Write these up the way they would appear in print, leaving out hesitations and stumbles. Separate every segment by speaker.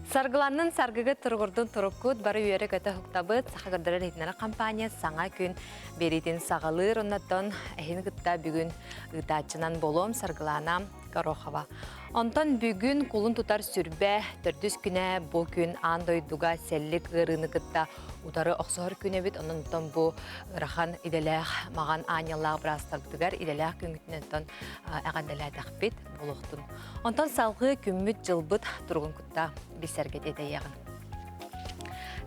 Speaker 1: Саргыланнын саргыгыт туругурдун туруккут бары үөрэ-көтө уһуктабыт Саха көрдөрөр иһитиннэрэр компания саҥа күн биэриитин саҕалыыр оннотон эһини кытта бүгүн ыытааччынан буолуом Саргылана Горохова. Онтон бүгүн кулун тутар сүрбэ төрдүс күнэ бу күн аан дойдуга сэллик ыарыыны кытта утары охсуһар күн эбит. Онон бу ыарахан идэлээх маҕан аанньаллаах быраастарбытыгар идэлээх күҥҥүтүнэн эҕэрдэлээтэхпит буолуохтун. Онтон салгыы күммүт-дьылбыт туругун кытта билсэргэ тиэтэйиэҕиҥ.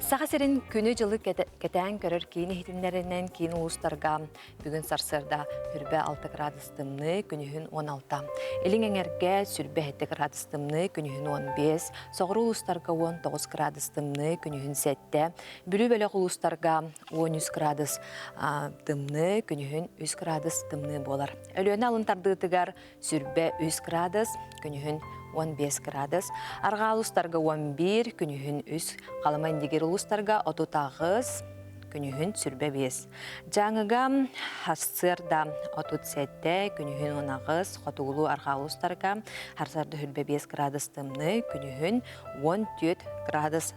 Speaker 1: Саха сирин күнү-дьылы кэтээн көрөр киин иһитиннэринэн киин улуустарга бүгүн сарсыарда хүрбэ 6 градус тымныы, күнүһүн 16. Илиҥ эҥэргэ сүрбэ 7 градус тымныы, күнүһүн 15, соҕуруу улуустарга 19 градус тымныы, күнүһүн 7, Бүлүү бөлөх улуустарга 13 градус тымныы, күнүһүн 3 градус тымныы буолар. Өлүөнэ алын тардыытыгар сүрбэ 3 градус, күнүһүн 15 градус, арҕаа улуустарга 11, күнүһүн 3, Халыма Индигир улуустарга 38, күнүһүн сүрбэ 5. Дьааҥыга сарсыарда 37, күнүһүн 18, хотугулуу арҕаа улуустарга сарсыарда сүрбэ 5 градус тымныы, күнүһүн 14 градус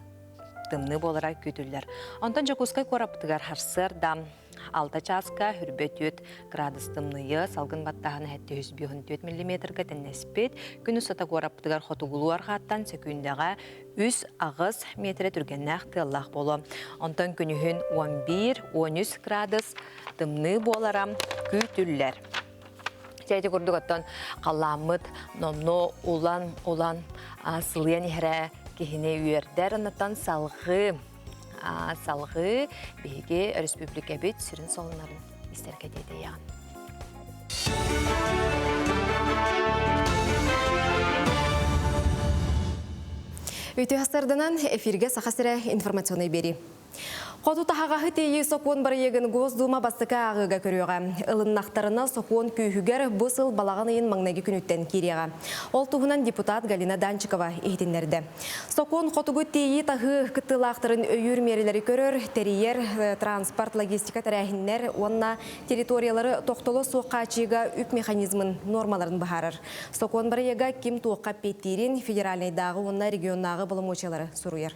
Speaker 1: тымныы буолара күүтүллэр. Онтон Дьокуускай куораппытыгар сарсыарда 6 чааска хүрбэ 4 градус тымныйы, салгын баттааһына 754 миллиметрга тэннэспит. Күн устата куораппытыгар хотугулуу арҕааттан сөкүүндэҕэ 3-8 метрэ түргэннээх тыаллаах буолуо. Онтон күнүһүн 11-13 градус тымныы буолара күүтүллэр. Дьэ ити курдук оттон халлааммыт номнуо улан-улан сылыйан иһэрэ киһини үөрдэр. Оннуттан салҕыы салҕыы биһиги өрөспүүбүлүкэбит сүрүн солуннарын истэргэ тиэтэйэҕин.
Speaker 2: Үтүө сарданан эфиргэ Саха сирэ информационнай биэрии. Хоту таһаҕаһы тиэйии сокуон бырайыагын Госдума бастакы ааҕыыга көрүөҕэ. Ылыннахтарына сокуон күүһүгэр бу сыл балаҕан ыйын маҥнайгы күнүттэн киириэҕэ. Ол туһунан депутат Галина Данчикова иһитиннэрдэ. Сокуон хотугу тиэйии-таһыы кыттыылаахтарын өйүүр миэрэлэри көрөр, тэрийэр, транспорт, логистика тэрээһиннэр уонна территориялары тохтоло суох хааччыйыыга үп механизмын нуормаларын быһаарар. Сокуон бырайыага ким туохха эппиэттиирин федеральнайдааҕы уонна регионнааҕы боломуочуйалары суруйар.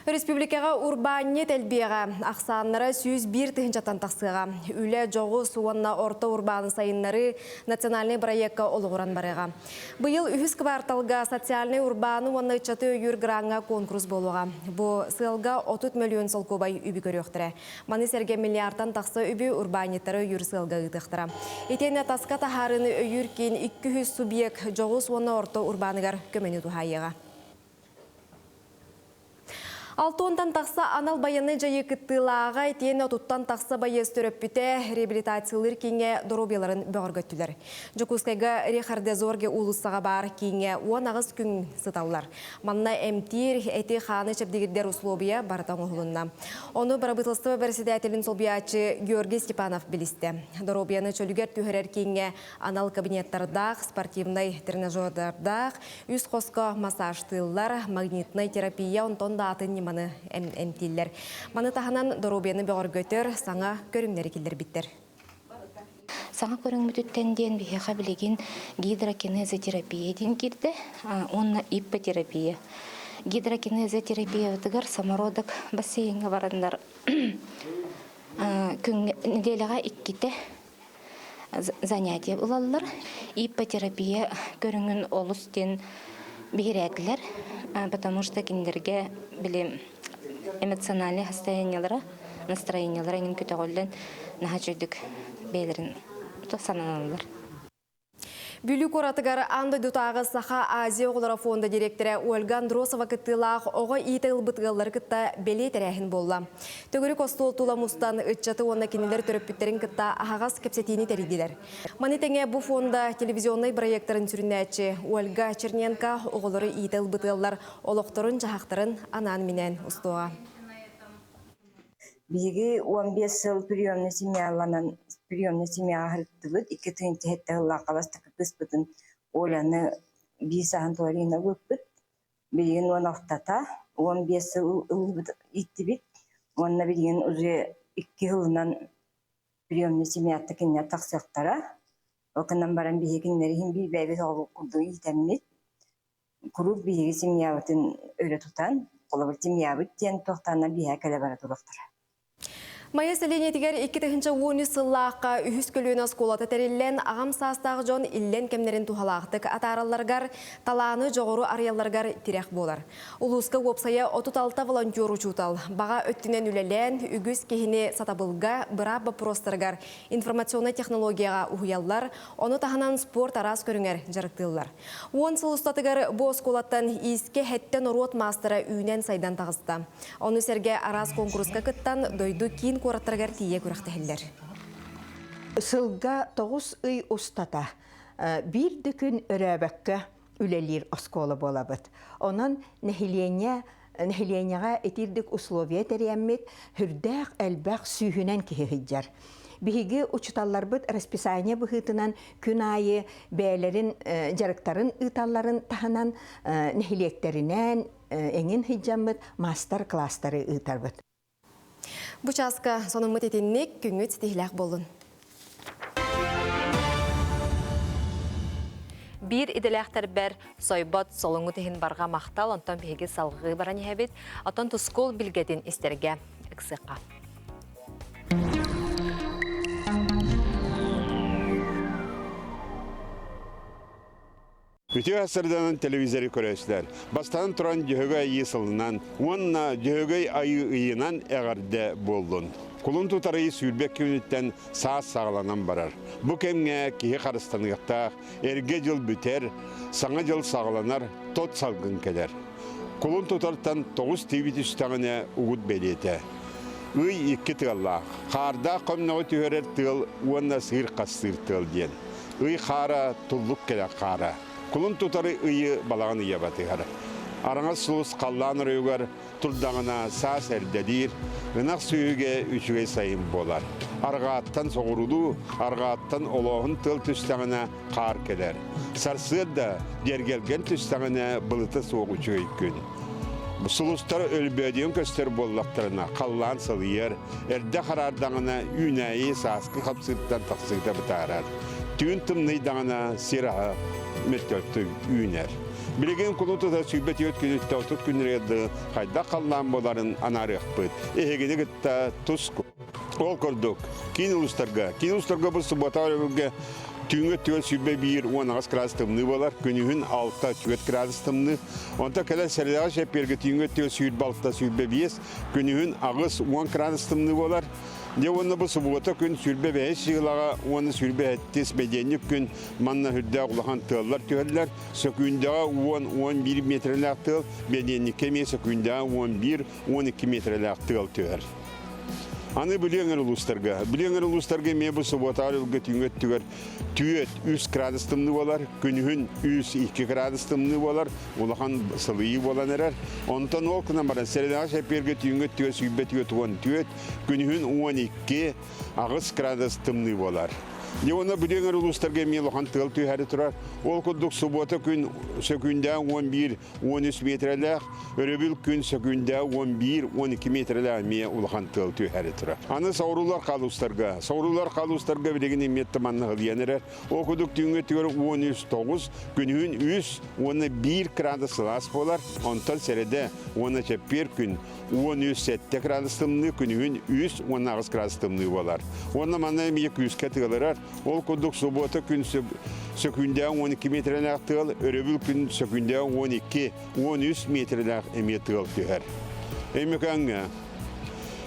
Speaker 2: Республикаҕа урбаанньыт элбиэҕэ, ахсааннара 101 тыһыынчаттан тахсыаҕа. Үлэ дьоҕус уонна орто урбааны сайыннарыы национальнай бырайыакка олоҕуран барыаҕа. Быйыл үһүс кварталга социальнай урбааны уонна ыччаты өйүүр граҥҥа куонкурус буолуоҕа. Бу сыалга 30 мөлүйүөн солкуобай үбү көрүөхтэрэ. Маны сэргэ миллиардтан тахса үбү урбаанньыттары өйүүр сыалга ыытыахтара. Итиэннэ таска таһаарыыны өйүүр киин 200 субъект дьоҕус уонна орто урбааныгар көмөнү туһаайыаҕа. Алтыонтан тахса анал байыаннай дьайыы кыттыылааҕа итиэннэ отуттан тахса байыас төрөппүтэ реабилитациялыыр кииҥҥэ доруобуйаларын бөҕөргөттүлэр. Дьокуускайга Рехардезорге уулуссаҕа баар кииҥҥэ 18 күн сыталлар. Манна эмтиир, эти-хааны чэбдигирдэр услуобуйа барыта оҥоһулунна. Ону бырабыыталыстыба бэрэссэдээтэлин солбуйааччы Георгий Степанов билистэ. Доруобуйаны чөлүгэр түһэрэр кииҥҥэ анал кабинеттардаах, спортивнай тренажердардаах, үс хоско массажтыыллар, магнитнай терапия, онтон да атын ньыманы эмтииллэр. Маны таһынан доруобуйаны бөҕөргөтөр саҥа көрүҥнэри киллэрбиттэр.
Speaker 3: Саҥа көрүҥмүтүттэн диэн биһиэхэ билигин гидрокинезотерапия диэн киирдэ уонна иппотерапия. Гидрокинезотерапиябытыгар самородок бассейҥҥа бараннар күҥҥэ нэдиэлэҕэ иккитэ занятие ылаллар. Иппотерапия көрүҥүн олус диэн биһирээтилэр, потому что кинилэргэ били эмоциональнай состояниелара, настроениелара эҥин көтөҕүллэн наһаа үчүгдүк бэйэлэрин сананаллар.
Speaker 2: Бүлүү куоратыгар аан дойдутааҕы Саха Азия оҕолоро фонда дириэктэрэ Ольга Андросова кыттыылаах оҕо иитэ ылбыт ыаллары кытта бэлиэ тэрээһин буолла. Төгүрүк остуол тула мустан ыччаты уонна кинилэр төрөппүттэрин кытта аһаҕас кэпсэтиини тэрийдилэр. Маны тэҥэ бу фонда телевизионнай проектарын сүрүннээччи Ольга Черненко оҕолору иитэ ылбыт ыаллар олохторун-дьаһахтарын анаан-минээн устуоҕа.
Speaker 4: Биһиги 15 сыл приемный семьяланан приемный семьяҕа сырыттыбыт. Икки тыһыынча сэттэ сыллаахха бастакы кыыспытын Оляны биир сааһын туоларына ылбыппыт. Билигин уон алтата, 15 сыл ылбыт ииттибит. Уонна билигин уже икки сылынан приемный семьяттан кинилэр тахсыахтара. Ол гынан баран биһиги кинилэри иһин биир бэйэбит оҕолорбут курдук иитэммит. Куруук биһиги семьябытын өрө тутан, холобур семьябыт диэн туохтааннар биһиэхэ кэлэ бара туруохтара.
Speaker 2: Майа сэлиэнньэтигэр 2013 сыллаахха үһүс көлүөнэ оскуолата тэриллэн, аҕам саастаах дьон иллэн кэмнэрин туһалаахтык атааралларыгар, талааны, дьоҕуру арыйалларыгар тирэх буолар. Улууска уопсайа 36 волонтер учуутал баҕа өттүнэн үлэлээн, үгүс киһини сатабылга, быраап боппуруостарыгар, информационнай технологияҕа уһуйаллар, ону таһынан спорт араас көрүҥэр дьарыктыыллар. 10 сыл устатыгар бу оскуолаттан иискэ хэттэ норуот маастара үүнэн-сайдан таҕыста. Ону сэргэ араас куонкуруска кыттан, дойду киин куораттарыгар тиийэ күрэхтэһэллэр.
Speaker 5: Сылга 9 ый устата биир да күн өрөөбөккө үлэлиир оскуола буолабыт. Онон нэһилиэнньэ нэһилиэнньэҕэ итирдик условия тэрийэммит сүрдээх элбэх сүүһүнэн киһи сылдьар. Биһиги учууталларбыт расписание быһыытынан күн аайы бэйэлэрин дьарыктарын ыыталларын таһынан нэһилиэктэринэн эҥин сылдьаммыт маастар-класстары ыытарбыт.
Speaker 2: Бу чааска сонуммут итинник күҥҥүт ситиһилээх буоллун.
Speaker 1: Биир идэлээхтэрбэр сойбот солуҥҥут иһин барҕа махтал, онтон биһиги салҕыы баран иһэбит. Оттон тускул билгэтин истэргэ ыксыахха.
Speaker 6: Үтүө сырданан телевизоры көрөөччүлэр. Бастаан туран Дьөһөгөй Айыы сылынан уонна Дьөһөгөй Айыы ыйынан эҕэрдэ буоллун. Кулун тутар ый 22 күнүттэн саас саҕаланан барар. Бу кэмҥэ киһи харыстаныахтаах, эргэ дьыл бүтэр, саҥа дьыл саҕаланар, тот салгын кэлэр. Кулун тутартан 9 тиби түстэҕинэ угут бэлиэтэ. Ый икки тыаллаах. Хаардаах хомноҕу түһэрэр тыал уонна сыыр хастыыр тыал диэн. Ый хаара туллук кэлэр хаара. Кулун тутары ыйы балаҕан ыйа батыһар. Араҥас сулус халлаан оройугар турдаҕына саас эрдэлиир, ынах сүөһүгэ үчүгэй сайын буолар. Арҕааттан соҕурулуу, арҕааттан олооһун тыал түстэҕинэ хаар кэлэр. Сарсыарда дьэргэлгэн түстэҕинэ былыта суох үчүгэй күн. Сулустар өлбөөдүйэн көстөр буоллахтарына халлаан сылыйар, эрдэ хараардаҕына үүнээйи сааскы хапсыыртан тахсыыта бытаарар. Түүн тымныйдаҕына сир аһа мөлтөхтүк үүнэр. Билигин кулун тута 24 күнүттэн 30 күннэргэ дылы хайдах халлаан буоларын анаарыахпыт. Эһигини кытта тус Ол курдук, киин улуустарга, киин улуустарга бу суббота өрөбүлгэ түүҥҥү өттүгэр 121 18 градус тымныы буолар, күнүһүн 6-4 градус тымныы. Онтон кэлэр сэрэдэҕэ чэппиэргэ түүҥҥү өттүгэр 26-25, күнүһүн 8-10 градус тымныы буолар. Дьэ уонна бу субуота күн 25 сыылаҕа уонна 27 бэдиэнньик күн манна үрдээх улахан тыаллар түһэллэр. Сөкүүндэҕэ 10-11 метрэлээх тыал, бэдиэнньиккэ эмиэ сөкүүндэҕэ 11-12 метрэлээх тыал түһэр. Аны Бүлүү улуустарга. Бүлүү улуустарга эмиэ бу субуотаҕар ылга түүҥҥү өттүгэр түөрт 3 градус тымныы буолар, күнүһүн 3-2 градус тымныы буолар, улахан сылыйыы буолан эрэр. Онтон ол гынан баран сэрэдэҕэ чэппиэргэ түүҥҥү өттүгэр 24, күнүһүн 12, 8 градус тымныы буолар. Дьэ уонна Бүлүү улуустарга эмиэ улахан тыал түһээри турар. Ол курдук субуота күн сөкүүндэ 11 13 метрэлээх, өрөбүл күн сөкүүндэ 11-12 метрэлээх эмиэ улахан тыал түһэри турар. Аны соҕуруулар халуустарга, соҕуруулар халуустарга билигин эмиэ тыманна ылыйан эрэр. Ол курдук түүҥҥү өттүгэр 13-9, күнүһүн 3 уонна 1 градус сылаас буолар. Онтон сэрэдэ уонна чэппиэр күн 13-7 градус тымныы, күнүһүн 3 уонна 8 градус тымныы буолар. Уонна манна эмиэ күүскэ тыалырар. Ол курдук субуота күн сөкүүндэ 12 метрэлээх тыал, өрөбүл күн сөкүүндэ 12-13 метрэлээх эмиэ тыал түһэр. Өймөкөөҥҥө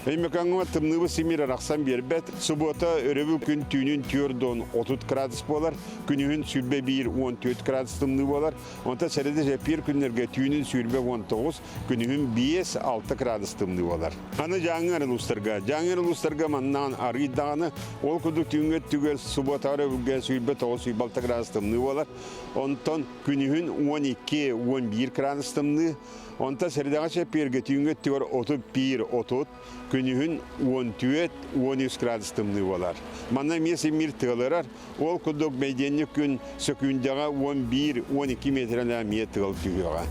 Speaker 6: Өймөкөөҥҥө тымныыбыт симиир арахсан биэрбэт. Субуота өрөбүл күн түүнүн 4 30 градус буолар, күнүһүн 21-14 градус тымныы буолар. Онтон сэрэдэ эппиир күннэргэ түүнүн 20-19, күнүһүн 5-6 градус тымныы буолар. Аны Дьааҥы улуустарга. Дьааҥы улуустарга маннаан арыый даҕаны, ол курдук түүҥҥү өттүгэр субуотаҕа өрөбүлгэ 29-26 градус тымныы буолар. Онтон күнүһүн 12-11 градус тымныы. Онтон сэрэдэҕэ чэппиэргэ түүҥҥү өттүгэр 31-30, күнүһүн 14-13 градус тымныы буолар. Манна эмиэ симмир тыалырар. Ол курдук бэйдиэнньик күн сөкүүндэҕэ 11-12 метрэлээх эмиэ тыал түһүөҕэ.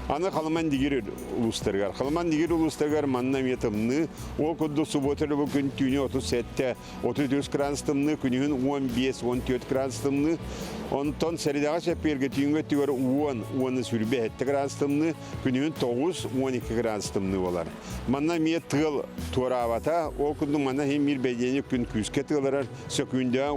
Speaker 6: Аны Халыман Дигир улуустарыгар. Халыман Дигир улуустарыгар манна эмиэ тымныы. Ол курдук субуота бу күн түүнү 37 33 градус тымныы, күнүһүн 15-14 градус тымныы. Онтон сэридэҕэ чэппиэргэ түүҥҥү өттүгэр 10 уонна 27 градус тымныы, күнүһүн 9-12 градус тымныы буолар. Манна эмиэ тыал туораабата, ол курдук манна иһин биир бэйдиэни күн күүскэ тыалырар, сөкүүндэҕэ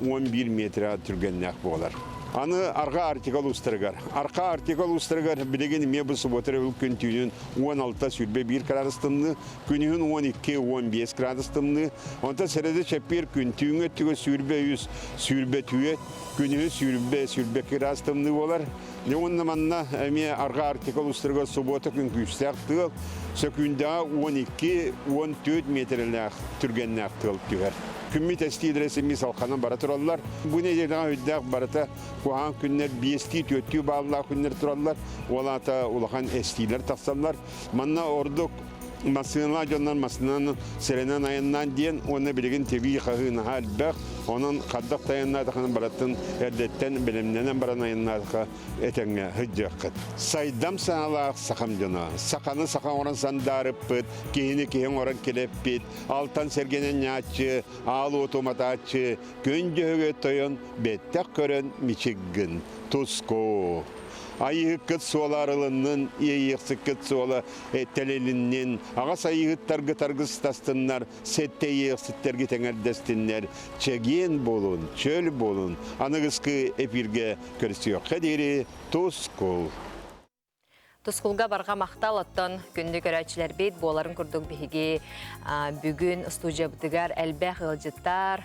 Speaker 6: 10-11 метрэ түргэннээх буолар. Аны Арҕаа Арктика улуустарыгар. Арҕаа Арктика улуустарыгар билигин эмиэ бу субуота өрөбүл күн түүнүн 16-21 градус тымныы, күнүһүн 12-15 градус тымныы, онтон сэрэдэ чэппиэр күн түүҥҥү өттүгэр 23, 24, күнүһүн 20, 22 градус тымныы буолар. Дьэ уонна манна эмиэ Арҕаа Арктика улуустарыгар субуота күн күүстээх тыал, сөкүүндэҕэ 12-14 миэтэрэлээх түргэннээх тыал түһэр. Күммүт эстиилэрэ симми салханан бара тураллар. Бу нэдиэлэҕэ үрдээх барыта куһаҕан күннэр биэстии, түөртүү бааллаах күннэр тураллар. Ол аата улахан эстиилэр тахсаллар. Манна ордук массыыналаах дьоннор массыынанан сэрэнэн айаннаан диэн уонна билигин тибии хаһыы наһаа элбэх. Онон хардах да айаннаатахына барытын эрдэттэн бэлэмнэнэн баран айаннаатаха этэҥҥэ сылдьыаххыт. Сайдам саҥалаах сахам дьоно. Саханы саха оҥорон сандаарыппыт, киһини киһи оҥорон килэппит, алтан сэргэнэн ньааччы, аал уоту уматааччы, күн дьөһөгөй тойон бэттэх көрөн мичик гын. Туску! Айыһыккыт суола арылыннын, иэйиэхсиккит суола тэлилиннин, аҕас айыһыттаргыт аргыстастыннар, сэттэ иэйиэхситтэргит эҥэрдэстиннэр, чэгиэн буолун, чөл буолун, аныгыскы эфиргэ көрсүөххэ диэри тускул!
Speaker 1: Тускулга барҕа махтал оттон күндү көрөөччүлэрбит буоларын курдук биһиги бүгүн студиябытыгар элбэх ыалдьыттар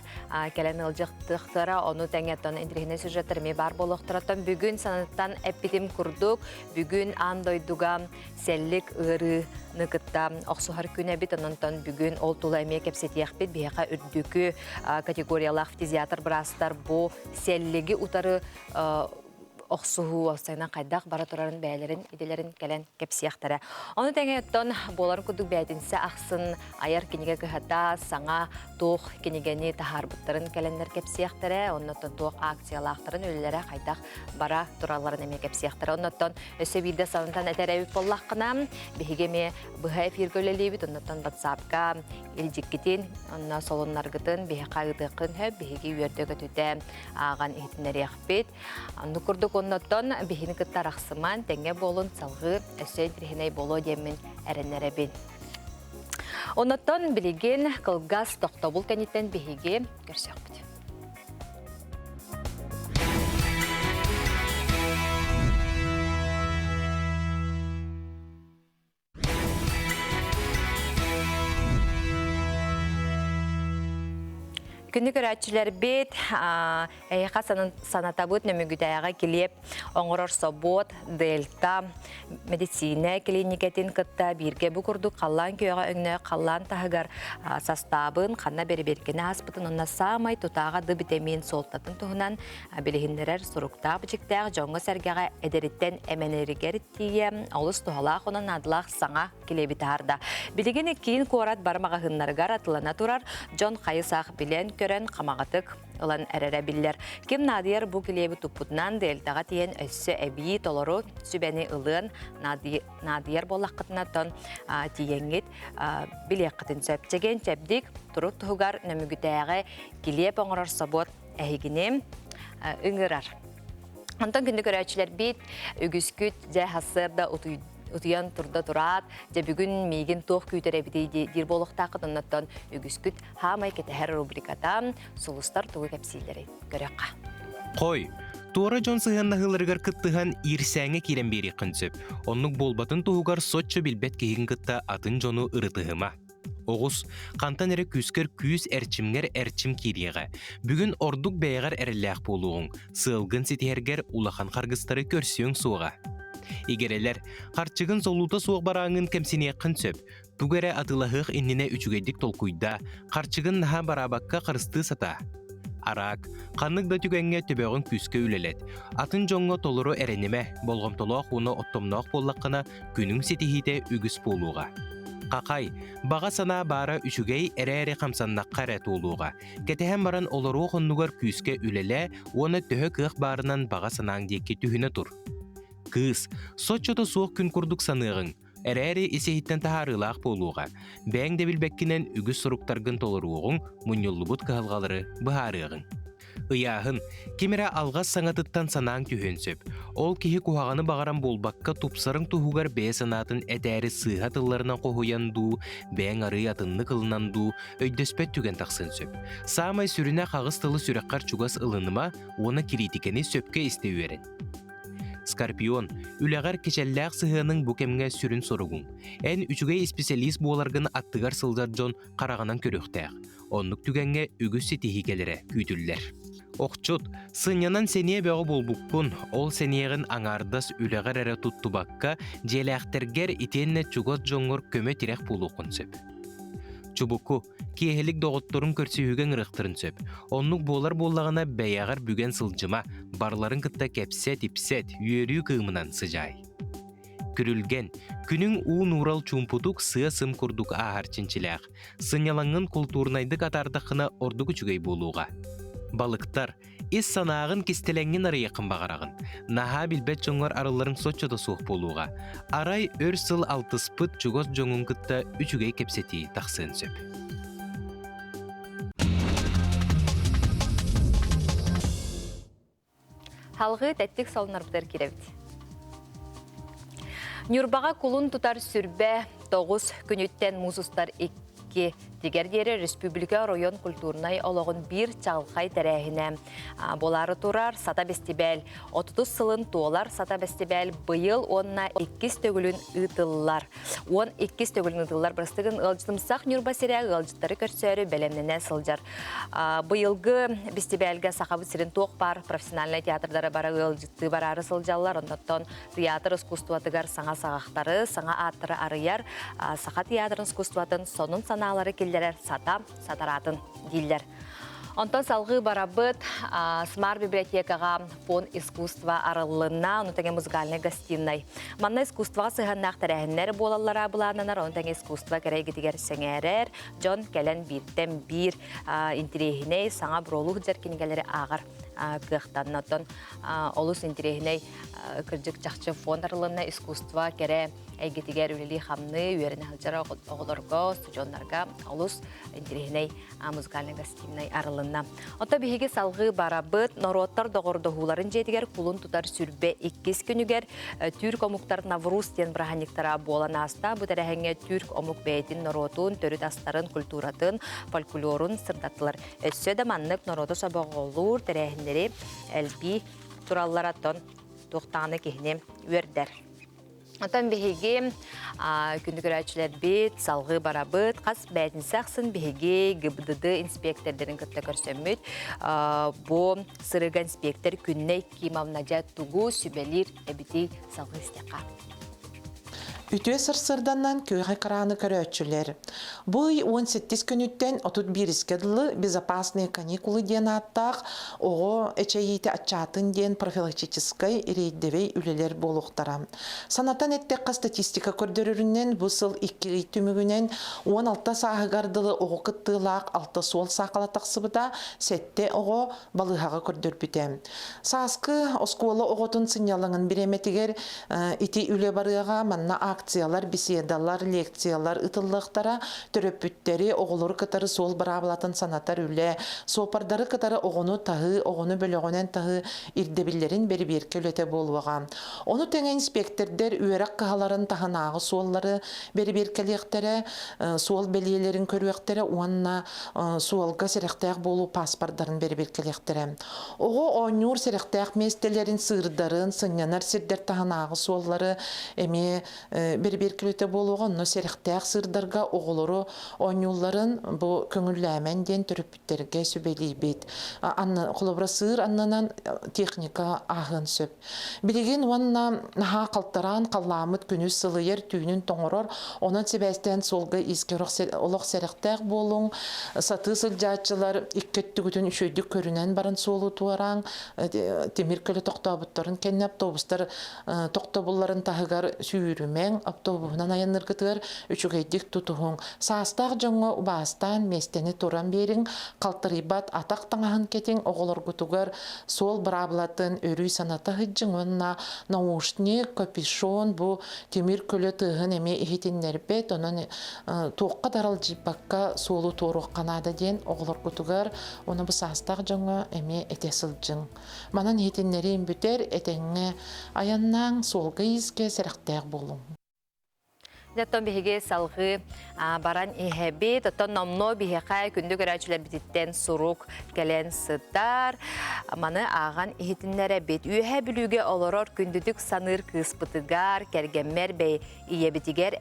Speaker 1: кэлэн ыалдьыттыахтара ону тэҥэ оттон интэриэһинэй сюжеттар эмиэ баар буолуохтара оттон бүгүн санаттан эппитим курдук бүгүн аан дойдуга сэллик ыарыыны кытта охсуһар күн эбит онон бүгүн ол тула эмиэ кэпсэтиэхпит биһиэхэ үрдүкү категориялаах фтизиатр быраастар бу сэллиги утары охсуһуу уопсайынан хайдах бара турарын бэйэлэрин идэлэрин кэлэн кэпсиэхтэрэ. Ону тэҥэ оттон буоларын курдук бээтинсэ ахсын айар кинигэ кыһата саҥа туох кинигэни таһаарбыттарын кэлэннэр кэпсиэхтэрэ, оннуттан туох акциялаахтарын үлэлэрэ хайдах бара туралларын эмиэ кэпсиэхтэрэ. Оннуттан өссө биирдэ санатан этэр эбит буоллаххына, биһиги эмиэ быһа эфиргэ үлэлиибит, оннуттан WhatsApp-ка илдьиккитин, онно солуннаргытын биһиэхэ ыытыаххын сөп, биһиги үөрдэ-көтүтэ ааҕан иһитиннэриэхпит. Оннук курдук оннуттан биһини кытта арахсыман, тэҥҥэ буолун, салҕыы өссө интириэһинэй буолуо диэммин эрэннэрэбин. Оннуттан билигин кылгас тохтобул кэнниттэн биһиги көрсүөхпүт. Күнү көрөөччүлэрбит эһиэхэ санатабыт Нөмүгүтээҕи килиэп оҥорор собуот Дельта медицинэ клиникэтин кытта бииргэ бу курдук халлаан күөҕэ өҥнөөх халлаан таһыгар састаабын, ханна бэрэбиэркэни ааспытын уонна саамай тутааҕа д битэмиин суолтатын туһунан билиһиннэрэр суруктаах-бичиктээх дьоҥҥо-сэргэҕэ эдэриттэн эмэнэригэр тиийэ олус туһалаах уонна наадалаах саҥа килиэби таһаарда. Билигин киин куорат бар маҕаһыыннарыгар атылана турар дьон хайы-саах билэн-көрөн хамаҕатык ылан эрэрэ биллэр. Ким наадыйар бу килиэби туппутунан Дельтаҕа тиийэн өссө эбии толору сүбэни ылыан наадыйар буоллаххытына тон тиийэҥҥит билиэххитин сөп. Чэгиэн чэбдик турук туһугар Нөмүгүтээҕи килиэп оҥорор собуот эһигини ыҥырар. Онтон күндү көрөөччүлэрбит үгүскүт дьэ сарсыарда утуйан турда тураат, дьэ бүгүн миигин туох күүтэр эбитий диир буолуохтааххыт оннуттан үгүскүт хаамай кэтэһэр рубриката сулустар тугу кэпсииллэрий көрүөххэ.
Speaker 7: Хой, туора дьон сыһыаннаһыыларыгар кыттыһан иирсээҥҥэ киирэн биэриэххин сөп. Оннук буолбатын туһугар соччо билбэт киһигин кытта атын дьону ырытыһыма. Оҕус, хантан эрэ күүскэр күүс эрчимҥэр эрчим киириэҕэ. Бүгүн ордук бэйэҕэр эрэллээх буолуоҕуҥ, сыалгын ситиһэргэр улахан харгыстары көрсүөҥ суоҕа. Игирэлэр, харчыгын солуута суох барааҥҥын кэмсиниэххин сөп. Тугу эрэ атыылаһыах иннинэ үчүгэйдик толкуйдаа, харчыгын наһаа бараабакка харыстыы сатаа. Араак, ханнык да түгэҥҥэ төбөҕүн күүскэ үлэлэт. Атын дьоҥҥо толору эрэнимэ, болҕомтолоох уонна оттомноох буоллаххына, күнүҥ ситиһиитэ үгүс буолуоҕа. Хахай, баҕа санаа баара үчүгэй эрээри хамсаннахха эрэ туолуоҕа. Кэтэһэн баран олоруох оннугар күүскэ үлэлээ уонна төһө кыах баарынан баҕа санааҥ диэки түһүнэ тур. Кыыс, соччото суох күн курдук саныаҕыҥ, эрээри ис-иһиттэн таһаарыылаах буолуоҕа. Бэйэҥ да билбэккинэн үгүс соруктаргын толоруоҕуҥ, мунньуллубут кыһалҕалары быһаарыаҕыҥ. Ыйааһын, ким эрэ алҕас саҥатыттан санааҥ түһүөн сөп. Ол киһи куһаҕаны баҕаран буолбакка тупсарыҥ туһугар бэйэ санаатын этээри сыыһа тылларынан хоһуйан дуу, бэйэҥ арыый атыннык ылынан дуу, өйдөспөт түгэн тахсыан сөп. Саамай сүрүнэ хаҕыс тылы сүрэххэр чугас ылыныма уонна кириитикэни сөпкө истэ үөрэн. Скорпион, үлэҕэр кичэллээх сыһыаныҥ бу кэмҥэ сүрүн соругуҥ. Эн үчүгэй исписэлиис буоларгын аттыгар сылдьар дьон хараҕынан көрүөхтээх. Оннук түгэҥҥэ үгүс ситиһии кэлэрэ күүтүллэр. Охчут, сынньанан сэниэ бөҕө буолбуккун, ол сэниэҕин аҥаардас үлэҕэр эрэ туттубакка, дьиэлээхтэргэр итиэннэ чугас дьоҥҥор көмө-тирэх буолуоххун сөп. Чубуку, киэһэлик доҕотторуҥ көрсүһүүгэ ыҥырыахтарын сөп. Оннук буолар буоллаҕына бэйэҕэр бүгэн сылдьыма, барыларын кытта кэпсэт-ипсэт, үөрүү кыымынан сыдьаай. Күрүлгэн, күнүҥ уу нуурал чуумпутук сыа-сым курдук ааһар чинчилээх. Сынньалаҥҥын култуурунайдык атаардаххына ордук үчүгэй буолуоҕа. Балыктар, ис санааҕын кистэлэҥҥин арыйыаххын баҕараҕын. Наһаа билбэт дьоҥҥор арылларыҥ соччото суох буолуоҕа. Арай өр сыл алтыспыт чугас дьоҥҥун кытта үчүгэй кэпсэтии тахсыан сөп.
Speaker 1: Халҕыы тэттик солнорбутар кирэбит. Ньурбаҕа кулун тутар сүрбэ тоҕус күнүттэн муус устар икки тигэр диэри республика оройуон культурнай олоҕун биир чаҕылхай тэрээһинэ буолаары турар Сата бэстибээл 30 сылын туолар Сата бэстибээл быйыл уонна иккис төгүлүн ыытыллар. Уон иккис төгүлүн ыытыллар бырастыгын ыалдьытымсах Ньурба сирэ ыалдьыттары көрсөөрү бэлэмнэнэ сылдьар. Быйылгы бэстибээлгэ Сахабыт сирин туох баар профессиональнай театрдара бары ыалдьыттыы бараары сылдьаллар. Онтон театр искусствотыгар саҥа саҕахтары, саҥа ааттары арыйар, саха театрын искусствотын сонун санаалары киллэрэр сата сатараатын дииллэр. Онтон салгыы барабыт Смар библиотекаҕа фон искусства арыллынна, ону тэҥэ музыкальнай гостиной. Манна искусствоҕа сыһыаннаах тэрээһиннэр буолаллара былааннанар, ону тэҥэ искусство кэрэ эйгэтигэр сэҥээрэр, дьон кэлэн бииртэн биир интириэһинэй саҥа буруолуу сылдьар кинигэлэри ааҕар кыахтанна. Оттон олус интириэһинэй кырдьык чахчы фонд арылынна искусство кэрэ эйгэтигэр үлэлии-хамныы, үөрэнэ сылдьар оҕолорго, студеннарга олус интириэһинэй музыкальнай гостиной арылынна. Оттон биһиги салгыы барабыт норуоттар доҕордоһууларын дьиэтигэр кулун тутар сүрбэ иккис күнүгэр түүрк омуктар Навруз диэн бырааһынньыктара буолан ааста. Бу тэрээһиҥҥэ түүрк омук бэйэтин норуотун, төрүт астарын, культуратын, фольклорун сырдаттылар. Өссө да маннык норуоту собоҕолуур тэрээһиннэри элбии тураллара оттон туох даҕаны киһини үөрдэр. Оттон биһиги күндү көрөөччүлэрбит салгыы барабыт. Хас бээтинсэ ахсын биһиги ГИБДД инспектордарын кытта көрсөммүт. Бу сырыга инспектор Күннэй Кимовна дьэ тугу сүбэлиир эбитий салгыы истиэххэ.
Speaker 8: Үтүө сарсыарданнан күөх экраны көрөөччүлэр. Бу ый 18 күнүттэн 31-ке дылы «Безопасные каникулы» диэн ааттаах оҕо эчэйиитэ аччаатын диэн профилактическай рейдэвэй үлэлэр буолуохтара. Санатан эттэххэ, статистика көрдөрөрүнэн, бу сыл икки ый түмүгүнэн 16 сааһыгар дылы оҕо кыттыылаах алта суол саахала тахсыбыта, сэттэ оҕо балыыһаҕа көрдөрбүтэ. Сааскы оскуола оҕотун сынньалаҥын бириэмэтигэр ити үлэ барыаҕа, манна акциялар, беседалар, лекциялар ыытыллыахтара, төрөппүттэри, оҕолору кытары суол быраабылатын санатар үлэ, суоппардары кытары оҕону таһыы, оҕону бөлөҕүнэн таһыы ирдэбиллэрин бэрэбиэркэ үлэтэ буолуоҕа. Ону тэҥэ инспиэктэрдэр үөрэх кыһаларын таһынааҕы суоллары бэрэбиэркэлиэхтэрэ, суол бэлиэлэрин көрүөхтэрэ уонна суолга сэрэхтээх буолуу пааспардарын бэрэбиэркэлиэхтэрэ. Оҕо оонньуур сэрэхтээх миэстэлэрин, сыырдарын, сынньанар сирдэр таһынааҕы суоллары эмиэ бэрэбиэркэлэтэ буолуоҕа. Онно сэрэхтээх сыырдарга оҕолору оонньуулларын бу көҥүллээмэн диэн төрөппүттэргэ сүбэлиибит. Анны, холобура, сыыр аннынан техника ааһыан сөп. Билигин уонна наһаа халтараан халлааммыт күнүс сылыйар, түүнүн тоҥорор, онон сибээстээн суолга иискэ олох сэрэхтээх буолуҥ, сатыы сылдьааччылар икки өттүгүтүн үчүгэйдик көрүнэн баран суолу туораҥ, тимир көлө тохтообуттарын кэннэ автобустар тохтобулларын таһыгар сүүрүмэҥ, Таксинан, автобуһунан айанныыргытыгар үчүгэйдик тутуһуҥ. Саастаах дьоҥҥо убаастаан миэстэни туран биэриҥ, халтарыйбат атах таҥаһын кэтиҥ, оҕолоргутугар суол быраабылатын өрүү саната сылдьыҥ уонна наушник, капюшон бу тимир көлө тыаһын эмиэ иһитиннэрбэт, онон туохха да аралдьыйбакка суолу туоруохха наада диэн оҕолоргутугар уонна бу саастаах дьоҥҥо эмиэ этэ сылдьыҥ. Манан иһитиннэриим бүтэр, этэҥҥэ айаннааҥ, суолга-иискэ сэрэхтээх буолуҥ.
Speaker 1: Оттон биһиги салҕыы баран иһэбит. Оттон номнуо биһиэхэ күндү көрөөччүлэрбититтэн сурук кэлэн сытар. Маны ааҕан иһитиннэрэбит. Үөһээ Бүлүүгэ олорор күндүтүк саныыр кыыспытыгар, кэргэммэр, ийэбитигэр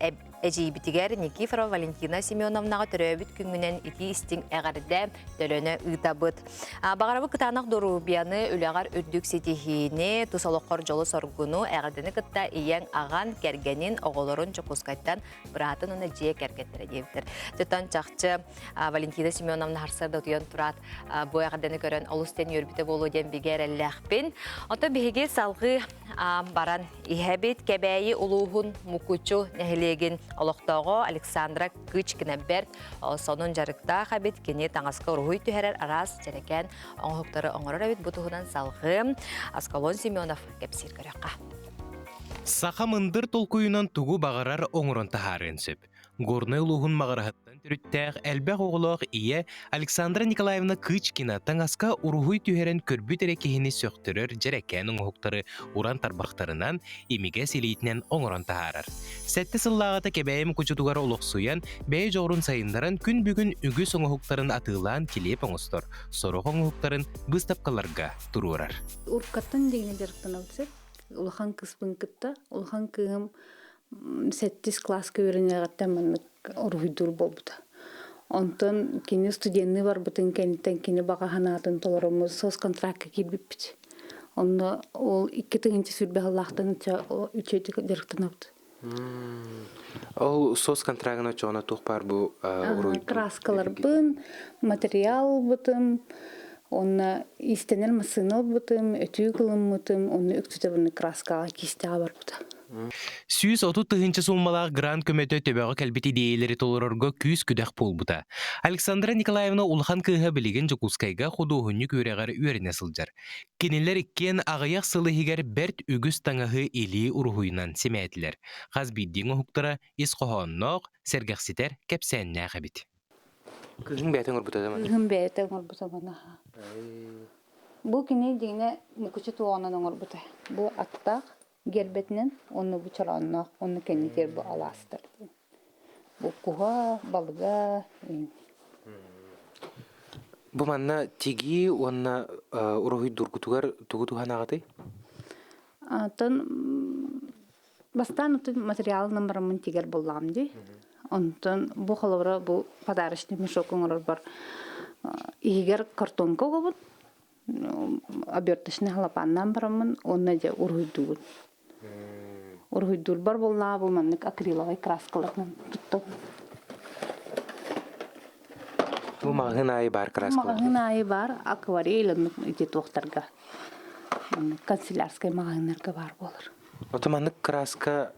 Speaker 1: эдьиийбитигэр Никифорова Валентина Семеновнаҕа төрөөбүт күҥҥүнэн итии-истиҥ эҕэрдэ төлөнө ыытабыт. Баҕарабыт кытаанах доруобуйаны, үлэҕэр үрдүк ситиһиини, тус олоххор дьолу-соргуну, эҕэрдэни кытта ийэҥ, аҕан, кэргэнин, оҕолорун Дьокуускайтан быраатын уонна дьиэ кэргэттэрэ диэбиттэр. Дьоттон чахчы Валентина Семеновна харсыарда утуйан тураат бу эҕэрдэни көрөн олус диэн үөрбүтэ буолуо диэн бигэ эрэллээхпин. Оттон биһиги салҕыы баран иһэбит. Кэбээйи улууһун Мукучу нэһилиэгин олохтооҕо Александра Кычкина бэрт сонун дьарыктаах эбит. Кини таҥаска уруһуй түһэрэр араас дьэрэкээн оҥоһуктары оҥорор эбит. Бу туһунан салҕыы Аскалон Семенов кэпсиир көрүөххэ.
Speaker 7: Саха мындыр толкуйунан тугу баҕарар оҥорон таһаарыан сөп. Горнай улууһун Маҕараһыттан төрүттээх элбэх оҕолоох ийэ Александра Николаевна Кычкина таҥаска уруһуй түһэрэн көрбүт эрэ киһини сөхтөрөр дьэрэкээн оҥоһуктары уран тарбахтарынан, имигэс илиитинэн оҥорон таһаарар. Сэттэ сыллааҕыта Кэбээйи Мукучутугар олохсуйан, бэйэ дьоҕурун сайыннаран күн бүгүн үгүс оҥоһуктарын атыылаан килиэп оҥостор, сорох оҥоһуктарын быыстапкаларга туруорар.
Speaker 9: Уруккаттан дьиҥинэ дьарыктанабыт сөп. Улахан кыыспын кытта, улахан кыыһым сэттис кылааска үөрэниэҕиттэн маннык уруһуйдуур буолбута. Онтон кини студенныы барбытын кэнниттэн кини баҕа санаатын толороммут соцконтракка киирбиппит. Онно ол 2020 сыллаахтан үчүгэйдик дьарыктанабыт.
Speaker 7: Ол соцконтрагын оччоҕуна туох баар бу уруһуйдуур?
Speaker 9: Краскаларбын, материал ылбытым, уонна иистэнэр массыына ылбытым, өтүүк ылыммытым, онно үксүтэ краскаҕа киистэҕэ барбыта.
Speaker 7: 130 тыһыынча сууммалаах грант көмөтө төбөҕө кэлбит идиэйэлэри толорорго күүс-күдэх буолбута. Александра Николаевна улахан кыыһа билигин Дьокуускайга худуоһунньук үөрэҕэр үөрэнэ сылдьар. Кинилэр иккиэн аҕыйах сыл иһигэр бэрт үгүс таҥаһы илии уруһуйунан симээтилэр. Хас биирдии оҥоһуктара ис хоһоонноох, сэргэхситэр кэпсээннээх эбит. Кыыһыҥ бэйэтэ оҥорбута да маны?
Speaker 9: Кыыһым бэйэтэ оҥорбута маны. Бу кини дьиҥэ мукучу туоҕунан оҥорбута. Бу аттаах гербэтинэн уонна бу чороонноох уонна кэннитигэр бу алаастар диэн. Бу куһа, балыга
Speaker 7: Бу манна тигии уонна уруһуйдуургутугар тугу туһанаҕытый?
Speaker 9: Атын бастаан отун материалынан бараммын тигэр буоллаҕым дии. Онтон бу холобура бу подарочный мешок оҥорорбор иһигэр картонка угабын оберточный халапааннаан бараммын уонна дьэ уруһуйдуубун. Уруһуйдуурбар буоллаҕа бу маннык акриловай краскаларынан туттабын.
Speaker 7: Бу маҕаһыын аайы баар краскалар.
Speaker 9: Маҕаһыын аайы баар акварель оннук ити туохтарга маннык канцелярскай маҕаһыыннарга баар буолар.
Speaker 7: Ото маннык краска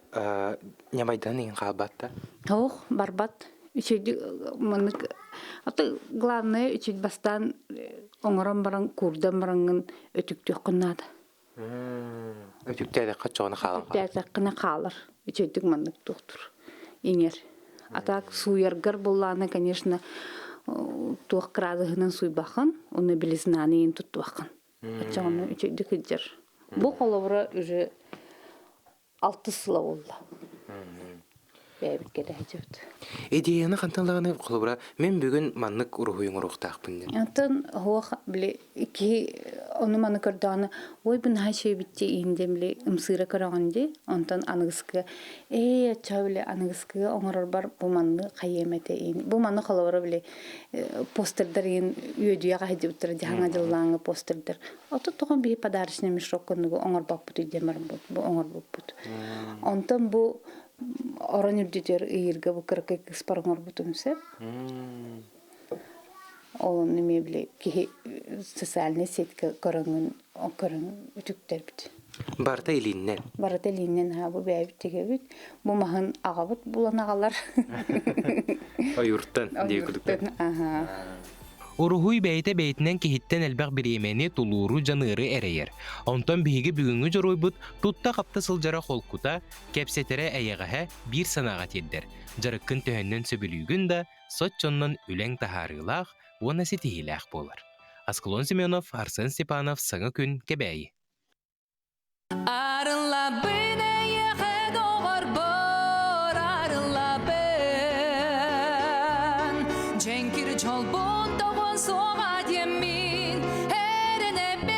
Speaker 7: ньамайдан иҥин хаалбат да?
Speaker 9: Ох, барбат. Үчүгэй маннык аты главное үчүгэй бастаан оҥорон баран куурдан бараҥҥын өтүктүөххүн наада.
Speaker 7: Өтүктээтэххэ чоҕуна хаалан хаалар.
Speaker 9: Өтүктээтэххинэ хаалар. Үчүгэйдик маннык туохтур иҥэр. А так сууйаргар буллаана, конечно, туох кыраадыһынан сууйбаххын, уонна белизнаны иин туттубаххын. Оччоҕуна үчүгэйдик сылдьар. Бу холобура уже алтыс сыла буолла. Бэйэбит кэтэһэдьэбит.
Speaker 7: Идеяны хантан даҕаны холобура мен бүгүн маннык уруһуй оҥоруохтаахпын диэн.
Speaker 9: Онтон оһуох били киһи ону маны көрдөҕүнэ ой бу наһаа үчүгэйбит иин диэн били ымсыыра көрөҕүн дии. Онтон аныгыскы ээ оччо били аныгыскы оҥорорбор бу манны хайыам этэ иин. Бу маны холобура били постердар иин үөдүйэҕэ сылдьыбыттара дьаһаҥа дьыллааҥы постердар. Ото тоҕо биһи подарочный мешок курдугу оҥорбоппут диэн барбыт бу оҥорбуппут. Онтон бу орон үрдүтүгэр ыйыырга бу кыракый кыыспар оҥорбутум сөп. Ол онно эмиэ били киһи социальнай сетка көрөҥүн көрөн үтүктэрбит.
Speaker 7: Барыта илииннэн.
Speaker 9: Барыта илииннэн аһа бу бэйэбит тигэбит. Бу маһын аҕабыт булан аҕалар.
Speaker 7: Ойууртан дии кудуктан.
Speaker 9: Аха.
Speaker 7: Уруһуй бэйэтэ бэйэтинэн киһиттэн элбэх бириэмэни, тулууру, дьаныары эрэйэр. Онтон биһиги бүгүҥҥү дьоруойбут тутта-хапта сылдьара холкута, кэпсэтэрэ эйэҕэһэ биир санааҕа тиэрдэр. Дьарыккын төһөннөн сөбүлүүгүн да, соччоннон үлэҥ таһаарыылаах уонна ситиһиилээх буолар. Аскалон Семенов, Арсен Степанов, Саҥа күн, Кэбээйи.
Speaker 10: Арыллабын эйиэхэ доҕорбор арыллабын Дьэҥкир дьолбун тоҕон суоҕа диэммин эрэнэбин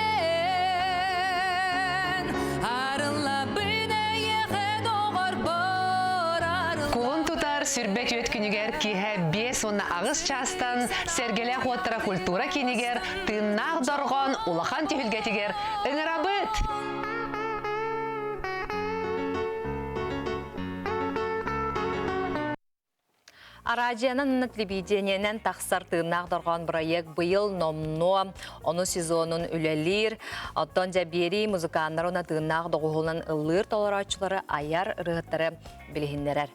Speaker 10: Арыллабын эйиэхэ доҕорбор
Speaker 11: Кулун тутар сүрбэ түөт күнүгэр киэһэ 5 уонна 8 чаастан Сэргэлээх уоттара культура киинигэр Тыыннаах дорҕоон улахан түһүлгэтигэр ыҥырабыт!
Speaker 1: Араадьыйанан телевидениенэн тахсар тыыннаах дорҕоон бырайыак быйыл номнуо ону сезонун үлэлиир. Оттон дьэ биэрии музыканнар уонна тыыннаах доҕуһуолунан ыллыыр толорооччулары айар ырыаһыттары билиһиннэрэр.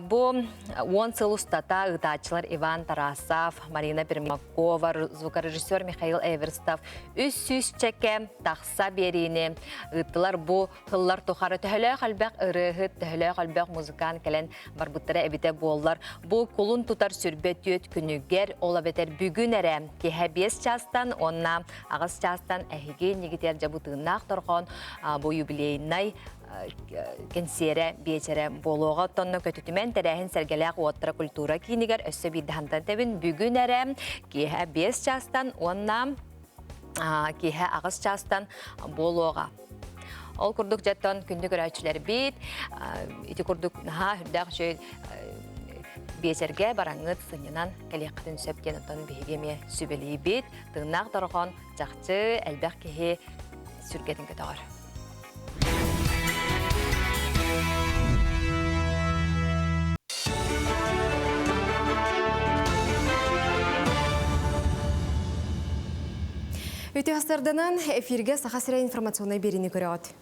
Speaker 1: Бу уон сыл устата ыытааччылар Иван Тарасов, Марина Пермакова, звукорежиссер Михаил Эверстов үс сүүсчэкэ тахса биэриини ыыттылар. Бу тыллар тухары төһөлөөх элбэх ырыаһыт, төһөлөөх элбэх музыкант кэлэн барбыттара эбитэ буоллар. Бу кулун тутар сүрбэ түөт күнүгэр, ол эбэтэр бүгүн эрэ киэһэ 5 чаастан уонна 8 чаастан эһиги нигитер дьабытыыннаах торҕоон бу юбилейнай кэнсиэрэ биэчэрэ буолуоҕа. Оттонно көтүтүмэн тэрээһин сэргэлээх уоттара культура киинигэр өссө биирдэ хантан тэбин бүгүн эрэ киэһэ 5 чаастан уонна киэһэ 8 чаастан буолуоҕа. Ол курдук дьэттон күндү көрөөччүлэрбит ити курдук наһаа үрдээх үчүгэй биэчэргэ бараҥҥыт сынньанан кэлиэххитин сөп диэн оттон биһиги эмиэ сүбэлиибит. Тыыннаах дорҕоон чахчы элбэх киһи сүргэтин көтөҕөр.
Speaker 2: Үтүө сарданан эфиргэ Саха сирэ информационнай биэриини көрөҕүт.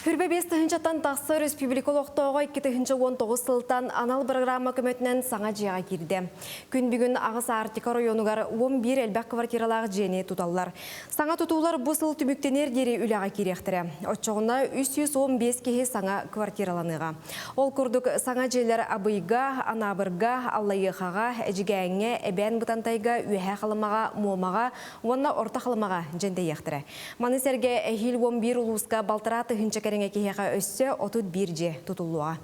Speaker 2: Хүрбэ 5 тыһыынчаттан тахса республика олохтооҕо 2019 сылтан анал программа көмөтүнэн саҥа дьиэҕэ киирдэ. Күн бүгүн аҕыс Арктика оройуонугар 11 элбэх квартиралаах дьиэни туталлар. Саҥа тутуулар бу сыл түмүктэниэр диэри үлэҕэ киириэхтэрэ. Оччоҕуна 315 киһи саҥа квартираланыаҕа. Ол курдук саҥа дьиэлэр Абыйга, Анаабырга, Аллайыахаҕа, Эдьигээҥҥэ, Эбээн Бытантайга, Үөһээ Халымаҕа, Муомаҕа уонна Орто Халымаҕа дьэндэйиэхтэрэ. Маны сэргэ эһиил 11 улууска балтараа тыһыынча кэриҥэ киһиэхэ өссө 31 дьиэ тутуллуоҕа.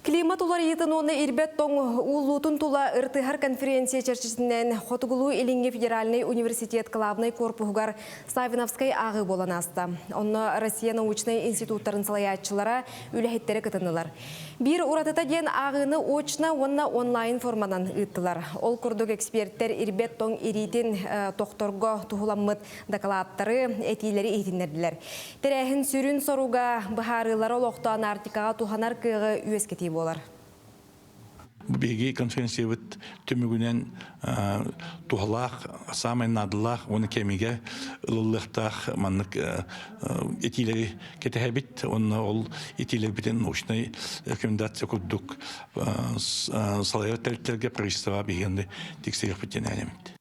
Speaker 2: Климат уларыйыытын уонна ирбэт тоҥ ууллуутун тула ырытыһар конференция чэрчитинэн Хотугулуу-Илиҥҥи федеральнай университет главнай корпуһугар Савиновскай ааҕыы буолан ааста. Онно Россия научнай институттарын салайааччылара, үлэһиттэрэ кытыннылар. Биир уратыта диэн ааҕыыны очно уонна онлайн форманан ыыттылар. Ол курдук эксперттэр ирбэт тоҥ ириитин тохторго туһуламмыт дакылааттары, этиилэри иһитиннэрдилэр. Тэрээһин сүрүн соруга быһаарыылары олохтоон Арктикаҕа туһанар кыаҕы үөскэтии буолар.
Speaker 12: Биһиги конференциябыт түмүгүнэн туһалаах, саамай наадалаах уонна кэмигэ ылыллыахтаах маннык этиилэри кэтэһэбит уонна ол этиилэрбитин научнай рекомендация курдук салайар тэрилтэлэргэ правительствоҕа биһигини тиксиэхпит диэн эрэнэбит.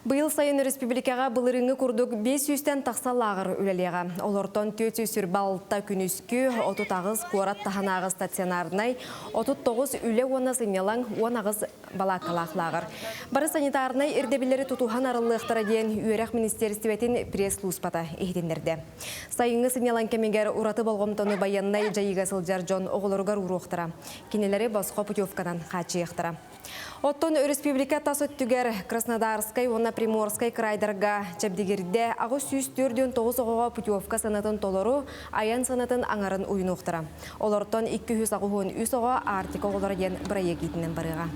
Speaker 2: Быйыл сайын республикаҕа былырыыҥҥы курдук 500-тэн тахса лааҕыр үлэлиэҕэ. Олортон 426 күнүскү, 38 куорат таһынааҕы стационарнай, 39 үлэ уонна сынньалаҥ, 18 балааккалаах лааҕыр. Бары санитарнай ирдэбиллэри тутуһан арыллыахтара диэн үөрэх министиэристибэтин пресс-службата иһитиннэрдэ. Сайыҥҥы сынньалаҥ кэмигэр ураты болҕомтону байыаннай дьайыыга сылдьар дьон оҕолоругар ууруохтара. Кинилэри босхо путевканан хааччыйыахтара. Оттон өрөспүүбүлүкэ тас өттүгэр Краснодарскай уонна Приморскай крайдарга чэбдигирдэ 849 оҕоҕо путевка сыанатын толору, айан сыанатын аҥарын уйунуохтара. Олортон 283 оҕо Арктика оҕолоро диэн бырайыак иитинэн барыаҕа.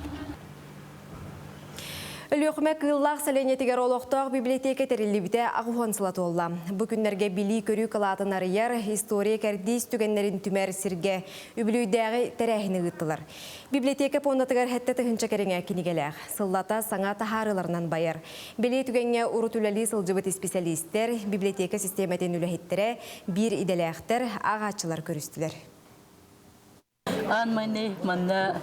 Speaker 2: Өлүөхүмэ Кыыллаах сэлиэнньэтигэр олохтоох библиотека тэриллибитэ аҕыһуон сыла туолла. Бу күннэргэ билии-көрүү кылаатын арыйар, история кэрдиис түгэннэрин түмэр сиргэ үбүлүөйдээҕи тэрээһини ыыттылар. Библиотека пуондатыгар 7000 кэриҥэ кинигэлээх. Сыллата саҥа таһаарыыларынан байар. Бэлиэ түгэҥҥэ урут үлэлии сылдьыбыт исписэлиистэр, библиотека систиэмэтин үлэһиттэрэ, биир идэлээхтэр, ааҕааччылар көрүстүлэр.
Speaker 13: Аан маҥнай манна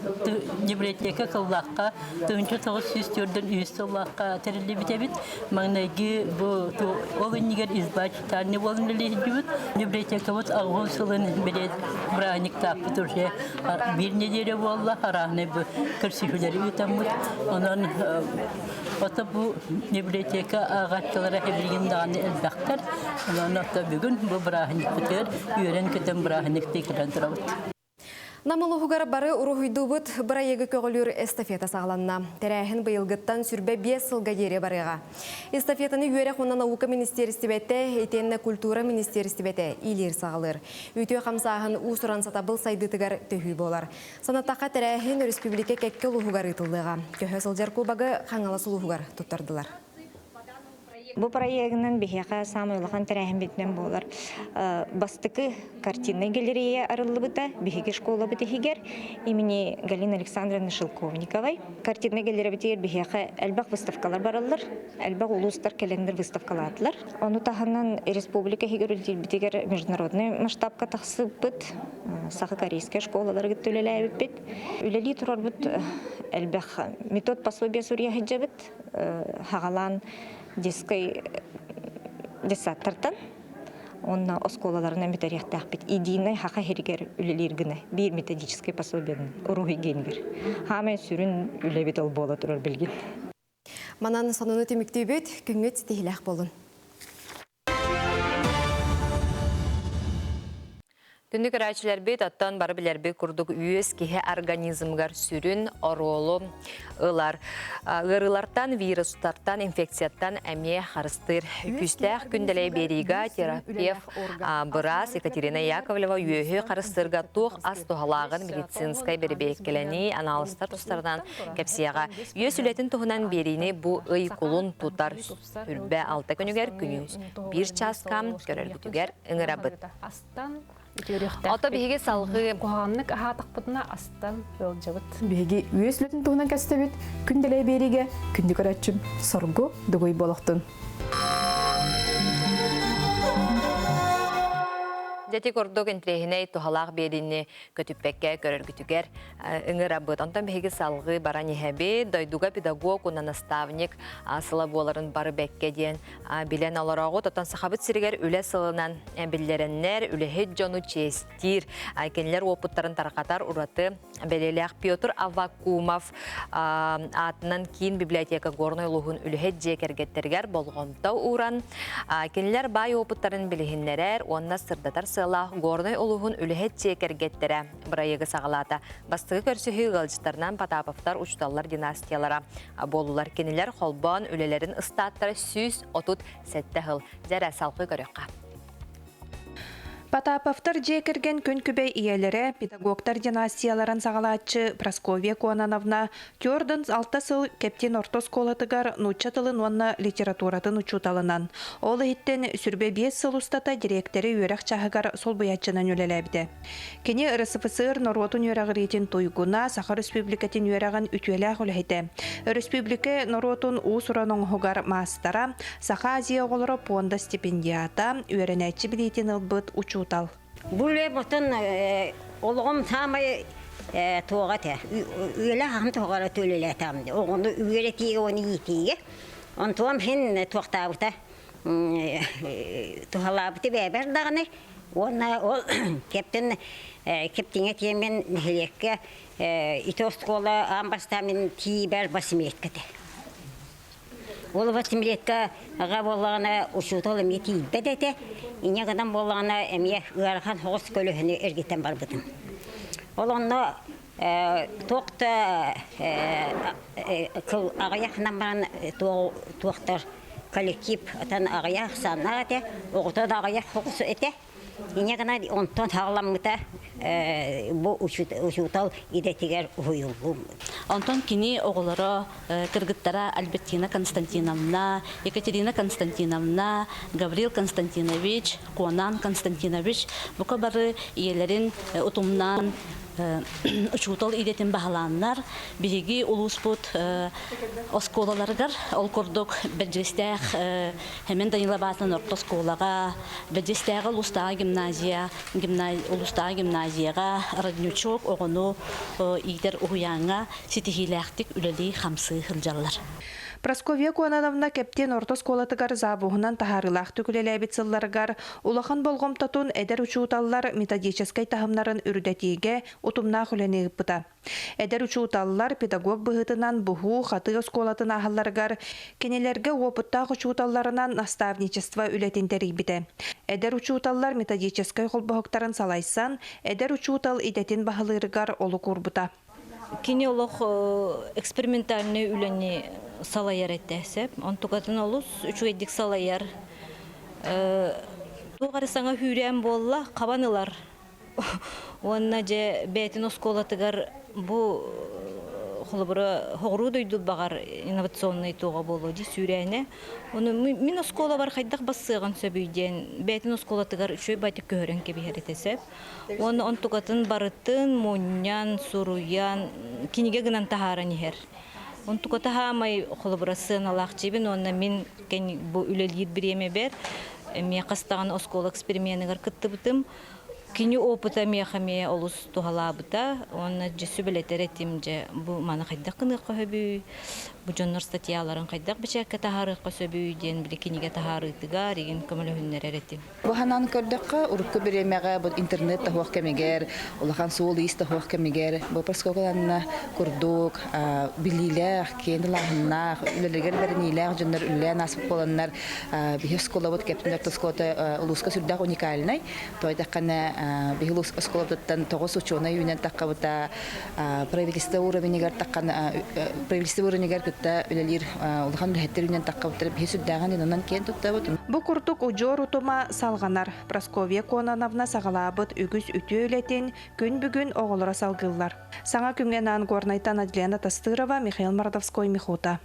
Speaker 13: библиотека кыллаахха 1943 сыллаахха тэриллибит эбит. Маҥнайгы бу ол иннигэр изба читальный буолан үлэлиирбит. Библиотекабыт аҕыс сылын билет бырааһынньыктаахпыт уже биир неделя буолла арааһынай бу көрсүһүүлэри ыытаммыт. Онон ото бу библиотека ааҕааччылара билигин даҕаны элбэхтэр. Онон ото бүгүн бу бырааһынньыкпытыгар үөрэн-көтөн бырааһынньыктыы кэлэн турабыт.
Speaker 2: Нам улууһугар бары уруһуйдуубут бырайыагы көҕүлүүр эстафета саҕаланна. Тэрээһин быйылгыттан сүрбэ биэс сылга диэри барыаҕа. Эстафетаны үөрэх уонна наука министиэристибэтэ итиэннэ культура министиэристибэтэ иилиир саҕалыыр. Үтүө хамсааһын уус-уран сатабыл сайдыытыгар төһүү буолар. Санатахха тэрээһин өрөспүүбүлүкэ кэккэ улууһугар ыытыллыаҕа. Көһө сылдьар кубогы Хаҥалас улууһугар туттардылар.
Speaker 14: Бу проегынан биһиэхэ саамай улахан тэрээһинбитинэн буолар. Бастакы картиннай галерея арыллыбыта биһиги школабыт иһигэр имени Галины Александровны Шелковниковой. Картиннай галереябытыгар биһиэхэ элбэх выставкалар бараллар, элбэх улуустар кэлэннэр выставкалаатылар. Ону таһынан республика иһигэр үлэлиирбитигэр международный масштабка тахсыбыт, саха-корейскай школалары кытта үлэлээбиппит. Үлэлии турарбыт элбэх метод пособия суруйа сылдьабыт. хаҕалаан детскай детсадтартан уонна оскуолаларынан бүтэриэхтээхпит. Единый хаха иһигэр үлэлиир гына биир методическай пособиенын уруһуй гиэнигэр. Хаамай сүрүн үлэбит ол буола турар билгин.
Speaker 2: Манан сонуну түмүктүүбүт, күҥҥүт ситиһилээх буолун.
Speaker 1: Күндү көрөөччүлэрбит, оттон бары билэрбит курдук үөс киһи организмыгар сүрүн оруолу ылар. Ыарыылартан, вирустартан, инфекцияттан эмиэ харыстыыр. Күүстээх күндэлэй биэриигэ терапевт быраас Екатерина Яковлева үөһү харыстыырга туох ас туһалааҕын медицинскэй бэрэбиэркэлэнии анаалыстар тустарынан кэпсиэҕэ. Үөс үлэтин туһунан биэриини бу ый кулун тутар 26 күнүгэр күнүс биир чааска көрөргүтүгэр ыҥырабыт. Ото биһиги салҕыы
Speaker 15: куһаҕаннык аһаатахпытына астан ыалдьабыт.
Speaker 16: Биһиги үөс үлэтин туһунан кэстэбит. Күн дэлэй биэриигэ күндү көрөөччүм соргу дугуй болохтун.
Speaker 1: Дьэти курдук интириэһинэй туһалаах биэриини көтүппэккэ көрөргүтүгэр ыҥырабыт. Онтон биһиги салҕыы баран иһэбит. Дойдуга педагог уонна наставник сыла буоларын бары бэккэ диэн билэн олороҕут. Оттон Сахабыт сиригэр үлэ сылынан биллэрэннэр, үлэһит дьону чиэстиир, кинилэр уопуттарын тарҕатар ураты бэлиэлээх Петр Аввакумов аатынан киин библиотека Горнай улууһун үлэһит дьиэ кэргэттэригэр болҕомто ууран, кинилэр баай уопуттарын билиһиннэрэр уонна сырдатар сыалаах Горнай улууһун үлэһит дьиэ кэргэттэрэ бырайыагы саҕалаата. Бастакы көрсүһүү ыалдьыттарынан Потаповтар учууталлар династиялара буоллулар. Кинилэр холбоон үлэлэрин ыстааттара 137 сыл. Дьэрэ, салгыы көрүөххэ.
Speaker 17: Потаповтар дьиэ кэргэн күн күбэй ийэлэрэ, педагогтар династияларын саҕалааччы Прасковья Кононовна Тёрден алта сыл Кэптин орто оскуолатыгар нуучча тылын уонна литературатын учууталынан, ол иһиттэн сүрбэ биэс сыл устата дириэктэри үөрэх чаһыгар солбуйааччынан үлэлээбитэ. Кини РСФСР норуотун үөрэҕириитин туйгуна, Саха Өрөспүүбүлүкэтин үөрэҕин үтүөлээх үлэһитэ, өрөспүүбүлүкэ норуотун уус-уран оҥоһугар маастара, Саха Азия оҕолоро пуонда стипендиата, үөрэнээччи билиитин ылбыт учуутал.
Speaker 18: Бу үлэ ботун олоҕум саамай туоҕа этэ. Үөлэ хаһан туоҕара төлөлөөтөҕүм дии. Оҕону үөрэтиигэ уонна иитиигэ. Онтуом иһин туохтаабыта туһалаабыты бэйэбэр даҕаны уонна ол кэптин кэптиҥэ тиэмин нэһилиэккэ ити оскуола аан бастаан мин тиибэр восьмилетка этэ. Ол восьмилетка аҕа буоллаҕына учуутал эмиэ тиийбэт этэ. Инньэ гынан буоллаҕына эмиэ ыарахан соҕус көлөһөнү эргитэн барбытым. Ол онно туох да аҕыйахынан баран туохтар коллектив атан аҕыйах санаа этэ, оҕото да аҕыйах соҕус этэ. Инньэ гынан онтон саҕаламмыта. бу учуутал идэтигэр уһуйуллум.
Speaker 19: Онтон кини оҕолоро кыргыттара Альбертина Константиновна, Екатерина Константиновна, Гаврил Константинович, Конан Константинович бука бары ийэлэрин утумнаан учуутал идэтин баһылааннар биһиги улууспут оскуолаларыгар ол курдук Бэрдьигэстээх Хэмэн Даниловатынан орто оскуолаҕа, Бэрдьигэстээҕи улуустааҕы гимназия, улуустааҕы гимназияҕа Родничок оҕону иитэр уһуйааҥҥа ситиһиилээхтик үлэлии-хамсыы сылдьаллар.
Speaker 17: Прасковья Кононовна Кэптиэн орто оскуолатыгар завуһунан таһаарыылаахтык үлэлээбит сылларыгар улахан болҕомтотун эдэр учууталлар методическай таһымнарын үрдэтиигэ утумнаах үлэни ыыппыта. Эдэр учууталлар педагог быһыытынан буһуу, хатыы оскуолатын ааһалларыгар кинилэргэ уопуттаах учууталларынан наставничество үлэтин тэрийбитэ. Эдэр учууталлар методическай холбоһуктарын салайсан, эдэр учуутал идэтин баһылыырыгар олук уурбута.
Speaker 20: Кини олох экспериментальный үлэни салайар этэ сөп. Онтукатын олус үчүгэйдик салайар. Туох эрэ саҥа хүүрээн буолла, хабан ылар. Уонна дьэ бэйэтин оскуолатыгар бу холобура хоҕуруу дойду баҕар инновационнай туоҕа буолуо дии сүүрээнэ. Ону мин оскуолабар хайдах бассыаҕын сөбүй диэн бэйэтин оскуолатыгар үчүгэй байтык көһөрөн кэбиһэр этэ сөп. Уонна онтукатын барытын мунньан, суруйан, кинигэ гынан таһааран иһэр. Онтуката хаамай холобура сыаналаах дьиэбин уонна мин бу үлэлиир бириэмэбэр эмиэ хас даҕаны оскуола эксперименыгар кыттыбытым. Кини опыта миэхэ эмиэ олус туһалаабыта уонна дьэ сүбэлэтэр этим дьэ бу маны хайдах гыныахха сөбүй, бу дьоннор статьяларын хайдах бэчээккэ таһаарыахха сөбүй диэн били кинигэ таһаарыытыгар игин көмөлөһүннэрэр этим.
Speaker 21: Бу ханан көрдөххө, урукку бириэмэҕэ бу интернет таһуох кэмигэр, улахан суол-иис таһуох кэмигэр бу Проскоколанна курдук билиилээх, киэн ылааһыннаах, үлэлэригэр бэриниилээх дьоннор үлэлээн ааспыт буоланнар, биһи оскуолабыт Кэптин орто оскуолата улууска сүрдээх уникальнай. То этэххинэ, биһи улуус оскуолабытыттан тоҕус учуонай үүнэн таххабыта, правительство уровенигар таххан правительство уровенигар кытта үлэлиир улахан үлэһиттэр үүнэн таххабыттар биһи сүрдээҕин инанан киэн туттабыт.
Speaker 17: Бу курдук удьуор утума салҕанар. Прасковья Кононовна саҕалаабыт үгүс үтүө үлэтин күн бүгүн оҕолоро салгыыллар. Саҥа күҥҥэ анаан Горнайтан Адлена Тастырова, Михаил Мордовской, Михута.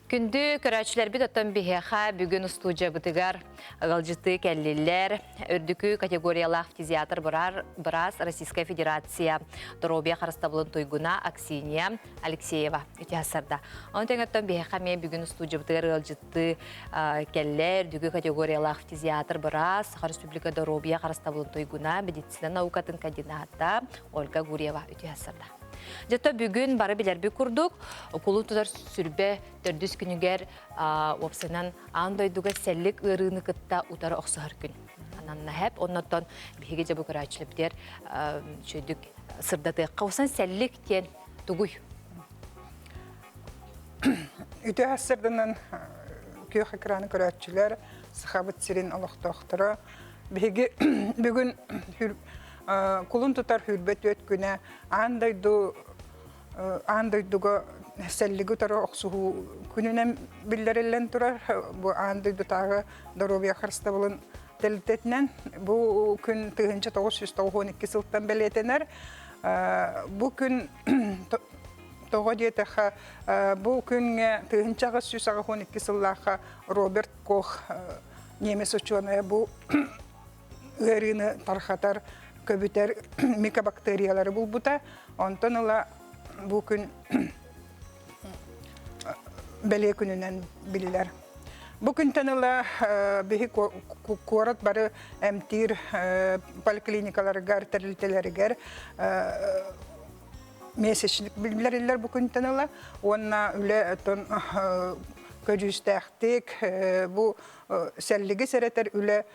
Speaker 1: Күндү көрөөччүлэрбит оттон биһиэхэ бүгүн устуудьабытыгар ыалдьытыы кэллилэр. Үрдүкү категориялаах фтизиатр быраас Российская Федерация доруобуйа харыстабылын туйгуна Аксинья Алексеева үтүө Оны тэҥөттөн биһиэхэ эмиэ бүгүн устуудьабытыгар ыалдьыттыы кэллэ. Үрдүкү категориялаах фтизиатр быраас Саха Республика доруобуйа харыстабылын туйгуна медицина наукатын кандидата Ольга Гурьева үтүө Дьэ бүгүн бары билэрбит курдук, кулун тутар сүрбэ төрдүс күнүгэр уопсайынан аан дойдуга сэллик ыарыыны кытта утары охсуһар күн. Ананна хэп, оннотон биһиги дьэ бу көрөөччүлэбитигэр үчүгдүк сырдатыахха. Усан сэллик диэн тугуй?
Speaker 22: Үтө сырдынан күөх экраны көрөөччүлэр, Сахабыт сирин олохтоохторо Биһиги бүгүн кулун тутар хүрбэ түөт күнэ аан дойду аан дойдуга сэллиги утары охсуһуу күнүнэн биллэриллэн турар. Бу аан дойдутааҕы доруобуйа харыстабылын тэрилтэтинэн бу күн 1992 сылтан бэлиэтэнэр. Бу күн тоҕо диэтэхэ бу күҥҥэ 1882 сыллаахха Роберт Кох немец учуонайа бу ыарыыны тархатар, көбүтэр микобактериялары булбута. Онтон ыла бу күн бэлиэ күнүнэн биллэр. Бу күнтэн ыла биһи куорат бары эмтиир поликлиникаларыгар, тэрилтэлэригэр месячник биллэриллэр бу күнтэн ыла уонна үлэ көдьүүстээхтик бу сэллиги сэрэтэр үлэ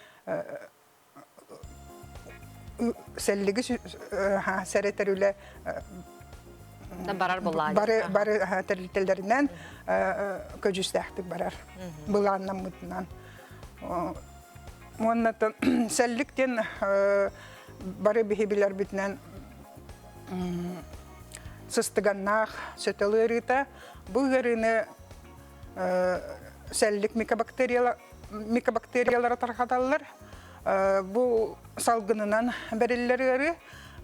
Speaker 22: сэллиги сэрэтэр үлэ
Speaker 1: барар
Speaker 22: бары бары тэрилтэлэринэн көдьүүстээхтик барар былааннаммытынан уонна сэллик диэн бары биһи билэрбитинэн сыстыганнаах сөтөл ыарыыта. Бу ыарыыны сэллик микобактериялара тарҕаталлар. Бу салгынынан бэриллэр ыарыы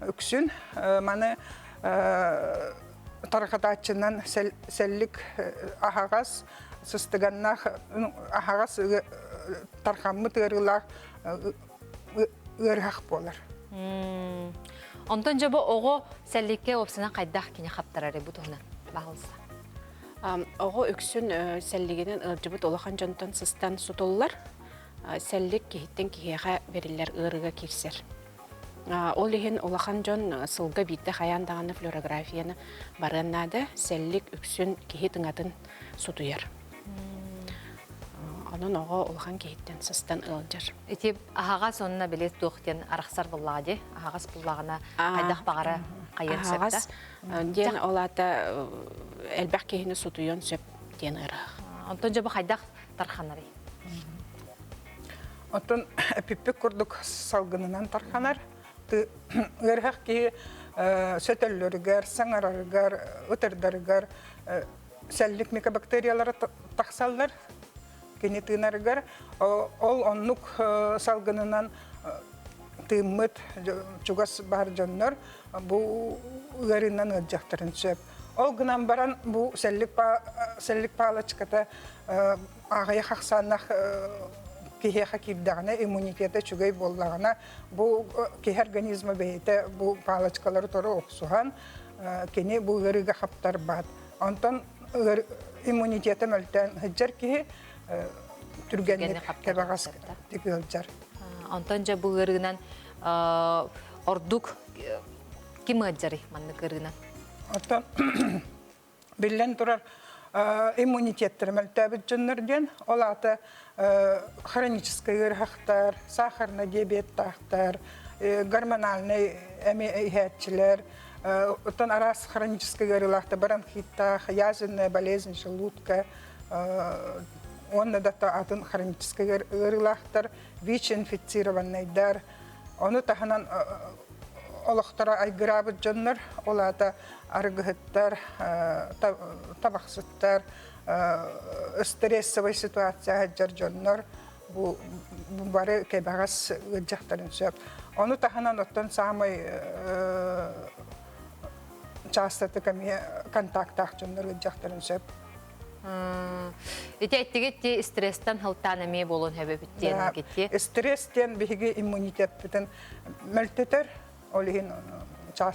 Speaker 22: үксүн маны тарҕатааччынан сэллик аһаҕас сыстыганнаах аһаҕас тархаммыт ыарыылаах ыарыһах буолар.
Speaker 1: Онтон дьэ бу оҕо сэлликкэ уопсанан хайдах кини хаптарары бу туһунан баһылса.
Speaker 3: Оҕо үксүн сэллигинэн ыалдьыбыт улахан дьонтон сыстан сутуллар. Сэллик киһиттэн киһиэхэ бэриллэр ыарыыга киирсэр. Ол иһин улахан дьон сылга биирдэ хайаан даҕаны флюорографияны барыан наада. Сэллик үксүн киһи тыҥатын сутуйар. Онон оҕо улахан киһиттэн сыстан ыалдьар.
Speaker 1: Ити аһаҕас онно били туох диэн арахсар буллаҕа дии. Аһаҕас буллаҕына хайдах баҕара хайыан сөп да.
Speaker 3: Аһаҕас диэн ол аата элбэх киһини сутуйуон сөп диэн ыарах.
Speaker 1: Онтон дьэ бу хайдах тарханарый?
Speaker 22: Оттон эпиппит курдук салгынынан тарханар. Ыарыһах киһи сөтөллөрүгэр, саҥарарыгар, ытырдарыгар сэллик микобактериялара тахсаллар кини тыынарыгар. Ол оннук салгынынан тыыммыт чугас баар дьоннор бу ыарыынан ыалдьахтарын сөп. Ол гынан баран бу сэллик, сэллик палочката аҕыйах ахсааннаах киһиэхэ киирдэҕинэ, иммунитета үчүгэй буоллаҕына, бу киһи организма бэйэтэ бу палочкалары тору охсуһан, кини бу ыарыыга хаптарбат. Онтон иммунитета мөлтөөн сылдьар киһи түргэнник кэбэҕэс ыалдьар.
Speaker 1: Онтон дьэ бу ыарыынан ордук ким ыалдьарый маннык ыарыынан?
Speaker 22: Оттон биллэн турар иммунитеттара мөлтөөбүт дьоннор диэн, ол аата хроническай ыарыһахтар, сахарный диабеттаахтар, гормональнай эми иһээччилэр, оттон араас хроническай ыарыылаахтар, бронхиттаах, язвенная болезнь желудка, уонна да атын хроническай ыарыылаахтар, ВИЧ-инфицированныйдар, ону таһынан олохторо айгыраабыт дьоннор, ол аата арыгыһыттар, табахсыттар, стрессовай ситуация сылдьар дьоннор бу бары кэбэҕэс ыалдьахтарын сөп. Ону таһынан оттон саамай чаастатык эмиэ контактаах дьоннор ыалдьахтарын сөп.
Speaker 1: Ити эттигит ти стресстэн хылтаан эмиэ буолуон сөбүт диэн китти.
Speaker 22: Стресс диэн биһиги иммунитеппытын мөлтөтөр, ол иһин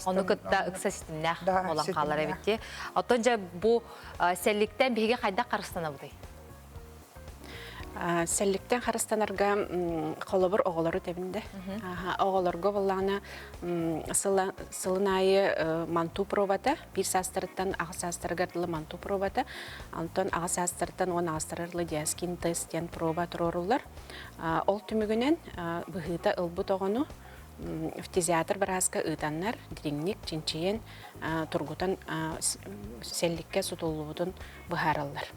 Speaker 1: Ону кытта ыкса ситимнээх буолан хаалар эбит дии. Оттон дьэ бу сэлликтэн биһиги хайдах харыстанабытый?
Speaker 3: Сэлликтэн харыстанарга холобур оҕолору тэбинде. Оҕолорго буоллаҕына сылын аайы манту пробата, биир саастарыттан аҕыс саастарыгар дылы манту пробата, онтон аҕыс саастарыттан уон аҕыстарыгар дылы диаскин тест диэн проба туруоруллар. Ол түмүгүнэн быһыыта ылбыт оҕону фтизиатр бырааска ыытаннар дириҥник чинчийэн тургутан сэлликкэ сутуллубутун быһаараллар.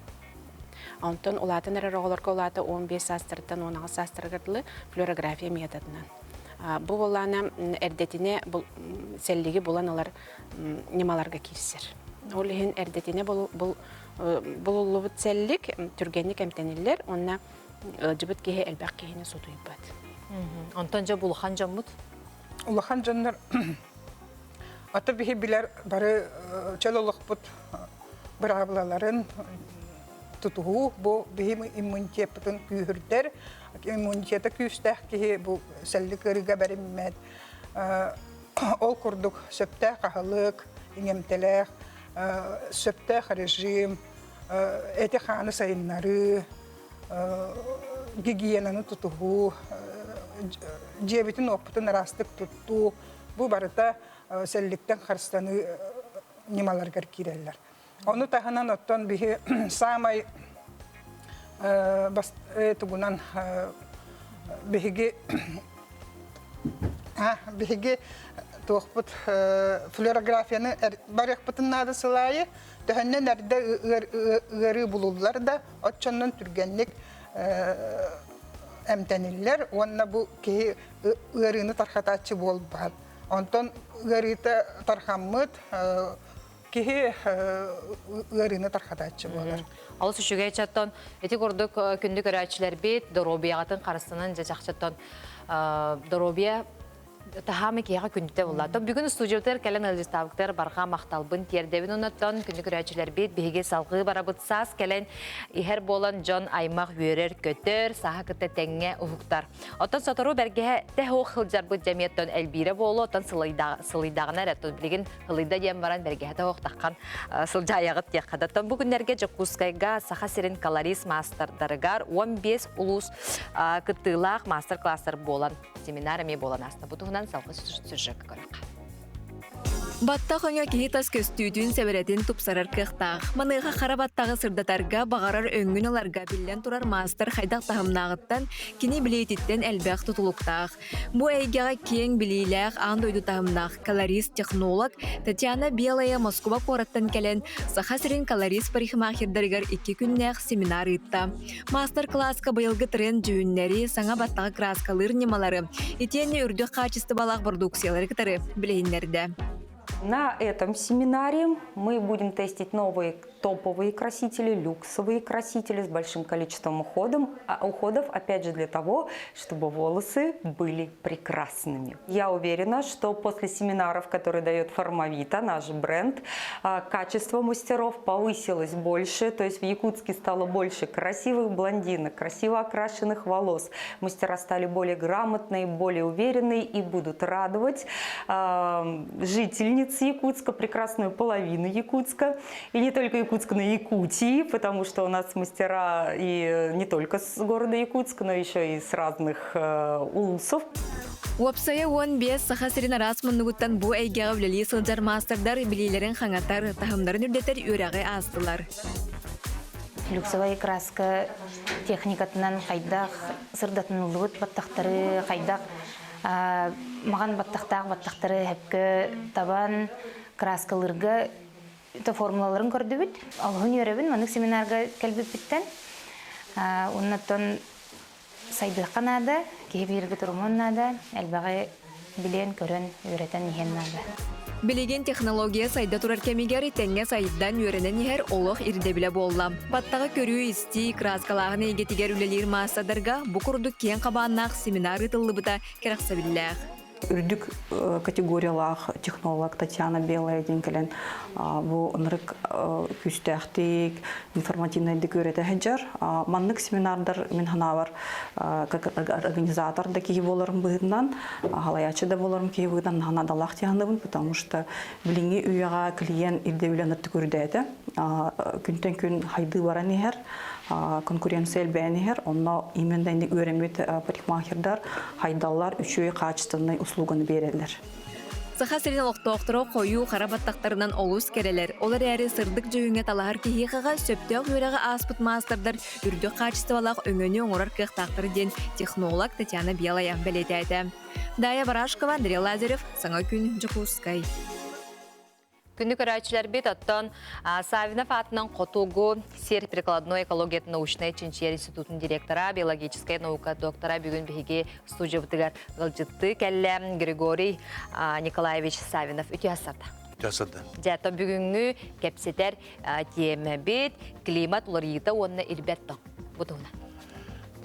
Speaker 3: Онтон улаатан эрэр оҕолорго улаата 15 саастарыттан 18 саастарыгар дылы флюорография методынан. Бу буоллаана эрдэтинэ сэллиги булан ылар ньымаларга киирсэр. Ол иһин эрдэтинэ булуллубут сэллик түргэнник эмтэниллэр уонна ыалдьыбыт киһи элбэх киһини сутуйбат.
Speaker 1: Онтон дьэ бу улахан дьоммут?
Speaker 22: Улахан дьоннор ата биһи билэр бары чөл олохпут быраабылаларын тутуһуу бу биһи иммунитеппытын күүһүрдэр. Иммунитета күүстээх киһи бу сэллик ыарыыга бэриммэт. Ол курдук сөптөөх аһылык, иҥэмтэлээх, сөптөөх режим, эти-хааны сайыннарыы, гигиенаны тутуһуу, дьиэбитин уоппутун ыраастык туттуу, бу барыта сэлликтэн харыстаныы ньымаларыгар киирэллэр. Ону таһынан оттон биһи саамай тугунан биһиги биһиги туохпут флюорографияны барыахпытын наада сыл аайы төһөннөн эрдэ ыарыы булуллар да оччоннон түргэнник эмтэниллэр уонна бу киһи ыарыыны тархатааччы буолбат. Онтон ыарыыта тархаммыт киһи ыарыыны тархатааччы буолар.
Speaker 1: Олус үчүгэй чаттон ити курдук күндү көрөөччүлэрбит доруобуйаҕытын харыстанан дьэ чахчыттан Доруобуйа таһаамы киһиэхэ күндүтэ буолла. То бүгүн студиябытыгар кэлэн ыалдьыттаабыттар барҕа махталбын тиэрдэбин оннуттан күндү көрөөччүлэрбит биһиги салҕыы барабыт саас кэлэн иһэр буолан дьон аймах үөрэр-көтөр, сааһа кытта тэҥҥэ уһуктар. Оттон сотору бэргэһэ тэһ сылдьарбыт дьэмиэттэн элбиирэ буолуо, оттон сылыйдаҕына эрэ билигин ылыйда диэн баран бэргэһэтэ оһохтаххан сылдьаайаҕыт диэххэ да. Бу күннэргэ Дьокуускайга Саха сирин колорист маастардарыгар 15 улуус кыттыылаах маастар-класстар буолан семинар эмиэ буолан ааста. Бу туһунан салгыы сюжекка көрөххө.
Speaker 4: Баттах өҥө киһи тас көстүүтүн, сэбэрэтин тупсарар кыахтаах. Маныаха хара баттаҕы сырдатарга, баҕарар өҥҥүн ыларга биллэн турар маастар хайдах таһымнааҕыттан, кини билиититтэн элбэх тутулуктаах. Бу эйгэҕэ киэҥ билиилээх, аан дойду таһымнаах колорист-технолог Татьяна Белая Москуба куораттан кэлэн, Саха сирин колорист-парикмахердарыгар икки күннээх семинар ыытта. Маастар-кылааска быйылгы тренд дьүһүннэри, саҥа баттаҕы кырааскалыыр ньымалары, итиэннэ үрдүк хаачыстыбалаах бородууксуйалары кытары билиһиннэрдэ.
Speaker 5: На этом семинаре мы будем тестить новые топовые красители, люксовые красители с большим количеством уходом, уходов, опять же, для того, чтобы волосы были прекрасными. Я уверена, что после семинаров, которые дает Формавита, наш бренд, качество мастеров повысилось больше, то есть в Якутске стало больше красивых блондинок, красиво окрашенных волос. Мастера стали более грамотные, более уверенные и будут радовать жительниц Якутска, прекрасную половину Якутска. И не только Якутска, но и Якутии, потому что у нас мастера и не только с города Якутска, но еще и с разных улусов.
Speaker 4: Уопсайа 15 Саха сирин араас муннугуттан бу эйгэҕэ үлэлии сылдьар маастардар билиилэрин хаҥатар, таһымнарын үрдэтэр үөрэҕи аастылар.
Speaker 23: Люксовай краска техникатынан хайдах сырдатыныллыбыт баттахтары, хайдах маҕан баттахтаах баттахтары хөпкө табан краскалыырга формулаларын көрдүбүт. Олуһун үөрэбин маннык семинарга кэлбиппиттэн. Оннуттан сайдыахха наада, киһи бииргэ турумуон наада, элбэҕи билиэн, көрөн, үөрэтэн иһиэн наада.
Speaker 4: Билигин технология сайда турар кэмигэр тэҥҥэ сайдан үөрэнэн иһэр олох ирдэбилэ буолла. Баттаҕы көрүү-истии, кырааскалааһын эйгэтигэр үлэлиир маассадарга бу курдук киэҥ хабааннаах семинар ыытыллыбыта кэрэхсэбиллээх.
Speaker 24: Үрдүк категориялаах технолог Татьяна Белая диэн кэлэн бу ынырык күүстээхтик, информативнайдык үөрэтэ сылдьар. Маннык семинардар мин санаабар как организатор да киһи буоларым быһыытынан, халайааччы да буоларым киһи быһыытынан наадалаах дии потому что билиҥҥи үйэҕэ клиент ирдэбилэ ынырык үрдээтэ. Күнтэн күн хайдыы баран иһэр, конкуренция элбээн иһэр. Онно именно инник үөрэммит парикмахердар хайдаллар үчүгэй качественнай услуганы биэрэллэр.
Speaker 4: Саха сирин олохтоохторо хойуу хара баттахтарынан олус кэрэлэр. Ол эрээри сырдык дьүһүҥҥэ талаһар киһиэхэҕэ сөптөөх үөрэҕи ааспыт маастардар үрдүк хаачыстыбалаах өҥөнү оҥорор кыахтаахтар диэн технолог Татьяна Белая бэлиэтээтэ. Дая Барашкова, Андрей Лазарев, Саҥа күн, Дьокуускай.
Speaker 1: Күндү көрөөччүлэрбит, оттон Савинов аатынан Хотугу сир прикладной экологиятын научнай чинчийэр институтун директора, биологическай наука доктора бүгүн биһиги студиябытыгар ыалдьыттыы кэллэ Григорий Николаевич Савинов үтүө сарда.
Speaker 12: Үтүө сарда.
Speaker 1: Дьэ, бүгүҥҥү кэпсэтэр тиэмэбит климат уларыйыыта уонна ирбэт тоҥ. Бу туһунан.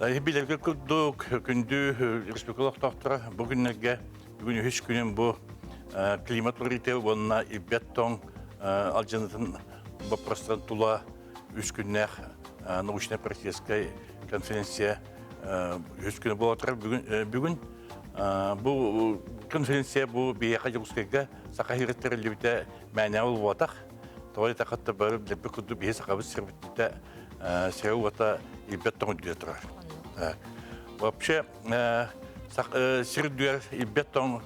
Speaker 12: Билэргэ курдук күндү республика олохтоохторо бу күннэргэ Бүгүн үһүс күнүм бу климат уларыйыыта уонна ирбэт тоҥ алдьанытын боппуруостарын тула үс күннээх научнай-практическай конференция үһүс күнэ буола турар бүгүн. Бу конференция бу биһиэхэ Дьокуускайга Саха сиригэр тэриллибитэ мээнэ буолбатах. Тоҕо диэтэххэ бары билэрбит курдук биһи сахабыт сирбитэ сирэ уота ирбэт тоҥ үрдүгэр турар. Вообще сир үрдүгэр ирбэт тоҥ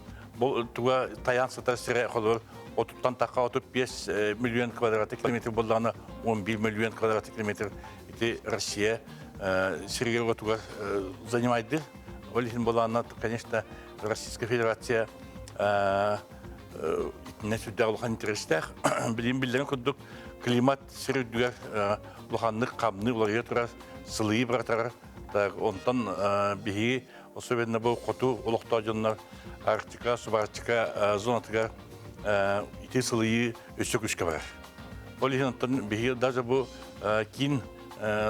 Speaker 12: туга тайаан сытар сирэ холобур отуттан тахха 35 миллион квадратный километр буоллаҕына 11 миллион квадратный километр ити Россия сиригэр уотугар занимайды. Ол иһин буолаана, конечно, Российская Федерация итиннэ сүрдээх улахан интэриэстээх. Билигин биллэрин курдук климат сир үрдүгэр улаханнык хамныы уларыйа турар, сылыйыы бара турар. Так, онтон биһиги особенно бу хоту олохтоох дьоннор Арктика, Субарктика зонатыгар ити сылыйыы өссө күүскэ барар. Ол иһин оттон биһиги даже бу киин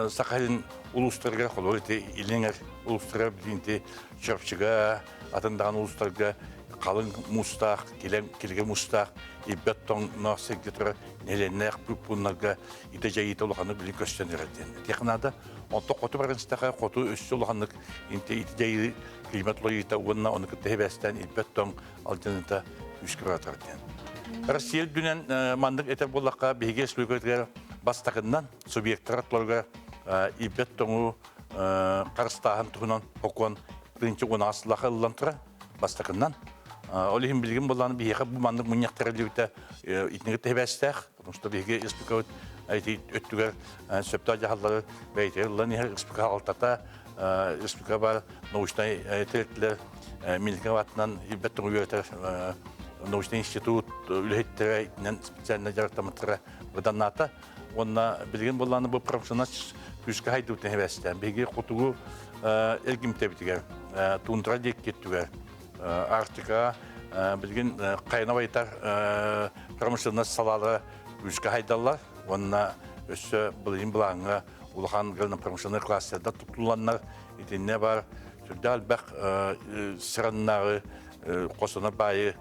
Speaker 12: Саха сирин улуустарыгар холобур ити илиҥ улуустарыгар билигин ити Чурапчыга, атын даҕаны улуустарга халыҥ муустаах, килэҥ килигэ муустаах, ирбэт тоҥноох сиргэ турар нэһилиэннээх пууннарга итэ дьайыыта улаханнык билигин көстөн эрэр диэн этиэх наада. Онтон хоту баран истэхэ, хоту өссө улаханнык ити дьайыы климат уларыйыыта уонна ону кытта сибээстээн ирбэт тоҥ алдьаныыта күүскэ баратар диэн. Россия үрдүнэн маннык этэр буоллахха, биһиги республикабытыгар бастакыннан субъектар аттыларыгар ирбэт тоҥу харыстааһын туһунан сокуон тыынча уон сыллаах ылыллан турар бастакыннан. Ол иһин билигин буоллаҕына биһиэхэ бу маннык мунньах тэриллибитэ итинник тэбээстээх, потому что биһиги республикабыт ити өттүгэр сөптөөх дьаһаллары бэйэтигэр ылан иһэр республика алтата республика бар научнай тэрилтэлэр Минников атынан ирбэт тоҥу үөрэтэр научнай институт үлэһиттэрэ итинэн специально дьарыктаммыттара быданнаата. Уонна билигин буоллаҕына бу промышленность күүскэ хайдыбытын эбэстээн биһиги хотугу эргимтэбитигэр тундра диэки өттүгэр Арктика билигин хайана байытар промышленность салаалара күүскэ хайдаллар уонна өссө былырыын былааҥҥа улахан промышленнай кластердар туттулланнар итиннэ бар сүрдээх элбэх сыраннааҕы хостонор баайы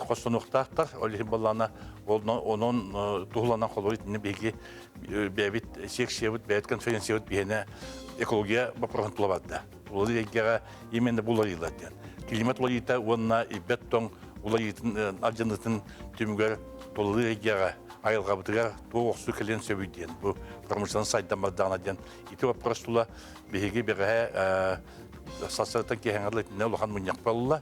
Speaker 12: хостонуохтаахтар. Ол иһин буоллаҕына онон туһуланан холобур итиннэ биһиги бэйэбит секциябыт, бэйэбит конференциябыт биһиэнэ экология боппуруоһун тула барда. Уларыы эйгэҕэ именно бу уларыылар диэн. Климат уларыйыыта уонна ирбэт тоҥ уларыйыытын алдьанытын түмүгэр тулалыыр эйгэҕэ айылҕабытыгар туох охсуу кэлиэн сөбүй диэн бу промышленность сайдан бардаҕына диэн ити вопрос тула биһиги бэҕэһээ сарсыардан киэһэҥҥэ дылы итиннэ улахан мунньах буолла.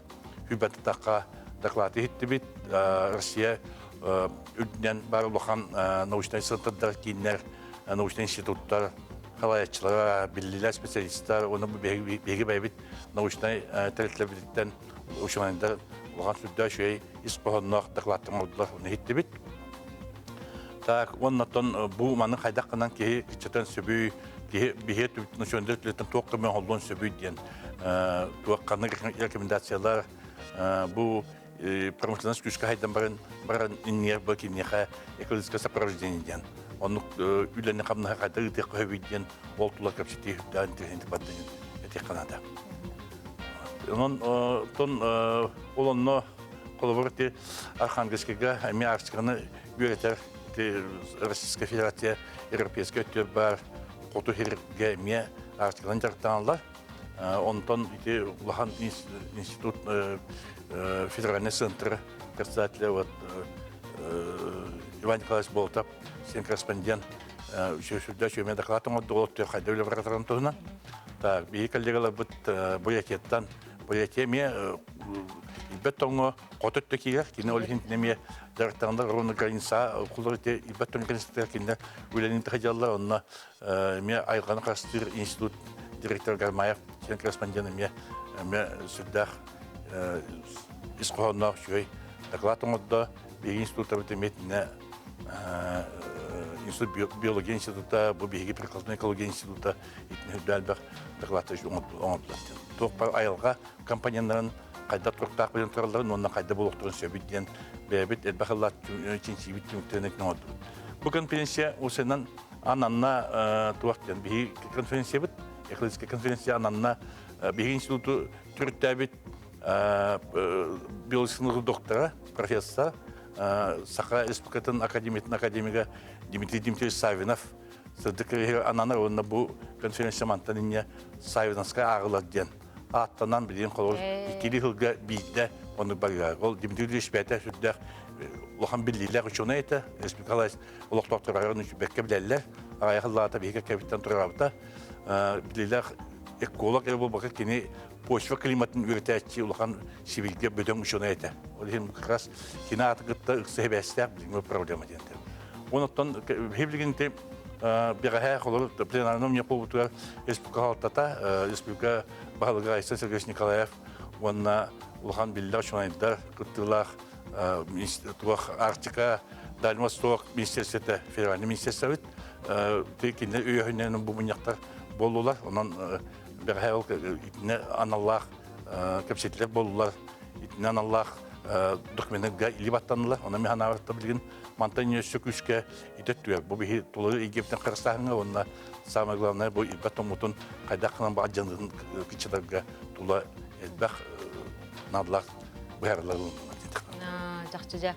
Speaker 12: Хүбэтатахха доклады иһиттибит. Россия үрдүнэн бар улахан научнай центрдар, кииннэр, научнай институттар халаяччылара, биллилэр специалистар, уонна бу биһиги бэйэбит научнай тэрилтэлэрбититтэн учуонайдар улахан сүрдээх үчүгэй ис хоһоонноох докладтар оҥордулар, ону иһиттибит. Так, уоннаттан бу маны хайдах гынан киһи кыччатан сөбүй, киһи биһиэ учуонайдар түлэттэн туох көмө оҥоһуллуон сөбүй диэн туох ханнык рекомендациялар бу промышленность күүскэ хайдан баран баран иннигэр бу киниэхэ экологическое сопровождение диэн оннук үлэни хамнаһы хайда ыытыахха сөбүй диэн ол тула кэпсэтии үрдээн интэриэһинтик барда диэн этиэххэ наада. Онон тон ол онно холобур ити Архангельскайга эмиэ Арктиканы үөрэтэр ити Российская Федерация Европейскай өттүгэр баар хоту сиргэ эмиэ Арктиканан дьарыктаналлар. Онтон ити улахан институт федеральный центр председателя вот Иван Николаевич Болотов сен корреспондент сүрдээх үчүгэй доклад оҥордо ол хайда үлэ баратарын туһунан. Так, биһи коллегаларбыт Бурятияттан Бурятия эмиэ ирбэт тоҥҥо хоту өттө киирэр. Кини ол иһин эмиэ дьарыктанар ровно граница кулар ити ирбэт тоҥ границатыгар кинилэр үлэлиин тахадьаллар. Онно эмиэ айылҕаны харыстыыр институт директор Гармаев член корреспондент эмиэ эмиэ сүрдээх ис хоһоонноох үчүгэй доклад оҥордо. Биһиги институттарбыт эмиэ итиннэ институт биология института, бу биһиги прикладной экология института итиннэ үрдэ элбэх докладтар оҥордулар. Туох бар айылҕа компоненнарын хайдах туруктаах билэн туралларын уонна хайда буолуохтарын сөбүт диэн бэйэбит элбэх ыллаат чинчийбит түмүктэрин итинэн оҥордубут. Бу конференция усенан ананна туох диэн биһиги конференциябыт экологическая конференция ананна биһиги институту төрүттээбит биологический доктора, профессор, Саха Республикатын Академиятын академига Дмитрий Дмитриевич Савинов сырдык ананар уонна бу конференция мантан инньэ Савиновскай ааҕылар диэн ааттанан билигин холобур иккилии сылга биирдэ оннук барыга. Ол Дмитрий Дмитриевич бэйэтэ сүрдээх улахан биллиилээх учуонай этэ. Республика олохтоохторо бэккэ билэллэр. Аҕыйах сыллааҕыта биһиги кэбиттэн тураабыта. Биллиилээх эколог эрэ буолбакка кини почва климатын үөрэтээччи улахан сибилгэ бөдөҥ учуонай этэ. Ол иһин как раз кини ааты кытта ыкса сибээстээх билиҥҥи проблема диэн. Онон билигин ити бэҕэһээ холобур пленарный мунньах буолбутугар республика салалтата, республика баһылыга Айсен Сергеевич Николаев уонна улахан биллэр учуонайдар кыттыылаах туох Арктика, Дальний Восток министерствота, федеральный министерствобыт кинилэр өйөһүнэн бу мунньахтар буоллулар. Онон бэҕэһээ ол итиннэ аналлаах кэпсэтилэр буоллулар. Итиннэ аналлаах документга или баттанылар. Онон мен ханаабатта билигин мантан өссө күүскэ итет түгэр. Бу биһи тулары игептен карыстааһынга онна самое главное бу ирбэт тоҥмутун хайдах гынан баар дьанытын кыччатарга тула элбэх наадалаах быһаарылар ылыннылар.
Speaker 1: Чахчы дьэ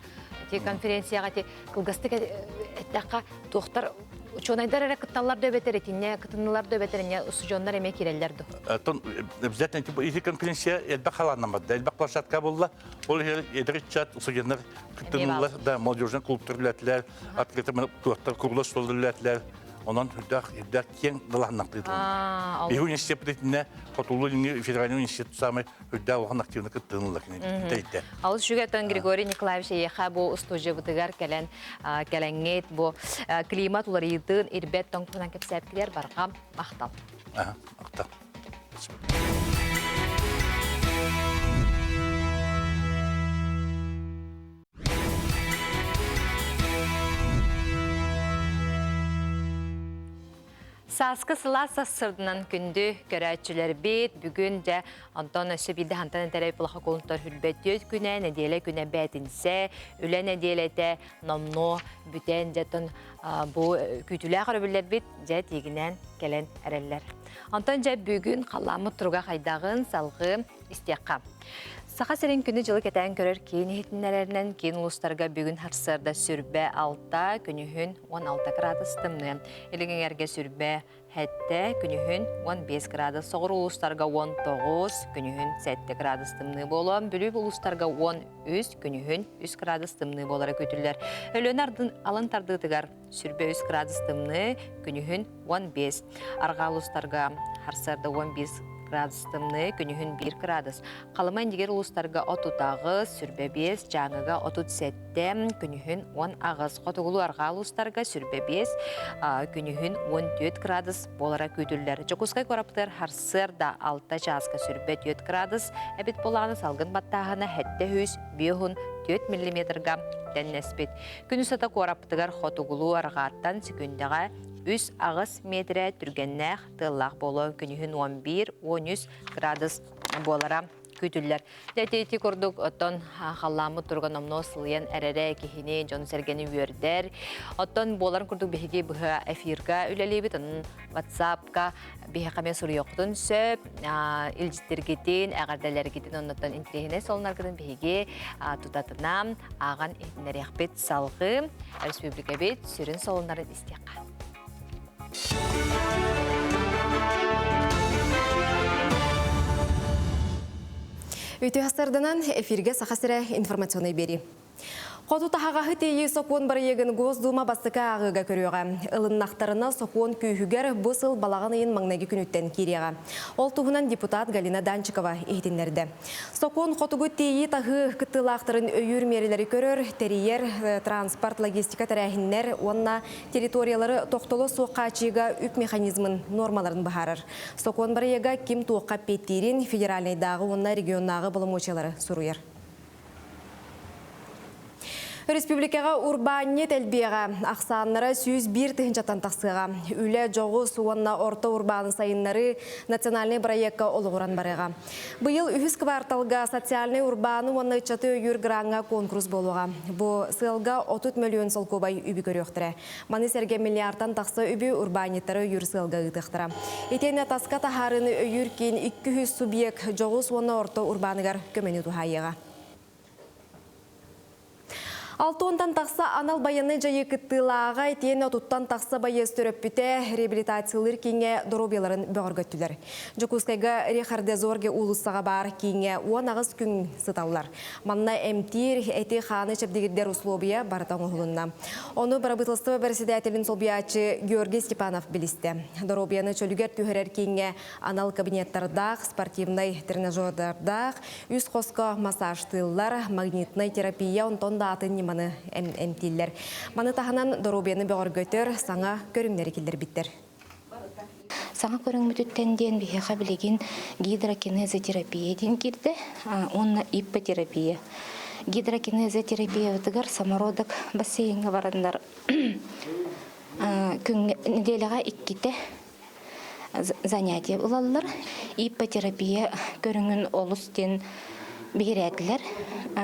Speaker 1: ити конференцияҕа ити кылгастык эттэххэ туохтар учуонайдар эрэ кытталлар да эбэтэр итиннэ кытыннылар да эбэтэр эмиэ устудьуоннар эмиэ киирэллэр дуо?
Speaker 12: Тон обязательно ити конференция элбэх халааннаммат элбэх площадка буолла. Ол иһэр эдэр ыччат студенттар кыттыннылар да молодежный клубтар үлэлэтилэр, открытый туохтар круглый стол үлэлэтилэр. Онон үрдээх үрдээх киэҥ далаһыннахтыытылар. Биһи университет итиннэ Хотулуу Илиҥҥи федеральный университет самый үрдээх улахан активно кыттыынылар кини
Speaker 1: Алыс үчүгэй Григорий Николаевич эйиэхэ бу устуудьуйабытыгар кэлэн кэлэҥҥит бу климат уларыйыытын ирбэт тоҥ туһунан кэпсээпкилэр барҕа махтал.
Speaker 12: Махтал.
Speaker 1: Сааскы сылаас сарсырдынан күндү көрөөччүлэрбит бүгүн дьэ онтон өссө биирдэ хантан этэрэй плохо кулунтар хүрбэт күнэ нэдиэлэ күнэ бээтинсэ үлэ нэдиэлэтэ номнуо бүтэн дьэтон бу күүтүүлээх өрөбүллэрбит дьэ тиигинэн кэлэн эрэллэр. Онтон дьэ бүгүн халлааммыт туруга хайдаҕын салгыы истиэххэ. Саха сирин күнү-дьылы кэтээн көрөр киин иһитиннэрэринэн киин улуустарга бүгүн харсыарда сүрбэ 6, күнүһүн 16 градус тымныы. Илин эҥэргэ сүрбэ 7, күнүһүн 15 градус, соҕуруу улуустарга 19, күнүһүн 7 градус тымныы буолуо. Бүлүү улуустарга 13, күнүһүн 3 градус тымныы буолара күүтүллэр. Өлүөнэ ардын алын тардыытыгар сүрбэ 3 градус тымныы, күнүһүн 15. Арҕаа улуустарга харсыарда 15 градус тымныы, күнүһүн 1 градус. Халыма Индигир улуустарга 38, сүрбэ 5, Дьааҥыга 37, күнүһүн 18. Хотугулуу арҕаа улуустарга сүрбэ 5, күнүһүн 14 градус буолара күүтүллэр. Дьокуускай куораппытыгар харсыарда 6 чааска сүрбэ 4 градус, эбит буолаҕына салгын баттааһына 754 миллиметрга тэннэспит. Күн устата куораппытыгар хотугулуу арҕааттан секүндэҕэ 3-8 миэтэрэ түргэннээх тыаллаах буолуон күнүһүн 11-13 градус буолара күүтүллэр. Дьэ ити курдук оттон халлааммыт туруга номнуо сылыйан эрэрэ киһини, дьон-сэргэни үөрдэр. Оттон буоларын курдук биһиги быһа эфирга үлэлиибит, онон WhatsApp-ка биһиэхэ эмиэ суруйуоххутун сөп. Илдьиттэргитин, эҕэрдэлэргитин оннуттан интэриэһинэй солунаргытын биһиги тутатына ааҕан иһитиннэриэхпит салҕыы республикабит сүрүн солуннарын истиэххэ.
Speaker 2: Үтүө сарданан эфиргэ Саха сирэ информационный биэрии. Хоту таһаҕаһы тиэйии сокуон барыйыгын Госдума бастакы ааҕыыга көрүөҕэ. Ылыннахтарына сокуон күүһүгэр бу сыл балаҕан ыйын маҥнайгы күнүттэн киириэҕэ. Ол туһунан депутат Галина Данчикова иһитиннэрдэ. Сокуон хотугу тиэйии-таһыы кыттыылаахтарын өйүүр миэрэлэри көрөр, тэрийэр, транспорт, логистика тэрээһиннэр уонна территориялары тохтоло суох хааччыйыыга үп механизмын нуормаларын быһаарар. Сокуон барыйыга ким туохха эппиэттиирин федеральнайдааҕы уонна регионнааҕы боломуочуйалары суруйар. Республикаҕа урбаанньыт элбиэҕэ, ахсааннара 101 тыһыынчаттан тахсыаҕа. Үлэ дьоҕус уонна орто урбааны сайыннарыы национальнай бырайыакка олоҕуран барыаҕа. Быйыл үһүс кварталга социальнай урбааны уонна ыччаты өйүүр граҥҥа куонкурус буолуоҕа. Бу сыалга 30 мөлүйүөн солкуобай үбү көрүөхтэрэ. Маны сэргэ миллиардтан тахса үбү урбаанньыттары өйүүр сыалга ыытыахтара. Итиэннэ таска таһаарыыны өйүүр киин 200 субъект дьоҕус уонна орто урбааныгар көмөнү туһаайыаҕа. Алтуонтан тахса анал байыаннай дьайыы кыттыылааҕа итиэннэ отуттан тахса байыас төрөппүтэ реабилитациялыыр кииҥҥэ доруобуйаларын бөҕөргөттүлэр. Дьокуускайга Рехардезорге уулуссаҕа баар кииҥҥэ 18 күн сыталлар. Манна эмтиир, эти-хааны чэбдигирдэр услуобуйа барыта оҥоһулунна. Ону бырабыыталыстыба бэрэссэдээтэлин солбуйааччы Георгий Степанов билистэ. Доруобуйаны чөлүгэр түһэрэр кииҥҥэ анал кабинеттардаах, спортивнай тренажердардаах, үс хоско массажтыыллар, магнитнай терапия, онтон да атын ньыманы эмтииллэр. Маны таһынан доруобуйаны бөҕөргөтөр саҥа көрүҥнэри киллэрбиттэр.
Speaker 23: Саҥа көрүҥмүтүттэн диэн биһиэхэ билигин гидрокинезотерапия диэн киирдэ уонна иппотерапия. Гидрокинезотерапиябытыгар самородок бассейҥҥа бараннар күҥҥэ нэдиэлэҕэ иккитэ занятие ылаллар. Иппотерапия көрүҥүн олус диэн Биһирээтилэр,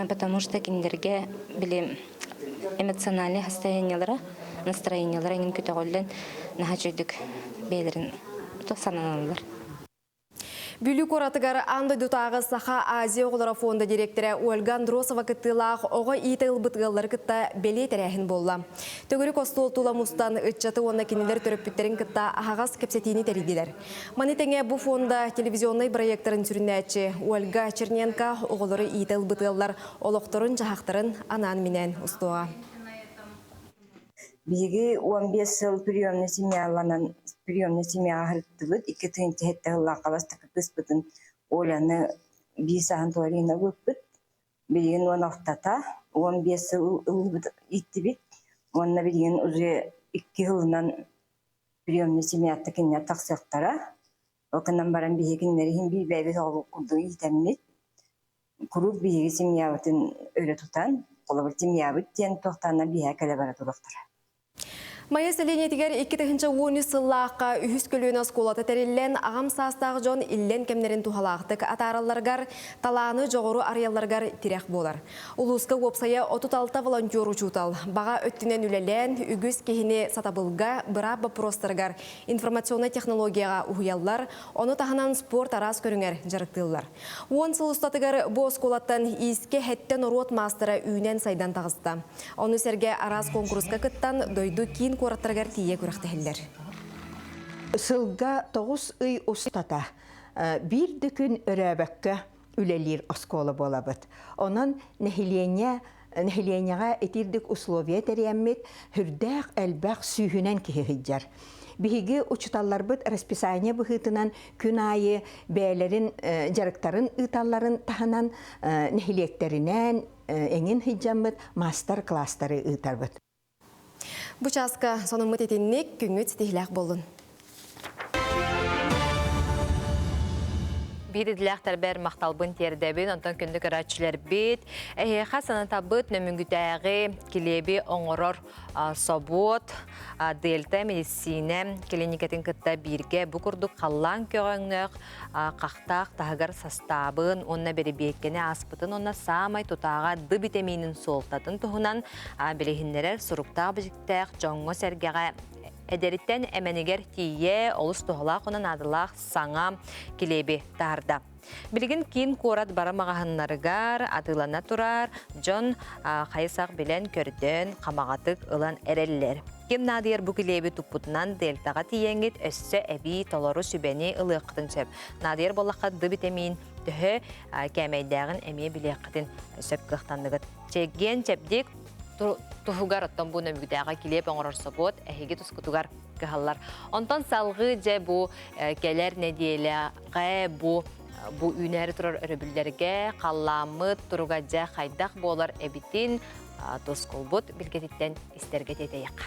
Speaker 23: потому что кинилэргэ били эмоциональнай состояниелара, настроениелара эҥин көтөҕүллэн наһаа үчүгэйдик бэйэлэрин сананаллар.
Speaker 2: Бүлүү куоратыгар аан дойдутааҕы Саха Азия оҕолоро фонда дириэктэрэ Ольга Андросова кыттыылаах оҕо иитэ ылбыт ыаллары кытта бэлиэ тэрээһин буолла. Төгүрүк остуол тула мустан ыччаты уонна кинилэр төрөппүттэрин кытта аһаҕас кэпсэтиини тэрийдилэр. Маны тэҥэ бу фонда телевизионнай бырайыактарын сүрүннээччи Ольга Черненко оҕолору иитэ ылбыт ыаллар олохторун-дьаһахтарын анаан-минээн устуоҕа.
Speaker 6: Биһиги 15 сыл приемный семьяланан приемный семьяҕа сырыттыбыт. 2007 сыллаахха бастакы кыыспытын Оляны биир сааһын туорина ылбыппыт. Билигин 16-та, 15 сыл ылбыт ииттибит. Уонна билигин уже икки сылынан приемный семьяттан кинилэр тахсыахтара. Ол гынан баран биһиги кинилэри иһин биир бэйэбит оҕолор курдук иитэммит Куруук биһиги семьябытын өрө тутан, холобур семьябыт диэн туохтааннар биһиэхэ кэлэ бара туруохтара.
Speaker 2: Майа сэлиэнньэтигэр 2013 сыллаахха үһүс көлүөнэ оскуолата тэриллэн, аҕам саастаах дьон иллэн кэмнэрин туһалаахтык атааралларыгар, талааны, дьоҕуру арыйалларыгар тирэх буолар. Улууска уопсайа 36 волонтер учуутал баҕа өттүнэн үлэлээн, үгүс киһини сатабылга, быраап боппуруостарыгар, информационнай технологияҕа уһуйаллар, ону таһынан спорт араас көрүҥэр дьарыктыыллар. Уон сыл устатыгар бу оскуолаттан иискэ хэттэ норуот маастара үүнэн-сайдан таҕыста. Ону сэргэ араас куонкуруска кыттан дойду киин куораттарыгар тиийэ күрэхтэһэллэр.
Speaker 7: Сылга тоҕус ый устата биир да күн өрөөбөккө үлэлиир оскуола буолабыт. Онон нэһилиэнньэ нэһилиэнньэҕэ итирдик условия тэрийэммит сүрдээх элбэх сүүһүнэн киһи сылдьар. Биһиги учуталларбыт расписание быһыытынан күн аайы бэйэлэрин дьарыктарын ыыталларын таһынан нэһилиэктэринэн эҥин сылдьаммыт маастар-класстары ыытарбыт.
Speaker 2: Бу чааска сонуммут итинник күҥҥүт ситиһилээх буоллун.
Speaker 1: Биир идэлээхтэрбэр махталбын тиэрдэбин, онтон күндү көрөөччүлэрбит, эһиэхэ санатабыт нөмүгүтээҕи килиэби оҥорор собуот, Дельта медицина клиникатын кытта бииргэ бу курдук халлаан көҕөҥнөөх хахтаах таһыгар састаабын уонна бэрэбиэркэни ааспытын уонна саамай тутааҕа Д битэмиинин суолтатын туһунан билиһиннэрэр суруктаах-бичиктээх дьоҥҥо-сэргэҕэ эдэриттэн эмэнигэр тиийэ олус туһалаах уонна наадалаах саҥа килиэби таһаарда. Билигин киин куорат бара маҕаһыннарыгар атыылана турар дьон хайысах билэн-көрдөөн хамаҕатык ылан эрэллэр. Ким наадыйар бу килиэби туппутунан дельтаҕа тиийэҥҥит өссө эбии толору сүбэни ылыаххытын сөп. Наадыйар буоллахха Д битэмиин төһө кээмэйдээҕин эмиэ билиэххитин сөп кыахтанныгыт. Чэгиэн чэбдик туһугар оттон бу нөмүгдээҕи килиэп оҥорор собуот эһиги тускутугар кыһаллар. Онтон салҕыы дьэ бу кэлэр нэдиэлэҕэ бу бу үүнээри турар өрөбүллэргэ халлааммыт туруга дьэ хайдах буолар эбитин тускулбут билгэтиттэн истэргэ тиэтэйэххэ.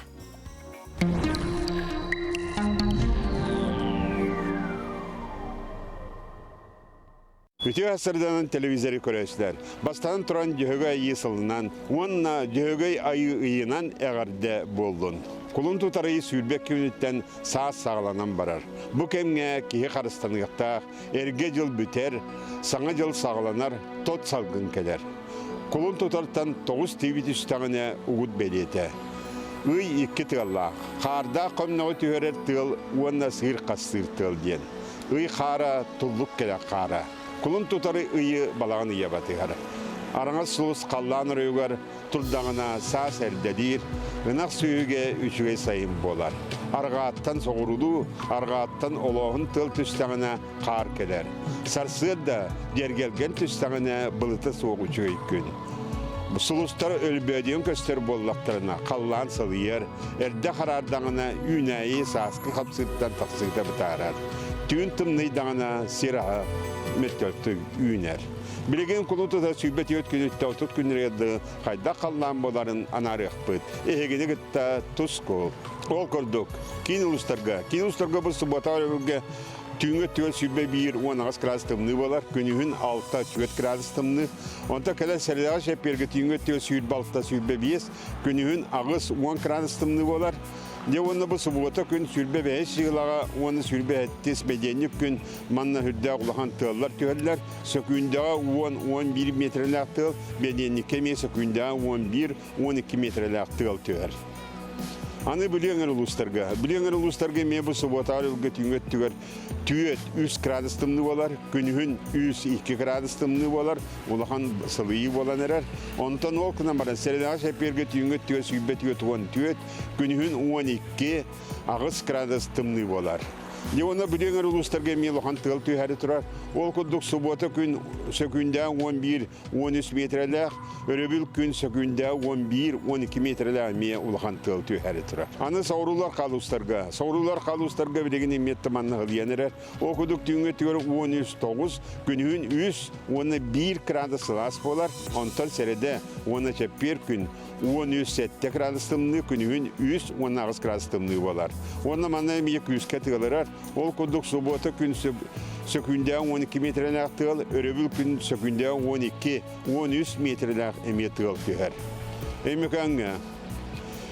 Speaker 8: Үтүө сарданан телевизоры көрөөчүлэр. Бастаан туран Дьөһөгөй Айыы сылынан уонна Дьөһөгөй Айыы ыйынан эҕэрдэ буоллун. Кулун тутар ый сүүрбэ күнүттэн саас саҕаланан барар. Бу кэмҥэ киһи харыстаныахтаах, эргэ дьыл бүтэр, саҥа дьыл саҕаланар, тот салгын кэлэр. Кулун тутартан тоҕус тиибит түстэҕинэ угут бэлиэтэ. Ый икки тыаллаах. Хаардаах хомноҕу түһэрэр тыал уонна сыыр хастыыр тыал диэн. Ый хаара туллук кэлэр хаара. Кулун тутары ыйы балаҕан ыйа батыһар. Араҥас сулус халлаан оройугар турдаҕына саас эрдэлиир, ынах сүөһүгэ үчүгэй сайын буолар. Арҕааттан соҕурулуу, арҕааттан олооһун тыал түстэҕинэ хаар кэлэр. Сарсыарда дьэргэлгэн түстэҕинэ былыта суох үчүгэй күн. Сулустар өлбөөдүйэн көстөр буоллахтарына халлаан сылыйар, эрдэ хараардаҕына үүнээйи сааскы хапсыыртан тахсыыта бытаарар. Түүн тымныйдаҕына сир аһа мөлтөхтүк үүнэр. Билигин кулун тута 24 күнүттэн 30 күннэргэ дылы хайдах халлаан буоларын анаарыахпыт. Эһигини кытта туску. Ол курдук, киин улуустарга, киин улуустарга бу суббота өрөбүлгэ Түүҥҥү өттүгэр 21 18 градус тымныы буолар, күнүһүн 6-4 градус тымныы. Онтон кэлэр сэрэдэҕэ чэппиэргэ түүҥҥү өттүгэр 26 25, күнүһүн 8-10 градус тымныы буолар. Дьэ уонна бу субуота күн 25 сыылаҕа уонна 27 бэдиэнньик күн манна үрдээх улахан тыаллар түһэллэр. Сөкүүндэҕэ 10-11 миэтэрэлээх тыал, бэдиэнньиккэ эмиэ сөкүүндэҕэ 11-12 миэтэрэлээх тыал түһэр. Аны Бүлүү эҥэр улуустарга. Бүлүү эҥэр улуустарга эмиэ бу субуотаҕа ылга түүҥҥү өттүгэр түөрт үс градус тымныы буолар, күнүһүн үс икки градус тымныы буолар, улахан сылыйыы буолан эрэр. Онтон ол гынан баран сэрэдэҕэ чэппиэргэ түүҥҥү өттүгэр 124, күнүһүн 12, 8 градус тымныы буолар. Дьэ уонна Бүлүү эҥэр улуустарга эмиэ улахан тыал түһээри турар. Ол курдук субуота күн сөкүүндэҕэ 11 13 миэтэрэлээх, өрөбүл күн сөкүүндэ 11-12 миэтэрэлээх эмиэ улахан тыал түһээри турар. Аны соҕуруулар халуустарга, соҕуруулар халуустарга билигин эмиэ тыманна ылыйан эрэр. Ол курдук түүҥҥү өттүгэр 13-9, күнүһүн 3 уонна 1 градус сылаас буолар. Онтон сэрэдэ уонна чэппиэр күн 13-7 градус тымныы, күнүһүн 3 уонна 8 градус тымныы буолар. Уонна манна эмиэ күүскэ тыалырар. Ол курдук субуота күн сөкүүндэҕэ 12 миэтэрэлээх тыал, өрөбүл күн сөкүүндэҕэ 12-13 миэтэрэлээх эмиэ тыал түһэр. Өймөкөөҥҥө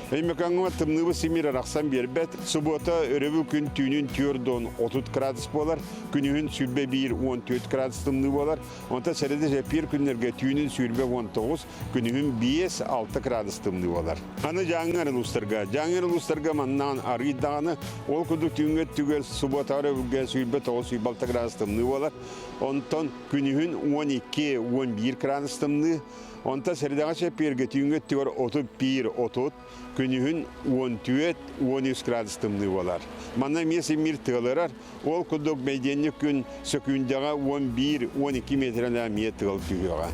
Speaker 8: Өймөкөөҥҥө тымныыбы симир арахсан биэрбэт. Субуота өрөбүл күн түүнүн 4-30 градус буолар, күнүһүн 21-14 градус тымныы буолар. Онтон сэрэдэ эпиир күннэргэ түүнүн 19, күнүһүн 5-6 градус тымныы буолар. Аны Дьааҥы улуустарга. Дьааҥы улуустарга маннаан арыый даҕаны ол курдук түүҥҥү өттүгэр субуотаҕа өрөбүлгэ 29-26 градус тымныы буолар. Онтон күнүһүн 12-11 градус тымныы. Онтон сэрэдэҕэ чэппиэргэ түүҥҥү өттүгэр 31-30, күнүһүн 14-13 градус тымныы буолар. Манна эмиэ симмир тыалырар. Ол курдук бэйдиэнньик күн сөкүүндэҕэ 11-12 миэтэрэлээх эмиэ тыал түһүөҕэ.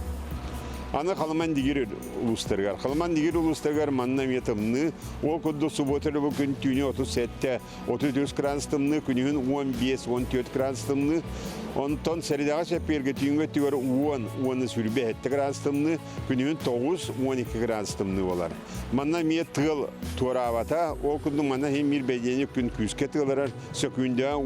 Speaker 8: Аны Халыман-Дигир улуустарыгар. Халыман-Дигир улуустарыгар манна эмиэ тымныы. Ол курдук субуота бу күн түүнү 37, 33 градус тымныы, күнүһүн 15-14 градус тымныы. Онтон сэрэдэҕэ чэппиэргэ түүҥҥү өттүгэр 10 уонна 27 градус тымныы, күнүһүн 9-12 градус тымныы буолар. Манна эмиэ тыал туораабата, ол курдук манна иһин биир бэйдиэни күн күүскэ тыалырар, сөкүүндэҕэ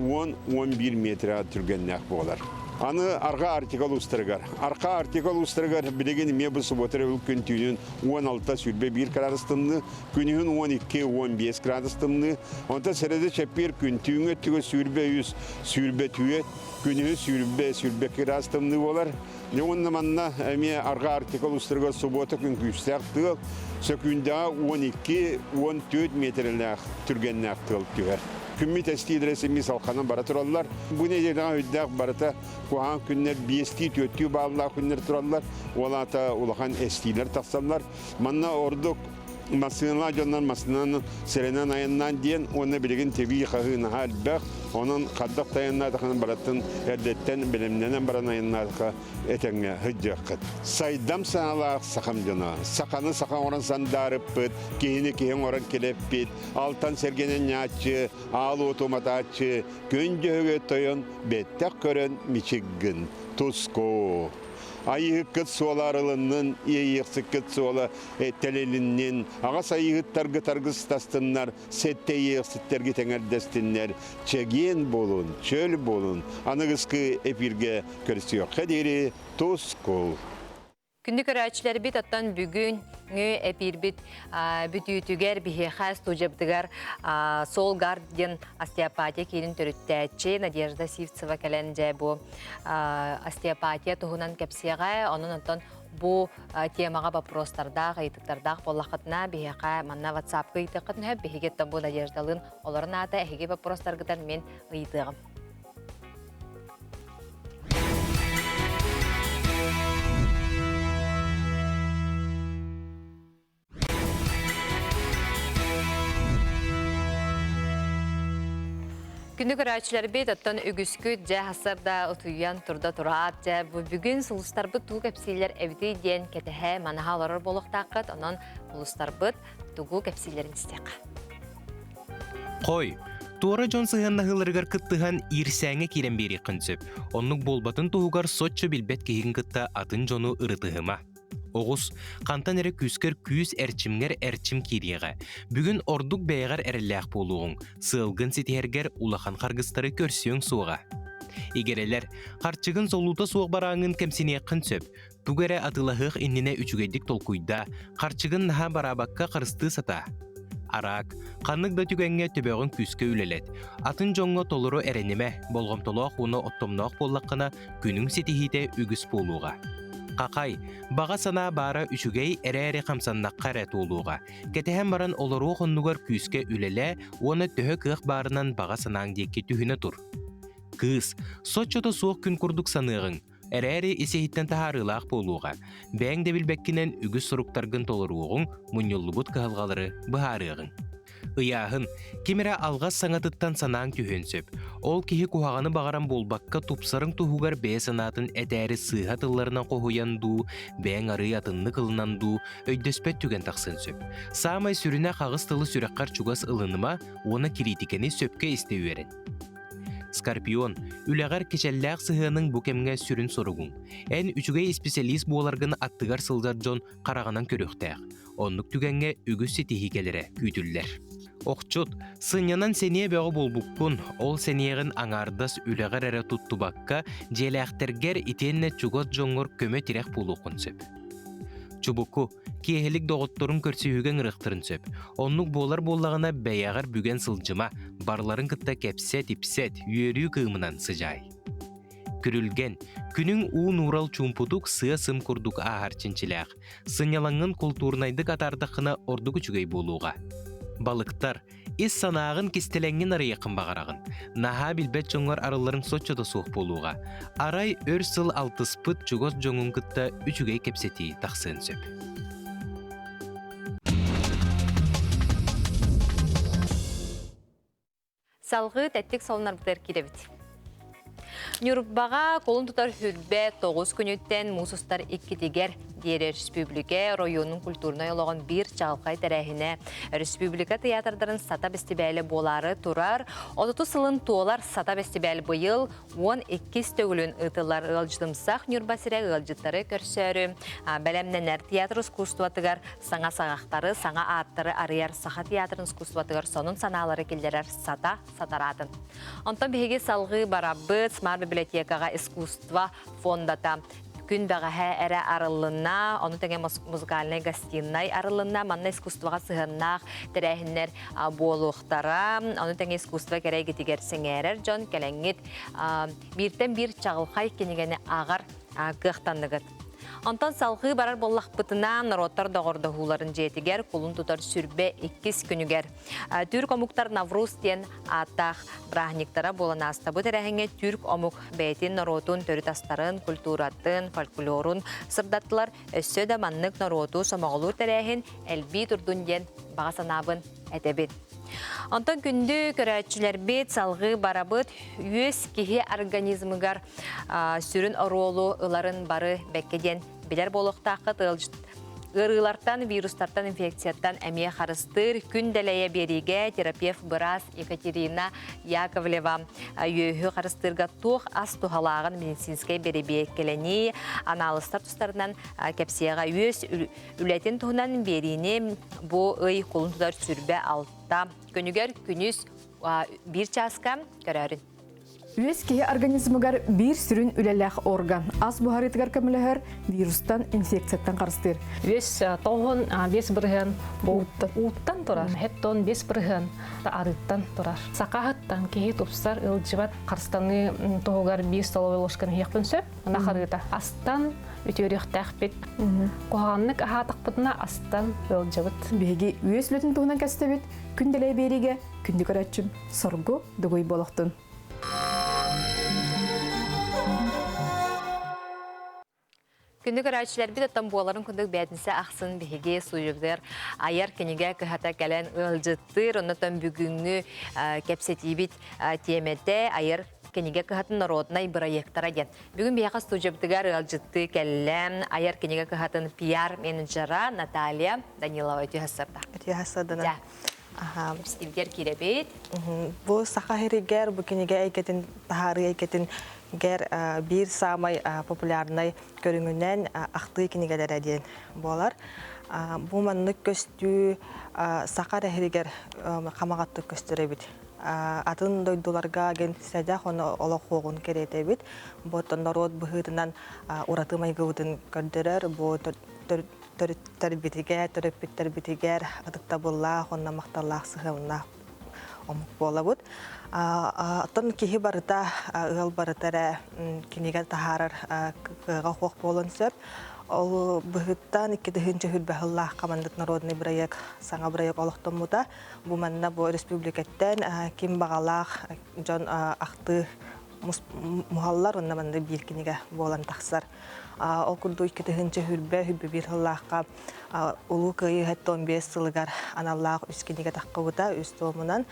Speaker 8: 10-11 миэтэрэ түргэннээх буолар. Аны Арҕаа Арктика улуустарыгар. Арҕаа Арктика улуустарыгар билигин эмиэ бу субуота өрөбүл күн түүнүн 16-21 градус тымныы, күнүһүн 12-15 градус тымныы, онтон сэрэдэ чэппиэр күн түүҥҥү өттүгэр 23, 24, күнүһүн 20, 22 градус тымныы буолар. Дьэ уонна манна эмиэ Арҕаа Арктика улуустарыгар субуота күн күүстээх тыал, сөкүүндэҕэ 12-14 миэтэрэлээх түргэннээх тыал түһэр. Күммүт эстиилэрэ симии салханан бара тураллар. Бу нэдиэлэҕэ үрдээх барыта куһаҕан күннэр биэстии, түөртүү бааллаах күннэр тураллар. Ол аата улахан эстиилэр тахсаллар. Манна ордук массыыналаах дьоннор массыынанан сэрэнэн айаннаан диэн уонна билигин тибии хаһыы наһаа элбэх. Онон хардах да айаннаатахына барытын эрдэттэн бэлэмнэнэн баран айаннаатахха этэҥҥэ сылдьыаххыт. Сайдам саҥалаах сахам дьоно. Саханы саха оҥорон сандаарыппыт, киһини киһи оҥорон килэппит, алтан сэргэнэн ньааччы, аал уоту уматааччы, күн дьөһөгөй тойон бэттэх көрөн мичик гын. Туску! Айыһыккыт суола арылыннын, иэйиэхсиккит суола тэлилиннин, аҕас айыһыттаргыт аргыстастыннар, сэттэ иэйиэхситтэргит эҥэрдэстиннэр, чэгиэн буолун, чөл буолун, аныгыскы эфиргэ көрсүөххэ диэри тускул!
Speaker 1: Күндү көрөөччүлэрбит оттон бүгүҥҥү эпиирбит бүтүүтүгэр биһиэхэ студиябытыгар Soul Guard диэн остеопатия киинин төрүттээччи Надежда Сивцева кэлэн дьэ бу остеопатия туһунан кэпсиэҕэ. Онон онтон бу темаҕа вопростардаах, ыйытыктардаах буоллаххытына биһиэхэ манна WhatsApp-ка ыйытыаххытын сөп. Биһиги оттон бу Надеждалыын олорон аата эһиги вопростаргытын мин ыйытыаҕым. Күндү көрөөччүлэрбит, оттон үгүскүт дьэ хасар да утуйан турда тураат дьэ бу бүгүн сулустарбыт тугу кэпсииллэр эбитий диэн кэтэһэ манаһа олорор буолуохтааххыт. Онон сулустарбыт тугу кэпсииллэрин истиэххэ.
Speaker 9: Хой, туора дьон сыһыаннаһыыларыгар кыттыһан иирсээҥҥэ киирэн биэриэххин сөп. Оннук буолбатын туһугар соччо билбэт киһигин кытта атын дьону ырытыһыма. Оҕус, хантан эрэ күүскэр күүс эрчимҥэр эрчим киириэҕэ. Бүгүн ордук бэйэҕэр эрэллээх буолуоҕуҥ, сыалгын ситиһэргэр улахан харгыстары көрсүөҥ суоҕа. Игирэлэр, харчыгын солуута суох барааҥҥын кэмсиниэххин сөп. Тугу эрэ атыылаһыах иннинэ үчүгэйдик толкуйдаа, харчыгын наһаа бараабакка харыстыы сатаа. Араак, ханнык да түгэҥҥэ төбөҕүн күүскэ үлэлэт. Атын дьоҥҥо толору эрэнимэ, болҕомтолоох уонна оттомноох буоллаххына, күнүҥ ситиһиитэ үгүс буолуоҕа. Хахай, баҕа санаа баара үчүгэй эрээри хамсаннахха эрэ туолуоҕа. Кэтэһэн баран олоруох оннугар күүскэ үлэлээ уонна төһө кыах баарынан баҕа санааҥ диэки түһүнэ тур. Кыыс, соччото суох күн курдук саныаҕыҥ, эрээри ис-иһиттэн таһаарыылаах буолуоҕа. Бэйэҥ да билбэккинэн үгүс соруктаргын толоруоҕуҥ, мунньуллубут кыһалҕалары быһаарыаҕыҥ. Ыйааһын, ким эрэ алҕас саҥатыттан санааҥ түһүөн сөп. Ол киһи куһаҕаны баҕаран буолбакка тупсарыҥ туһугар бэйэ санаатын этээри сыыһа тылларынан хоһуйан дуу, бэйэҥ арыый атыннык ылынан дуу, өйдөспөт түгэн тахсыан сөп. Саамай сүрүнэ хаҕыс тылы сүрэххэр чугас ылыныма уонна кириитикэни сөпкө истэ үөрэн. Скорпион, үлэҕэр кичэллээх сыһыаныҥ бу кэмҥэ сүрүн соругуҥ. Эн үчүгэй исписэлиис буоларгын аттыгар сылдьар дьон хараҕынан көрүөхтээх. Оннук түгэҥҥэ үгүс ситиһии кэлэрэ күүтүллэр. Охчут, сынньанан сэниэ бөҕө буолбуккун, ол сэниэҕин аҥаардас үлэҕэр эрэ туттубакка, дьиэлээхтэргэр итиэннэ чугас дьоҥҥор көмө-тирэх буолуоххун сөп. Чубуку, киэһэлик доҕотторуҥ көрсүһүүгэ ыҥырыахтарын сөп. Оннук буолар буоллаҕына бэйэҕэр бүгэн сылдьыма, барыларын кытта кэпсэт-ипсэт, үөрүү кыымынан сыдьаай. Күрүлгэн, күнүҥ уу нуурал чуумпутук сыа-сым курдук ааһар чинчилээх. Сынньалаҥҥын култуурунайдык атаардаххына ордук үчүгэй буолуоҕа. Балыктар, ис санааҕын кистэлэҥҥин арыйыаххын баҕараҕын. Наһаа билбэт дьоҥҥор арылларыҥ соччото суох буолуоҕа. Арай өр сыл алтыспыт чугас дьоҥҥун кытта үчүгэй кэпсэтии тахсыан сөп.
Speaker 1: Салгыы тэттик солунарбытыгар киирэбит. Ньурбаҕа кулун тутар хүрбэ 9 күнүттэн муус устар иккитигэр диэри өрөспүүбүлүкэ оройуонун культурнай олоҕун биир чаҕылхай тэрээһинэ республика театрдарын Сата бэстибээлэ буолаары турар. 30 сылын туолар Сата бэстибээл быйыл 12 төгүлүн ыытыллар ыалдьытымсах Ньурба сирэ ыалдьыттары көрсөөрү бэлэмнэнэр театр искусствотыгар саҥа саҕахтары, саҥа ааттары арыйар Саха театрын искусствотыгар сонун санаалары киллэрэр Сата сатараатын. Онтон биһиги салҕыы барабыт Смарт библиотекаҕа искусство фондата күн бэҕэһээ эрэ арыллынна, ону тэҥэ музыкальнай гостиной арыллынна. Манна искусствоҕа сыһыаннаах тэрээһиннэр буолуохтара. Ону тэҥэ искусство кэрэ эйгэтигэр сэҥээрэр дьон кэлэҥҥит бииртэн биир чаҕылхай кинигэни ааҕар кыахтанныгыт. Онтон салҕыы барар буоллахпытына, норуоттар доҕордоһууларын дьиэтигэр кулун тутар сүрбэ иккис күнүгэр Түрк омуктар Навруз диэн ааттаах бырааһынньыктара буолан ааста. Бу тэрээһиҥҥэ түрк омук бэйэтин норуотун төрүт астарын, культуратын, фольклорун сырдаттылар. Өссө да маннык норуоту сомоҕолуур тэрээһин элбии турдун диэн баҕа санаабын этэбин. Онтон күндү көрөөччүлэрбит салҕыы барабыт үөс киһи организмыгар сүрүн оруолу ыларын бары бэккэ диэн билэр буолуохтааххыт. Ыарыылартан, вирустартан, инфекцияттан эмиэ харыстыыр күн дэлэйэ биэриигэ терапевт быраас Екатерина Яковлева үөһү харыстыырга туох ас туһалааҕын медицинскэй бэрэбиэркэлэнии, анаалыстар тустарынан кэпсиэҕэ үөс үлэтин туһунан биэриини бу ый кулун тутар сүрбэ алта күнүгэр күнүс биир чааска көрөөрүн.
Speaker 16: Үөс киһи организмыгар биир сүрүн үлэлээх орган. Ас буһарыытыгар көмөлөһөр, вирустан, инфекцияттан харыстыыр.
Speaker 15: Үөс 95 бырыһыан ууттан турар. Хеттон 5 бырыһыан арыыттан турар. Сакаһыттан киһи тупсар, ылдьыбат харыстаныы туһугар биир столовой ложканы иһиэхпин сөп. Ынах арыыта. Астан үтүөрүөхтээхпит. Куһаҕаннык аһаатахпытына астан ыалдьабыт.
Speaker 16: Биһиги үөс үлэтин туһунан кэстэбит. Күн дэлэй биэриигэ күндү көрөөччүм Соргу Дугуй буолуохтун.
Speaker 1: Күндү көрөөччүлэрбит оттон буоларын курдук бээтинсэ ахсын биһиги суруйугар айар кинигэ кыһата кэлэн ыалдьыттыыр. Оннотон бүгүҥҥү кэпсэтиибит тиэмэтэ айар кинигэ кыһатын народнай бырайыактара диэн. Бүгүн биһиэхэ студиябытыгар ыалдьыттыы кэллэ айар кинигэ кыһатын пиар-менеджера Наталья Данилова үтүө сарда.
Speaker 10: Үтүө сардана.
Speaker 1: Кэпсэтиибитигэр киирэбит.
Speaker 10: Бу саха сиригэр бу кинигэ эйгэтин таһаарыы эйгэтин гэр биир саамай популярнай көрүҥүнэн ахтыы кинигэлэрэ диэн буолар. Бу маннык көстүү саха эрэ сиригэр хамаҕаттык көстөр эбит. Атын дойдуларга ген сэдэх ону олох хуоҕун кэриэтэбит. Бу норуот быһыытынан ураты майгыбытын көрдөрөр. Бу төрүттэрбитигэр, төрөппүттэрбитигэр ытыктабыллаах уонна махталлаах сыһыаннаах омук буолабыт. Оттон киһи барыта, ыал барыта эрэ кинигэ таһаарар кыаҕа суох буолуон сөп. Ол быһыттан 2020 сыллаахха маннык народный бырайыак, саҥа бырайыак олохтоммута. Бу манна бу республикаттан ким баҕалаах дьон ахтыы муһаллар уонна манна биир кинигэ буолан тахсар. Ол курдук 2021 сыллаахха Улуу Кыайыы 75 сылыгар аналлаах үс кинигэ таххыбыта, үс туомунан.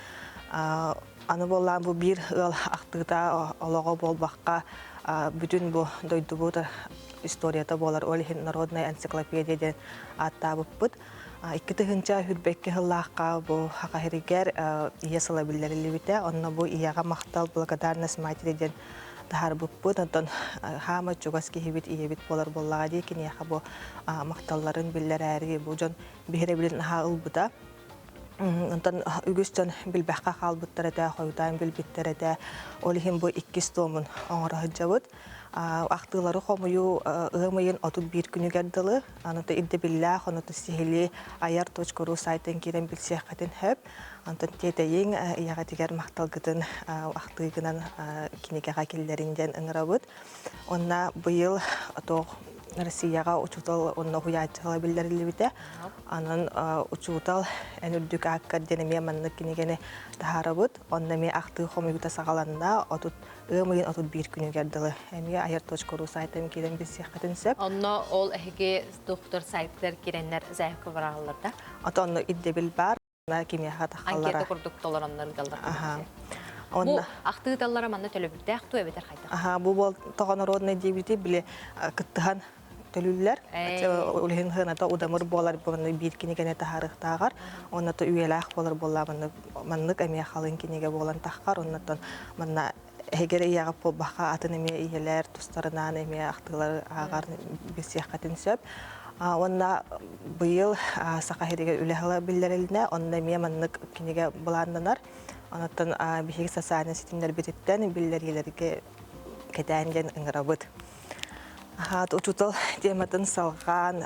Speaker 10: Аны буоллаан бу биир ыал ахтыыта олоҕо буолбакка бүтүн бу дойдубут историята буолар. Ол иһин народная энциклопедия диэн ааттаабыппыт. 2022 сыллаахха бу Саха сиригэр ийэ сыла биллэриллибитэ. Онно бу ийэҕэ махтал, благодарность матери диэн таһаарбыппыт. Онтон хаама чугас киһибит ийэбит буолар буоллаҕа дии киниэхэ бу махталларын биллэрээри бу дьон биһирэбилин наһаа ылбыта. Онтон үгүс дьон билбэххэ хаалбыттар этэ, хойутаан билбиттэр этэ. Ол иһин бу иккис туомун оҥоро сылдьабыт. Ахтыылары хомуйуу ыам ыйын 31 күнүгэр дылы, аны ирдэбиллээх, ону сиһилии айар.ру сайтан киирэн билсиэххитин сөп. Онтон тиэтэйиҥ ийэҕитигэр махталгытын ахтыыгынан кинигэҕэ киллэриҥ диэн ыҥырабыт. Онно быйыл туох Россияҕа учуутал уонна уһуйааччы биллэриллибитэ. Онон учуутал эн үрдүк ааккар диэн эмиэ маннык кинигэни таһаарабыт. Онно эмиэ ахтыы хомуйуута саҕаланна. Отут ыам ыйын 31 күнүгэр дылы эмиэ айар.ру сайтан киирэн билсиэххитин сөп.
Speaker 1: Онно ол эһиги доктор сайтыгар киирэннэр заявка барааллар да?
Speaker 10: Ото онно ирдэбил баар. Кимиэхэ тахаллара.
Speaker 1: Анкета курдук толороннор ыыталлар. Бу ахтыыталлара манна төлөбүрдээх туу эбэтэр хайдах?
Speaker 10: Аха, бу бол тоҕо народный диэбити били кыттыһан төлүүллэр. Улиһин хыната удамыр буолар маннык биир кинигэни таһаарыахтааҕар, онно то үйэлээх буолар буолла маннык маннык эмиэ халыҥ кинигэ буолан таххар, оннотон манна эһигэр ийэҕэ буолбахха атын эмиэ ийэлэр тустарынан эмиэ ахтыылары ааҕар билсиэххитин сөп. Уонна быйыл Саха сиригэр үлэ сыла биллэрилинэ, онно эмиэ маннык кинигэ былааннанар. Онтон биһиги социальнай ситимнэрбититтэн биллэриилэргэ кэтээн диэн ыҥырабыт. Учуутал тематын салҕаан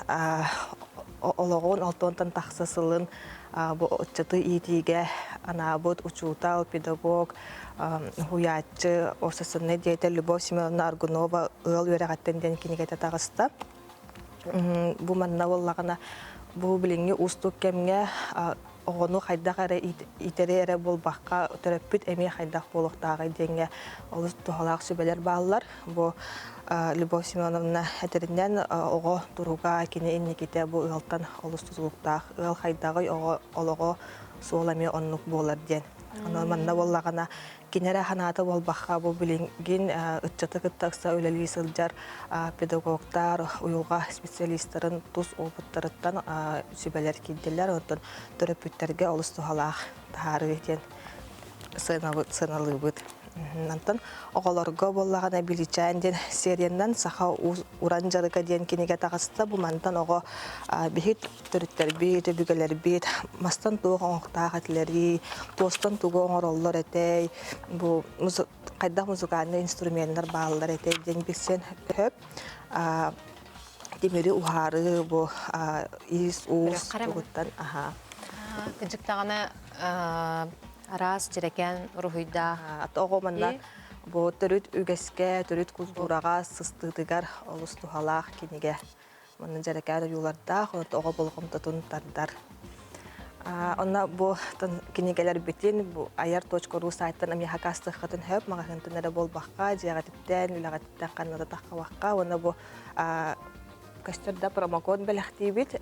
Speaker 10: олоҕун алтыонтан тахса сылын бу ыччаты иитиигэ анаабыт учуутал, педагог, уһуйааччы, общественнай деятель Любовь Семеновна Аргунова ыал үөрэҕиттэн диэн кинигэтэ таҕыста. Бу манна буоллаҕына бу билиҥҥи уустук кэмҥэ оҕону хайдах эрэ иитэри эрэ буолбакка төрөппүт эмиэ хайдах буолуохтааҕый диэҥҥэ олус туһалаах сүбэлэр бааллар. Бу Любовь Семеновна этэринэн оҕо туруга кини инникитэ бу ыалтан олус тутулуктаах. Ыал хайдаҕый оҕо олоҕо суола эмиэ оннук буолар диэн. Онон манна буоллаҕына кини эрэ санаата буолбакка бу билигин ыччаты кытта ыкса үлэлии сылдьар педагогтар, уйулҕа специалистарын тус опыттарыттан сүбэлэр киирдилэр. Онтон төрөппүттэргэ олус туһалаах таһаарыы диэн сыаналыыбыт. Онтон оҕолорго буоллаҕына Биличээн диэн сериянан саха уран дьарыга диэн кинигэ таҕыста. Бу мантан оҕо биһи төрүттэрбит, өбүгэлэрбит мастан туох оҥоһуктаах этилэрий, туостан тугу оҥороллор этэй, бу хайдах музыкальнай инструменнар бааллар этэй диэн билсэн сөп. Тимири уһаарыы бу иис-уус тугуттан аха.
Speaker 1: Кыдьыктаҕына араас дьэрэкээн уруһуйдаах.
Speaker 10: Оҕо манна бу төрүт үгэскэ, төрүт култуураҕа сыстыытыгар олус туһалаах кинигэ. Манна дьэрэкээн ойуулардаах, оҕо болҕомтотун тардар. Онно бу кинигэлэрбитин бу айар.ру сайтан эмиэ хакаастыаххытын сөп, маҕаһыынтан эрэ буолбакка, дьиэҕититтэн, үлэҕититтэн ханна да таххабакка уонна бу көстөр да промокод бэлэхтиибит.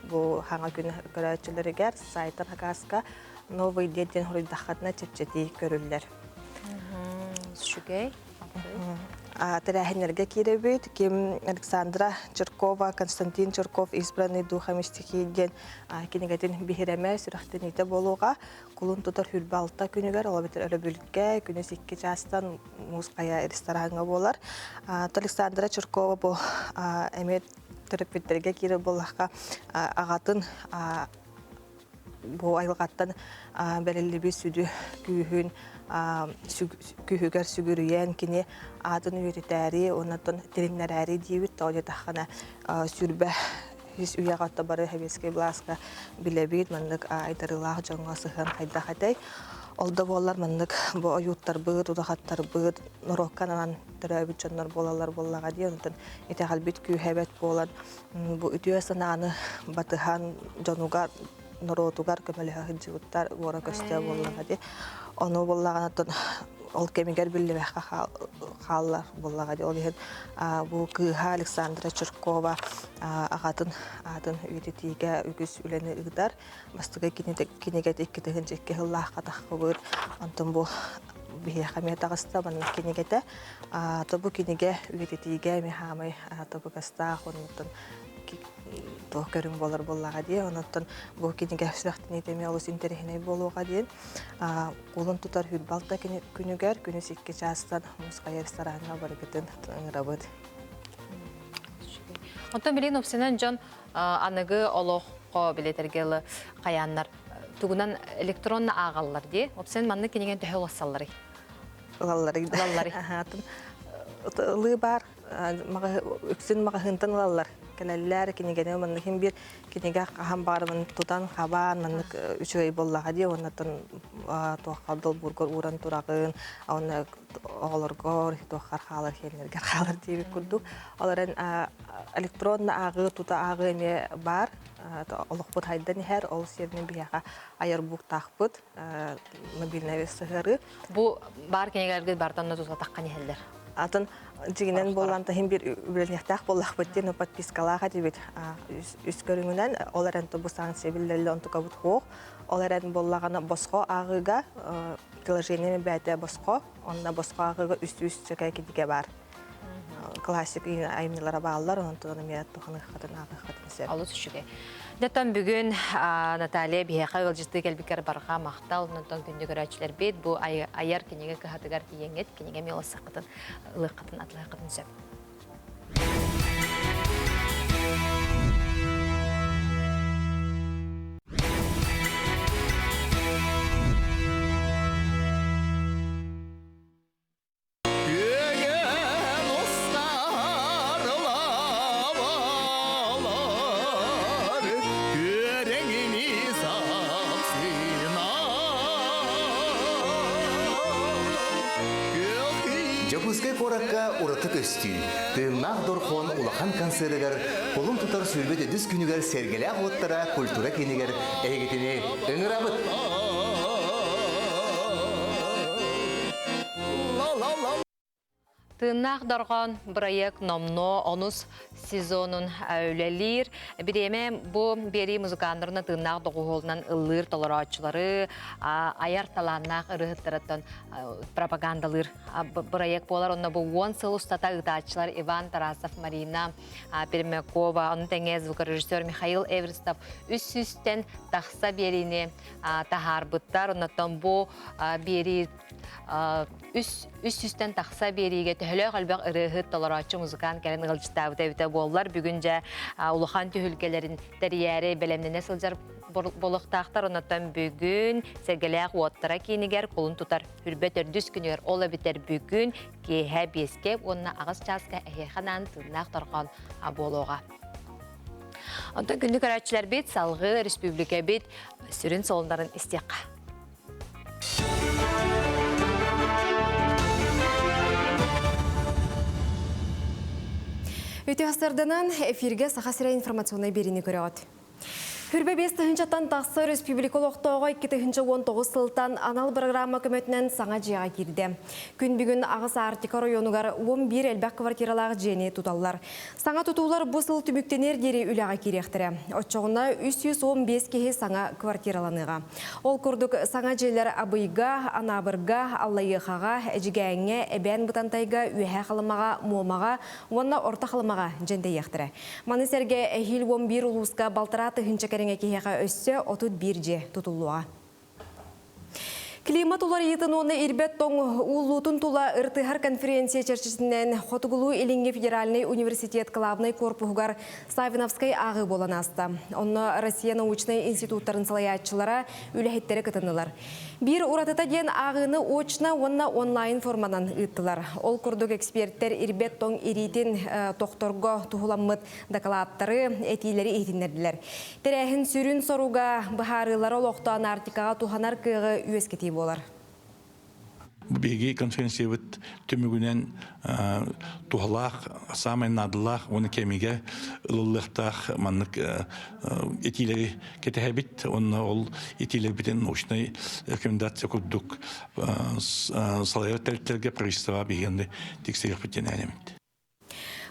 Speaker 10: Бу хаҥа күн көрөөччүлэригэр сайтан хакааска новый день диэн хоруйдаххытына чэпчэтии көрүллэр.
Speaker 1: Үчүгэй.
Speaker 10: Тэрээһиннэргэ киирэбит. Ким Александра Чиркова, Константин Чирков «Избранный духом стихии» диэн кинигэтин биһирэмэ, сүрэхтэниитэ буолуоҕа. Кулун тутар 26 күнүгэр, ол эбэтэр өрөбүлгэ, күнүс 2 чаастан Муус Хайа рестораҥҥа буолар. Александра Чиркова бу эмиэ төрөппүттэргэ киирэр буоллахха, аҕатын бу айылҕаттан бэриллибит сүдү күүһүн күүһүгэр сүгүрүйэн кини аатын үйэтитээри уонна тилиннэрээри диэбит тоҕо диэтэххинэ сүүрбэ Үһүс үйэҕэ отто бары сэбиэскэй былааска билэбит, маннык айдарыылаах дьоҥҥо сыһыан хайдах этэй. Ол да буоллар маннык бу ойууттарбыт, удахаттарбыт норуокка ананан төрөөбүт дьоннор буолаллар буоллаҕа дии. Онтон итэҕэлбит күүһэ эбэт буолан бу үтүө санааны батыһан дьонугар норуотугар көмөлөһө сылдьыбыттар уора көстө буоллаҕа дии. Ону буоллаҕына ол кэмигэр биллибэххэ хааллар буоллаҕа дии. Ол иһин бу кыыһа Александра Чиркова аҕатын аатын үйэтитиигэ үгүс үлэни ыытар. Бастакы кинигэтэ 2002 сыллаахха таххыбыт. Онтон бу биһиэхэ эмиэ таҕыста маннык кинигэтэ. Бу кинигэ үйэтитиигэ эмиэ хаамай табыгастаах оннуттан туох көрүҥ буолар буоллаҕа дии. Онон бу кинигэ сүрэхтэниитэ эмиэ олус интэриэһинэй буолуоҕа диэн. Кулун тутар Хүрбалта күнүгэр күнүс 2 чаастан Муус Хайа рестораҥҥа барыгытын ыҥырабыт.
Speaker 1: Онтон билигин опсынан дьон аныгы олоххо билетэргэ ылы хайааннар тугунан электронно ааҕаллар дии. Опсен маннык киниген төһө улассалларый?
Speaker 10: Ылалларый.
Speaker 1: Ылалларый.
Speaker 10: Ылыы бар үксүн маҕаһыынтан ылаллар. Кэлэллэр кинигэни маннык иһин биир кинигэ хаһан баарыбын тутан хабаан маннык үчүгэй буоллаҕа дии уоннаттан туохха долбуургар ууран тураҕын уонна оҕолоргор туоххар хаалар хиэннэргэр хаалар диэбит курдук. Ол эрэн электронно ааҕыы тута ааҕыы эмиэ баар. Олохпут хайдан иһэр ол сиэринэн биһиэхэ айар бууктаахпыт мобильнай сыһыарыы.
Speaker 1: Бу баар кинигэлэргит бартан да тутатаххан иһэллэр.
Speaker 10: Атын дьигинэн буоллан таһын бир үлэлиэхтээх буоллахпыт диэн подпискалаах этибит. Үс көрүҥүнэн ол эрэн бу санкция биллэриллэ онтукабыт суох. Ол эрэн буоллаҕына босхо ааҕыыга приложение бэйэтэ босхо, онно босхо ааҕыыга үс чөкө кинигэ баар. Классик айымньылара бааллар, онтон эмиэ туханыаххытын ааҕыаххытын сөп.
Speaker 1: Олус үчүгэй. Дьоттон бүгүн Наталья биһиэхэ ыалдьыттыы кэлбиккэр барҕа махтал. Онтон күндү көрөөччүлэрбит бу айар кинигэ кыһатыгар тиийэҥҥит кинигэ эмиэ ылсаххытын, ылыаххытын, атылыаххытын сөп.
Speaker 11: Дьокуускай куоракка ураты көстүү, тыыннаах дорхоон улахан концерыгар кулун тутар сүүрбэт үдүс күнүгэр сэргэлээх уоттара культура киинигэр эһигитини ыҥырабыт!
Speaker 1: Тыыннаах дорҕоон бырайыак номнуо онус сезонун үлэлиир. Бириэмэ бу биэрии музыканнарына тыыннаах доҕуһуолунан ыллыыр толорооччулары, айар талааннаах ырыаһыттарыттан пропагандалыыр бырайыак буолар. Онно бу уон сыл устата ыытааччылар Иван Тарасов, Марина Пермякова, ону тэҥэ звукорежиссер Михаил Эверстов үс сүүстэн тахса биэриини таһаарбыттар. Оннуттан бу биэрии үс үс сүүстэн тахса биэриигэ төһөлөөх элбэх ырыаһыт, толорооччу, музыкант кэлэн ыалдьыттаабыта эбитэ буоллар, бүгүн дьэ улахан түһүлгэлэрин тэрийээри бэлэмнэнэ сылдьар буолуохтаахтар. Оннуттан бүгүн Сэргэлээх уоттара киинигэр кулун тутар Хүрбэ төрдүс күнүгэр ол эбитэр бүгүн киэһэ биэскэ уонна аҕыс чааска эһиэхэ анаан тыыннаах торҕоон буолуоҕа. Онтон күндү көрөөччүлэрбит салгыы республикабит сүрүн солуннарын истиэххэ.
Speaker 2: Үтүө сарданан эфиргэ Саха сирэ информационнай биэриини көрөҕүт. Хүрбэ 5 тыһыынчаттан тахса республика олохтооҕо 2019 сылтан анал программа көмөтүнэн саҥа дьиэҕэ киирдэ. Күн бүгүн аҕыс Арктика оройуонугар 11 элбэх квартиралаах дьиэни туталлар. Саҥа тутуулар бу сыл түмүктэниэр диэри үлэҕэ киириэхтэрэ. Оччоҕуна 315 киһи саҥа квартираланыаҕа. Ол курдук, саҥа дьиэлэр Абыйга, Анаабырга, Аллайыахаҕа, Эдьигээҥҥэ, Эбээн Бытантайга, Үөһээ Халымаҕа, Муомаҕа уонна Орто Халымаҕа дьэндэйиэхтэрэ. Маны сэргэ эһиил 11 улууска балтараа тыһыынча кэриҥэ киһиэхэ өссө 31 дьиэ тутуллуоҕа. Климат уларыйыытын уонна ирбэт тоҥ ууллуутун тула ырытыһар конференция чэрчитинэн Хотугулуу-Илиҥҥи федеральнай университет кылаабынай корпуһугар Савиновскай ааҕыы буолан ааста. Онно Россия научнай институттарын салайааччылара, үлэһиттэрэ кытыннылар. Биир уратыта диэн ааҕыыны очно уонна онлайн форманан ыыттылар. Ол курдук экспертэр ирбэт тоҥ ириитин тохторго туһуламмыт дакылааттары, этиилэри иһитиннэрдилэр. Тэрээһин сүрүн соруга быһаарыылары олохтоон Арктикаҕа туһанар кыаҕы үөскэтии буолар.
Speaker 12: Биһиги конференциябыт түмүгүнэн туһалаах, саамай наадалаах уонна кэмигэ ылыллыахтаах маннык этиилэри кэтэһэбит уонна ол этиилэрбитин научнай рекомендация курдук салайар тэрилтэлэргэ правительствоҕа биһигини тиксиэхпит диэн эрэнэбит.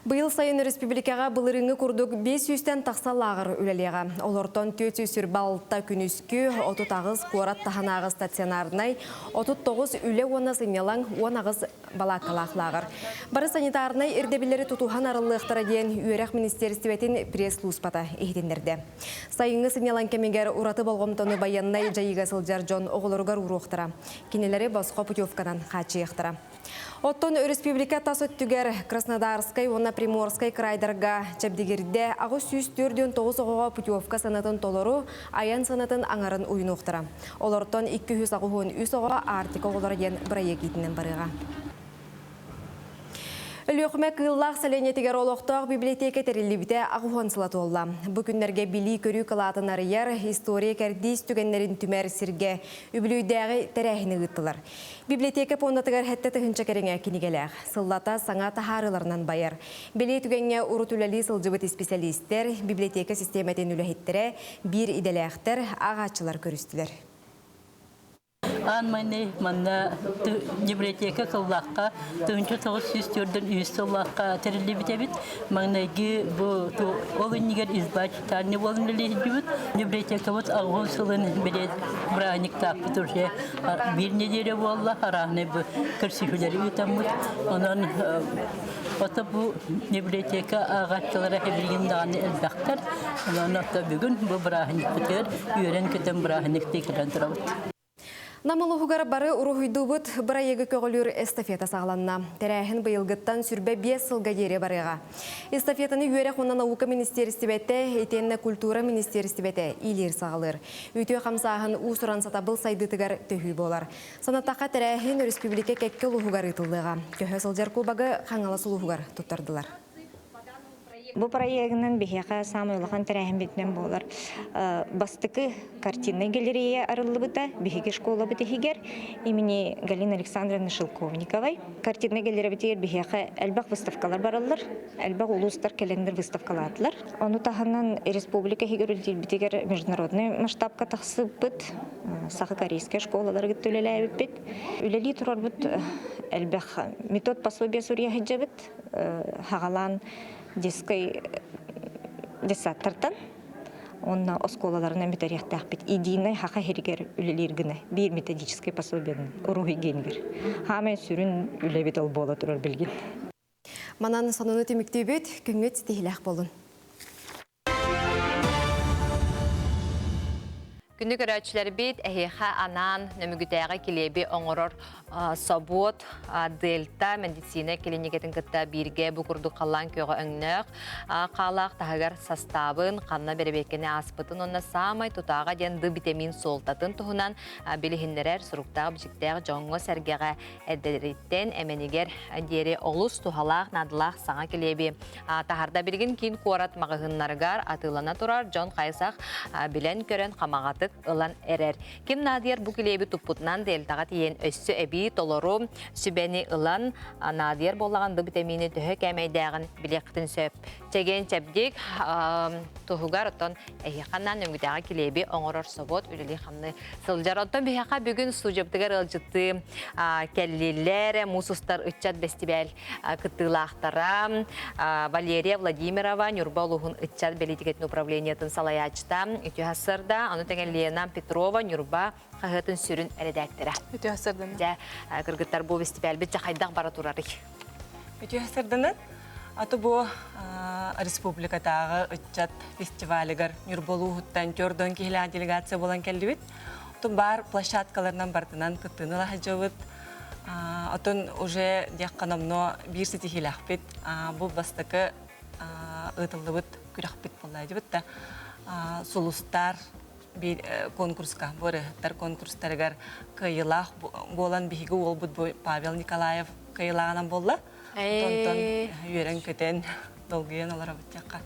Speaker 2: Быйыл сайын өрөспүүбүлүкэҕэ былырыыҥҥы курдук 500-тэн тахса лааҕыр үлэлиэҕэ. Олортон 426 күнүскү, 38 куорат таһынааҕы стационарнай, 39 үлэ уонна сынньалаҥ, 18 балааккалаах лааҕыр. Бары санитарнай ирдэбиллэри тутуһан арыллыахтара диэн үөрэх министиэристибэтин пресс-слууспата иһитиннэрдэ. Сайыҥҥы сынньалаҥ кэмигэр ураты болҕомтону байыаннай дьайыыга сылдьар дьон оҕолоругар ууруохтара. Кинилэри босхо путевканан хааччыйыахтара. Оттон өрөспүүбүлүкэ тас өттүгэр Краснодарскай уонна Приморскай крайдарга чэбдигирдэ 849 оҕоҕо путевка сыанатын толору, айан сыанатын аҥарын уйунуохтара. Олортон 283 оҕо Арктика оҕолоро диэн бырайыак иитинэн барыаҕа. Өлүөхүмэ Кыыллаах сэлиэнньэтигэр олохтоох библиотека тэриллибитэ аҕыһуон сыла туолла. Бу күннэргэ билии-көрүү кылаатын арыйар, история кэрдиис түгэннэрин түмэр сиргэ үбүлүөйдээҕи тэрээһини ыыттылар. Библиотека пуондатыгар 7000 кэриҥэ кинигэлээх. Сыллата саҥа таһаарыыларынан байар. Бэлиэ түгэҥҥэ урут үлэлии сылдьыбыт исписэлиистэр, библиотека систиэмэтин үлэһиттэрэ, биир идэлээхтэр, ааҕааччылар көрүстүлэр.
Speaker 13: Аан маҥнай манна библиотека кыллаахха 1993 сыллаахха тэриллибит эбит. Маҥнайгы бу ол иннигэр изба читальня буолан үлэлиирбит. Библиотекабыт аҕыс сылын билет бырааһынньыктаахпыт уже биир неделя буолла арааһынай бу көрсүһүүлэри ыытаммыт. Онон ото бу библиотека ааҕааччылара билигин даҕаны элбэхтэр. Онон ото бүгүн бу бырааһынньыкпытыгар үөрэн-көтөн бырааһынньыктыы кэлэн турабыт.
Speaker 2: Нам улууһугар бары уруһуйдуубут бырайыагы көҕүлүүр эстафета саҕаланна. Тэрээһин быйылгыттан сүрбэ биэс сылга диэри барыаҕа. Эстафетаны үөрэх уонна наука министиэристибэтэ итиэннэ культура министиэристибэтэ иилиир-саҕалыыр. Үтүө хамсааһын уус-уран сатабыл сайдыытыгар төһүү буолар. Санатахха тэрээһин өрөспүүбүлүкэ кэккэ улууһугар ыытыллыаҕа. Көһө сылдьар кубогы Хаҥалас улууһугар туттардылар.
Speaker 14: Бу проегынан биһиэхэ саамай улахан тэрээһинбитинэн буолар. Бастакы картиннай галерея арыллыбыта биһиги школабыт иһигэр имени Галины Александровны Шелковниковой. Картиннай галереябытыгар биһиэхэ элбэх выставкалар бараллар, элбэх улуустар кэлэннэр выставкалаатылар. Ону таһынан республика иһигэр үлэлиирбитигэр международный масштабка тахсыбыт, саха-корейскай школалары кытта үлэлээбиппит. Үлэлии турарбыт элбэх метод пособия суруйа сылдьабыт. хаҕалаан детскай детсадтартан уонна оскуолаларынан бүтэриэхтээхпит. Единый хаха иһигэр үлэлиир гына биир методическай пособиенын уруһуй гиэнигэр. Хаамай сүрүн үлэбит ол буола турар билигин.
Speaker 2: Манан сонуну түмүктүүбүт, күҥҥүт ситиһилээх буолун.
Speaker 1: Күндү көрөөччүлэрбит, эһиэхэ анаан Нөмүгүтээҕи килиэби оҥорор собуот Дельта медицина клиникатын кытта бииргэ бу курдук халлаан күөҕэ өҥнөөх хаалаах таһыгар састаабын, ханна бэрэбиэркэни ааспытын уонна саамай тутааҕа диэн Д витамин суолтатын туһунан билиһиннэрэр суруктаах-бичиктээх дьоҥҥо-сэргэҕэ эрдэриттэн эмэнигэр диэри олус туһалаах, наадалаах саҥа килиэби Таһарда билигин киин куорат маҕаһыыннарыгар атыылана турар дьон хайсах билэн-көрөн хамаҕатык ылан эрэр. Ким наадыйар бу килиэби туппутунан дельтаҕа тиийэн өссө эбии толору сүбэни ылан наадыйар буоллаҕын бу битэмиини төһө кээмэйдээҕин билиэххитин сөп. Чэгиэн чэбдик туһугар оттон эһиэхэ анаан нөҥүтээҕи килиэби оҥорор собуот үлэлии-хамныы сылдьар. Оттон биһиэхэ бүгүн студиябытыгар ыалдьыттыы кэллилэр муус устар ыччат бэстибээл кыттыылаахтара Валерия Владимирова, Ньурба улууһун ыччат бэлиитикэтин управлениетын салайааччыта Үтүө сарсыарда, ону тэҥэ Лена Петрова, Ньурба хаһыатын сүрүн эрэдээктэрэ.
Speaker 10: Үтүө сарсыарданан.
Speaker 1: Дьэ, кыргыттар бу бэстибээлбит дьэ хайдах бара турарый?
Speaker 10: Үтүө сарсыарданан. Аты бу республикатааҕы ыччат фестивалыгар Ньурба улууһуттан 40 киһилээх делегация буолан кэллибит.
Speaker 18: Отон бар площадкаларынан бартынан кыттыыны лаһадьабыт. Отон уже диэххэ номно биир ситиһиилээхпит. Бу бастакы ыытыллыбыт күрэхпит буолла дибит да сулустар биир конкурска бу ырыаһыттар конкурстарыгар кыайыылаах буолан биһиги уолбут бу Павел Николаев кыайыылааҕынан буолла. Онтон үөрэн-көтөн долгуйан олоробут диэххэ.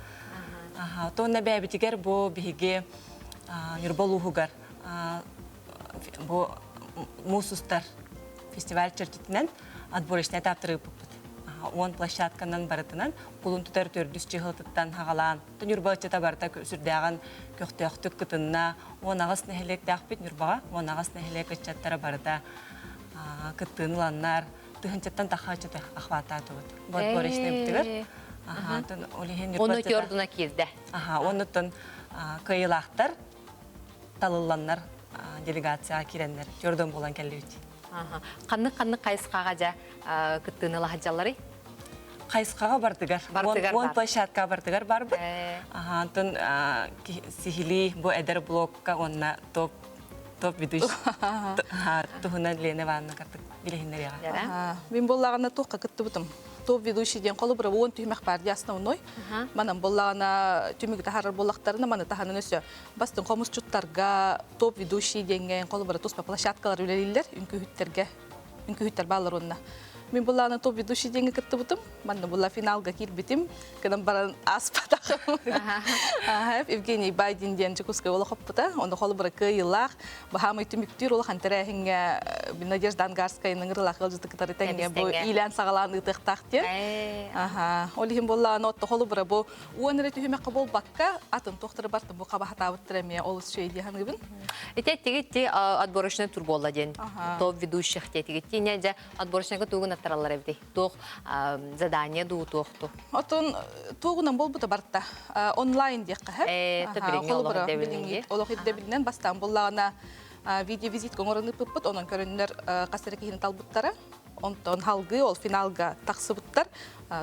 Speaker 18: Онно бэйэбитигэр бу биһиги Ньурба улууһугар бу муус устар фестиваль чэрчитинэн отборочнай этаптары ыыппыппыт. Уон площадканан барытынан кулун тутар төрдүс чыһылтыттан хаҕалаан Ньурба ыччата барыта сүрдээҕин көхтөөхтүк кытынна. 18 нэһилиэктээхпит Ньурбаҕа. 18 нэһилиэк ыччаттара барыта кыттыыны ыланнар тыһынчаттан тахха ыччаты охваттаатыбыт. Бу отборочнай бытыгар.
Speaker 1: Ону төрдуна киирдэ.
Speaker 18: Аха, оннуттан кыайыылаахтар талылланнар делегацияҕа киирэннэр төрдөн буолан кэллибит.
Speaker 1: Ханнык-ханнык хайысхаҕа дьэ кыттыыны ылаһадьалларый?
Speaker 18: Хайысхаҕа бардыгар. Уон площадка бардыгар барбыт. Аха, онтон сиһилии бу эдэр блокка уонна топ топ ведущий туһунан Лена Ивановна картык билиһиннэриэҕэ.
Speaker 19: Мин буоллаҕына туохха кыттыбытым. Топ ведущий диэн холобура уон түһүмэх бар дии основной. Манан буоллаҕына түмүгү таһаарар буоллахтарына маны таһынан өссө бастыҥ хомусчуттарга топ ведущий диэҥҥэ холобура туспа площадкалар үлэлииллэр үҥкүүһүттэргэ үҥкүүһүттэр бааллар уонна мин буллаҕына топ ведущий диэҥҥэ кыттыбытым манна була финалга киирбитим гынан баран ааспатаҕым Евгений Байдин диэн Дьокуускай олохоппута онно холобура кыайыылаах баһаамай түмүктүүр улахан тэрээһиҥҥэ Надежда Ангарскайның ырылаах ыалдьыты кытары тэҥҥэ бу иилээн саҕалаан ыытыахтаах диэн ол иһин буоллаҕына отто холобура бу уон эрэ түһүмэххэ буолбакка атын туохтары бартын бу хабахатаабыттар эмиэ олус үчүгэй дии саныыбын.
Speaker 1: Ити эттигит отборочный тур буолла диэн топ ведущих диэтигит не дьэ отборочныйга тугун аттараллар эбитий туох задание дуу туох ту
Speaker 19: Отон тугунан болбута барта онлайн диэххэ олох ирдэбилинэн бастаан буллаҕына видеовизитка оҥорон ыыппыппыт онон көрөннөр хас эрэ киһини талбыттара онтон халгыы ол финалга тахсыбыттар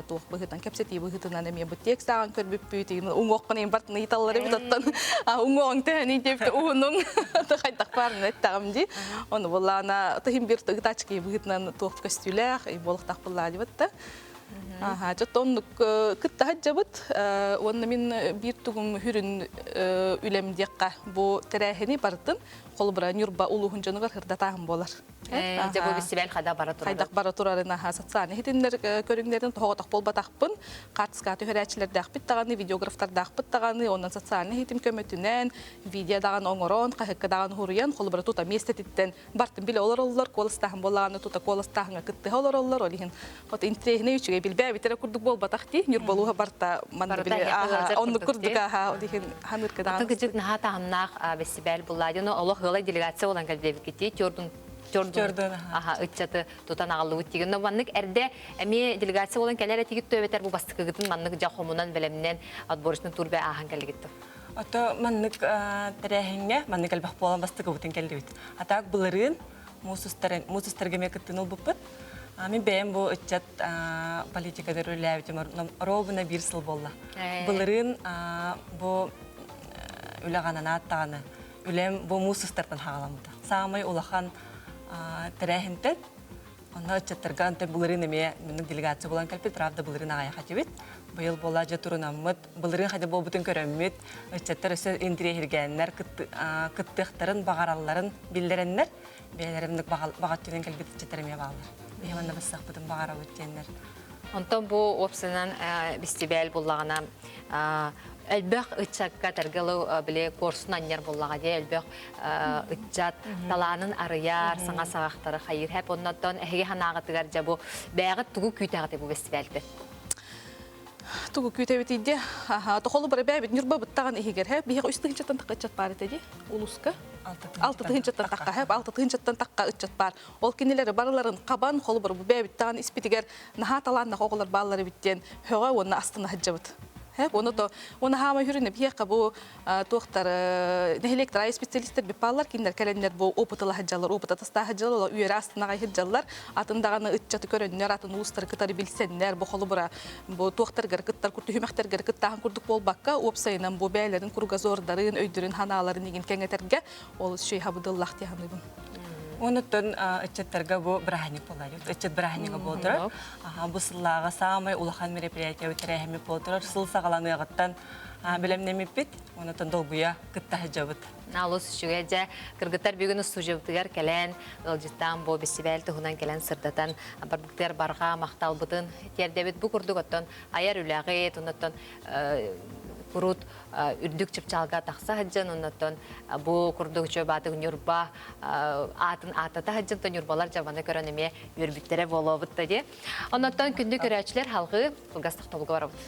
Speaker 19: туох быһыытынан кэпсэтии быһыытынан эмиэ бу текст ааҕан көрбүппүт уҥуоххун эм бартын ыйыталлар эбит оттон уҥуоҕуҥ төһөнүй диэбит уһунуҥ хайдах баарына эттэҕим дии ону буллаана тыһым бир ытааччы быһыытынан туох көстүүлээх буолуохтаах буллаа дибит да Аха, дьэ оннук кытта сылдьабыт уонна мин биир тугум хүрүн үлэм диэххэ бу тэрээһини барытын холобура Ньурба улууһун дьонугар сырдатааһын буолар.
Speaker 1: Дьэ бу бэстибээл хайдах бара турарын.
Speaker 19: Хайдах бара турарын аха социальный хитиннэр көрүҥнэрин тоһоҕотох буолбатахпын, хаартыскаҕа түһэрээччилэрдээхпит даҕаны, видеографтардаахпыт даҕаны, онон социальный хитим көмөтүнэн видео даҕаны оҥорон, хаһыакка даҕаны суруйан, холобура тута миэстэтиттэн бартын билэ олороллор, куоластааһын буоллаҕына тута куоластааһыҥҥа кыттыһа олороллор, ол иһин вот интэриэһинэй үчүгэй билбээбит эрэ курдук буолбатах дии, Ньурбалууһа барта манна били оннук курдук аха, ол иһин ханырка даҕаны.
Speaker 1: Кыдьык наһаа таһымнаах бэстибээл буллаа дьоно олох ыалай делегация болан кэлбэбиккити тёрдун тёрдун аха ыччаты тутан аҕаллыбыт тиген но маннык эрдэ эмиэ делегация болан кэлэр этигит төбөтөр бу бастыкыгытын маннык дьа хомунан бэлэмнэн отборочный турбе ааһан кэллигит
Speaker 18: Ото маннык тэрээһиҥҥэ маннык элбэх буолан бастакыбытын кэллибит. А так былырыын муус устарга эмиэ кыттыыны ылбыппыт. Мин бэйэм бу ыччат политикада үлэлээбитим ровно биир сыл буолла. Былырыын бу үлэҕэ анаат үлэм бу муус устартан хаҕаламмыта. Саамай улахан тэрээһинтэн Онно ыччаттарга антон былырыын эмиэ маннык делегация буолан кэлбит, правда былырыын аҕайах этибит. Быйыл буола дьэ турунаммыт, былырыын хайда буолбутун көрөммүт, ыччаттар өссө интириэһиргээннэр кыттыахтарын, баҕаралларын биллэрэннэр, бэйэлэрин баҕаттынан кэлбит ыччаттар эмиэ бааллар. Биһи манна бассахпытын баҕарабыт диэннэр.
Speaker 1: Онтон бу уопсайынан бэстибээл буллаҕына элбэх ыччакка таргалы били куорсун анньар буллаҕа дии элбэх ыччат талаанын арыйар, саҥа саҕахтары хайыыр хэп оннотон эһиги санааҕытыгар дьэ бу бэйэҕит тугу күүтэҕит бу бэстибээлтэн?
Speaker 19: Тугу күүтэбит идде тохолу бара бэбит Ньурба быттаҕын иһигэр хэ биһиэхэ үс тыһыынчаттан тахха ыччат баар этэ дии улууска алта тыһыынчаттан тахха хэп алта тыһыынчаттан тахха ыччат баар ол кинилэри барыларын хабан холобур бу бэбиттаҕын испитигэр наһаа талааннах оҕолор бааллар эбит диэн һөҕө уонна астына сылдьабыт. Хэп оны то оны хаама хүрүнэ биһиэхэ бу туохтар нэһилиэктэр айы специалисттэр биппаллар кинилэр кэлэннэр бу опытыла сылдьаллар, опыт атастаах сылдьаллар, үөрэ астынаҕай сылдьаллар, атын даҕаны ыччаты көрөннөр, атын уустары кытары билсэннэр, бу холобура бу туохтаргар кыттар түһүмэхтэргэр кыттааһын курдук буолбакка, уопсайынан бу бэйэлэрин кругозордарын, өйдөрүн ханааларын игин кэҥэтэргэ ол үчүгэй хабыдыллах дии саныыбын.
Speaker 18: Онуттан ыччаттарга бу бырааһынньык буолар. Ыччат бырааһынньыга буолтурар. Бу сыллааҕы саамай улахан мероприятие тэрээһиммит буолтурар. Сыл саҕаланыаҕыттан бэлэмнэммиппит. Онуттан долгуйа кытта сылдьабыт.
Speaker 1: Олус үчүгэй дьэ кыргыттар бүгүн устуудьубутугар кэлэн ыалдьыттаан бу бэстибээл туһунан кэлэн сырдатан барбытыгар барҕа махталбытын тиэрдэбит. Бу курдук оттон айар үлэҕит, оннуттан курут үрдүк чыпчаалга тахса сылдьан, оннуттан бу курдук чөбаатык Ньурба аатын ааттата сылдьан, то Ньурбалар дьабаны көрөн эмиэ үөрбүттэрэ буолуобут да дии. Оннуттан күндү көрөөччүлэр халҕыы кылгас тохтобулга барабыт.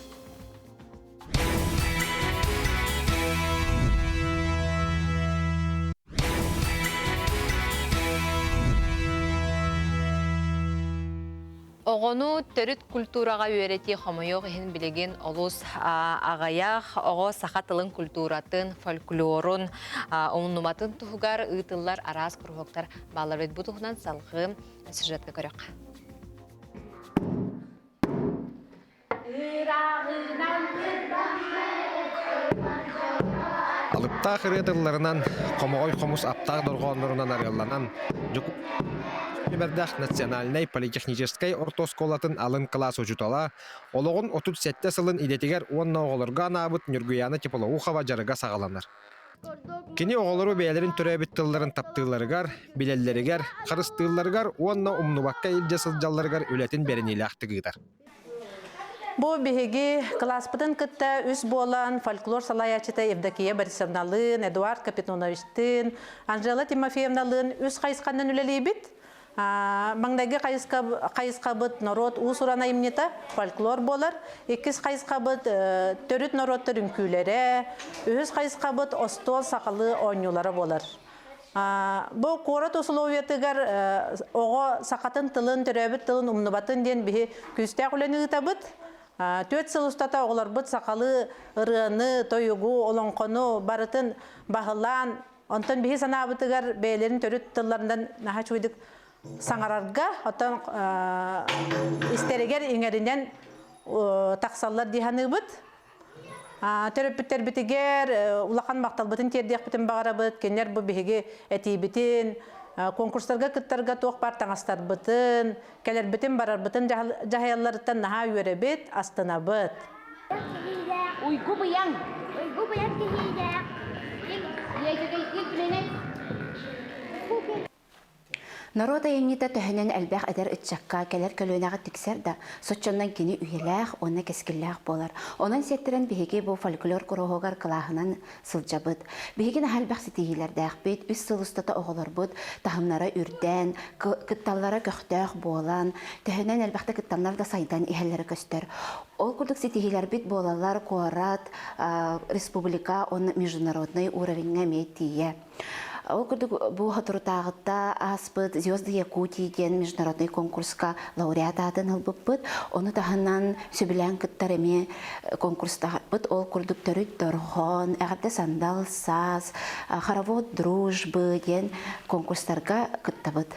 Speaker 1: Оҕону төрүт культураҕа үөрэтии хомойуох иһин билигин олус аҕыйах оҕо саха тылын культуратын, фольклорун умнубатын туһугар ыытыллар араас куруһуоктар бааллар эбит. Бу туһунан салгыы сюжетка көрүөххэ.
Speaker 3: Алыптаах ырыа тылларынан, хомоҕой хомус аптаах дорҕооннорунан арыалланан, Дьокуускай национальнай политехническай орто оскуолатын алын кылаас учуутала, олоҕун 37 сылын идэтигэр уонна оҕолорго анаабыт Ньургуйаана Теплоухова дьарыга саҕаланар. Кини оҕолору бэйэлэрин төрөөбүт тылларын таптыылларыгар, билэллэригэр, харыстыылларыгар уонна умнубакка илдьэ сылдьалларыгар үлэтин бэриниилээхтик ыытар.
Speaker 17: Бу биһиги кылааспытын кытта үс буолан фольклор салайааччыта Евдокия Борисовналыын, Эдуард Капитоновичтыын, Анжела Тимофеевналыын үс хайысханан үлэлиибит. Маҥнайгы хайысхабыт норуот уус-уран айымньыта фольклор буолар. Иккис хайысхабыт төрүт норуоттар үҥкүүлэрэ, үһүс хайысхабыт остуол сахалыы оонньуулара буолар. Бу куорат условиятыгар оҕо сахатын тылын, төрөөбүт тылын умнубатын диэн биһи күүстээх үлэни ыытабыт. Түөрт сыл устата оҕолорбут сахалыы ырыаны, тойугу, олоҥхону барытын баһылаан, онтон биһи санаабытыгар бэйэлэрин төрүт тылларынан наһаа үчүгэйдик саҥарарга, оттон истэригэр иҥэринэн тахсаллар дии саныыбыт. Төрөппүттэрбитигэр улахан махталбытын тиэрдиэхпитин баҕарабыт. Кинилэр бу биһиги этиибитин, конкурстарга кыттарга туох баар таҥастарбытын, кэлэрбитин барарбытын дьаһайалларыттан наһаа үөрэбит, астынабыт.
Speaker 22: Уйгу быйаҥ. Уйгу быйаҥ киһиилээх.
Speaker 23: Норуот айымньыта төһөнөн элбэх эдэр ыччакка кэлэр көлүөнэҕэ тиксэр да, соччоннон кини үйэлээх уонна кэскиллээх буолар. Онон сиэттэрэн биһиги бу фольклор куруһуогар кылааһынан сылдьабыт. Биһиги наһаа элбэх ситиһиилэрдээхпит, үс сыл устата оҕолорбут таһымнара үрдээн, кытталлара көхтөөх буолан, төһөнөн элбэхтэ кыттаннар да сайдан иһэллэрэ көстөр. Ол курдук ситиһиилэрбит буолаллар куорат, республика уонна международнай уровеньҥа эмиэ тиийэ. Ол курдук бу соторутааҕыта ааспыт «Звезды Якутии» диэн международный конкурска лауреат аатын ылбыппыт. Ону таһынан сөбүлээн кыттар эмиэ конкурстаахпыт. Ол курдук төрүт дорҕоон, эҕэрдэ сандал саас, хоровод дружбы диэн конкурстарга кыттабыт.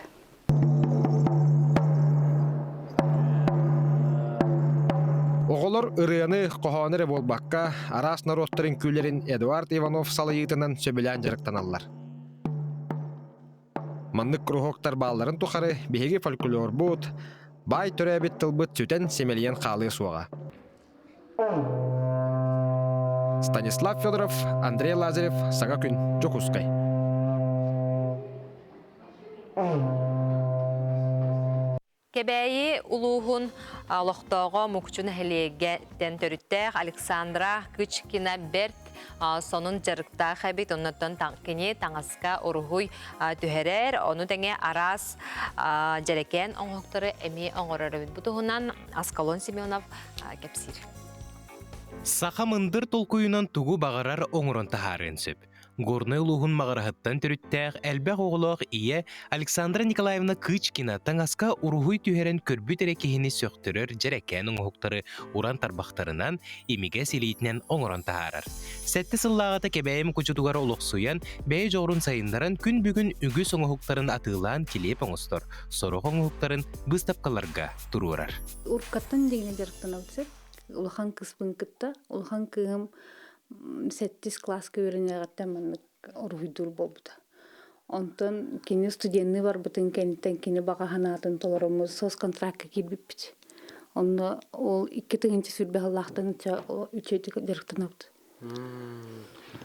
Speaker 3: Оҕолор ырыаны, хоһоону эрэ буолбакка, араас норуоттар үҥкүүлэрин Эдуард Иванов салайыытынан сөбүлээн дьарыктаналлар. Маннык куруһуоктар баалларын тухары биһиги фольклорбут, баай төрөөбүт тылбыт сүтэн симэлийэн хаалыа суоҕа. Станислав Федоров, Андрей Лазарев, Саҥа күн, Дьокуускай.
Speaker 1: Кэбээйи улууһун олохтооҕо Мукчу нэһилиэгиттэн төрүттээх Александра Кычкина бэрт сонун дьарыктаах эбит. Оннуттан кини таҥаска уруһуй түһэрэр, ону тэҥэ араас дьэрэкээн оҥоһуктары эмиэ оҥорор эбит. Бу туһунан Аскалон Семенов кэпсиир.
Speaker 9: Саха мындыр толкуйунан тугу баҕарар оҥорон таһаарыан сөп. Горнай улууһун Маҕараһыттан төрүттээх элбэх оҕолоох ийэ Александра Николаевна Кычкина таҥаска уруһуй түһэрэн көрбүт эрэ киһини сөхтөрөр дьэрэкээн оҥоһуктары уран тарбахтарынан, имигэс илиитинэн оҥорон таһаарар. Сэттэ сыллааҕыта Кэбээйи Мукучутугар олохсуйан, бэйэ дьоҕурун сайыннаран күн бүгүн үгүс оҥоһуктарын атыылаан килиэп оҥостор, сорох оҥоһуктарын быыстапкаларга туруорар.
Speaker 5: Уруккаттан дьиҥинэ дьарыктанабыт сөп. Улахан кыыспын кытта, улахан кыыһым сэттис кылааска үөрэниэҕиттэн маннык уруһуйдуур буолбута. Онтон кини студенныы барбытын кэнниттэн кини баҕа санаатын толороммут соцконтракка киирбиппит. Онно ол 2020 сыллаахтан үчүгэйдик дьарыктанабыт.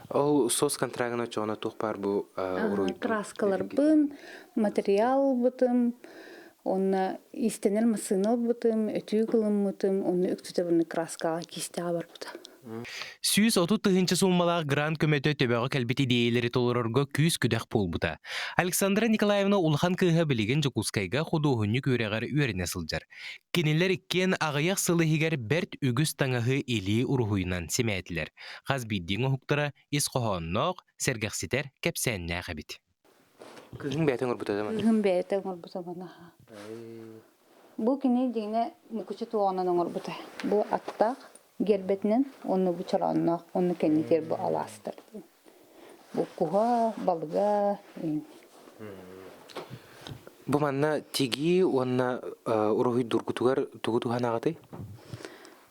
Speaker 9: Ол соцконтрагын оччоҕуна туох баар бу уруйдуу?
Speaker 5: Краскаларбын, материал ылбытым, уонна иистэнэр массыына ылбытым, өтүүк ылыммытым, онно үксүтэ краскаҕа киистэҕэ барбыта.
Speaker 9: 130 тыһыынча сууммалаах грант көмөтө төбөҕө кэлбит идиэйэлэри толорорго күүс-күдэх буолбута. Александра Николаевна улахан кыыһа билигин Дьокуускайга худуоһунньук үөрэҕэр үөрэнэ сылдьар. Кинилэр иккиэн аҕыйах сыл иһигэр бэрт үгүс таҥаһы илии уруһуйунан симээтилэр. Хас биирдии оҥоһуктара ис хоһоонноох, сэргэхситэр кэпсээннээх эбит. Кыыһыҥ бэйэтэ оҥорбута да
Speaker 5: Кыыһым бэйэтэ оҥорбута манаха. Бу кини дьиҥэ мукучу туоҕунан оҥорбута. Бу аттаах гербэтинэн уонна бу чороонноох уонна кэннитигэр бу алаастар. Бу куһа, балыга.
Speaker 9: Бу манна тигии уонна уруһуйдуургутугар тугу туһанаҕытый?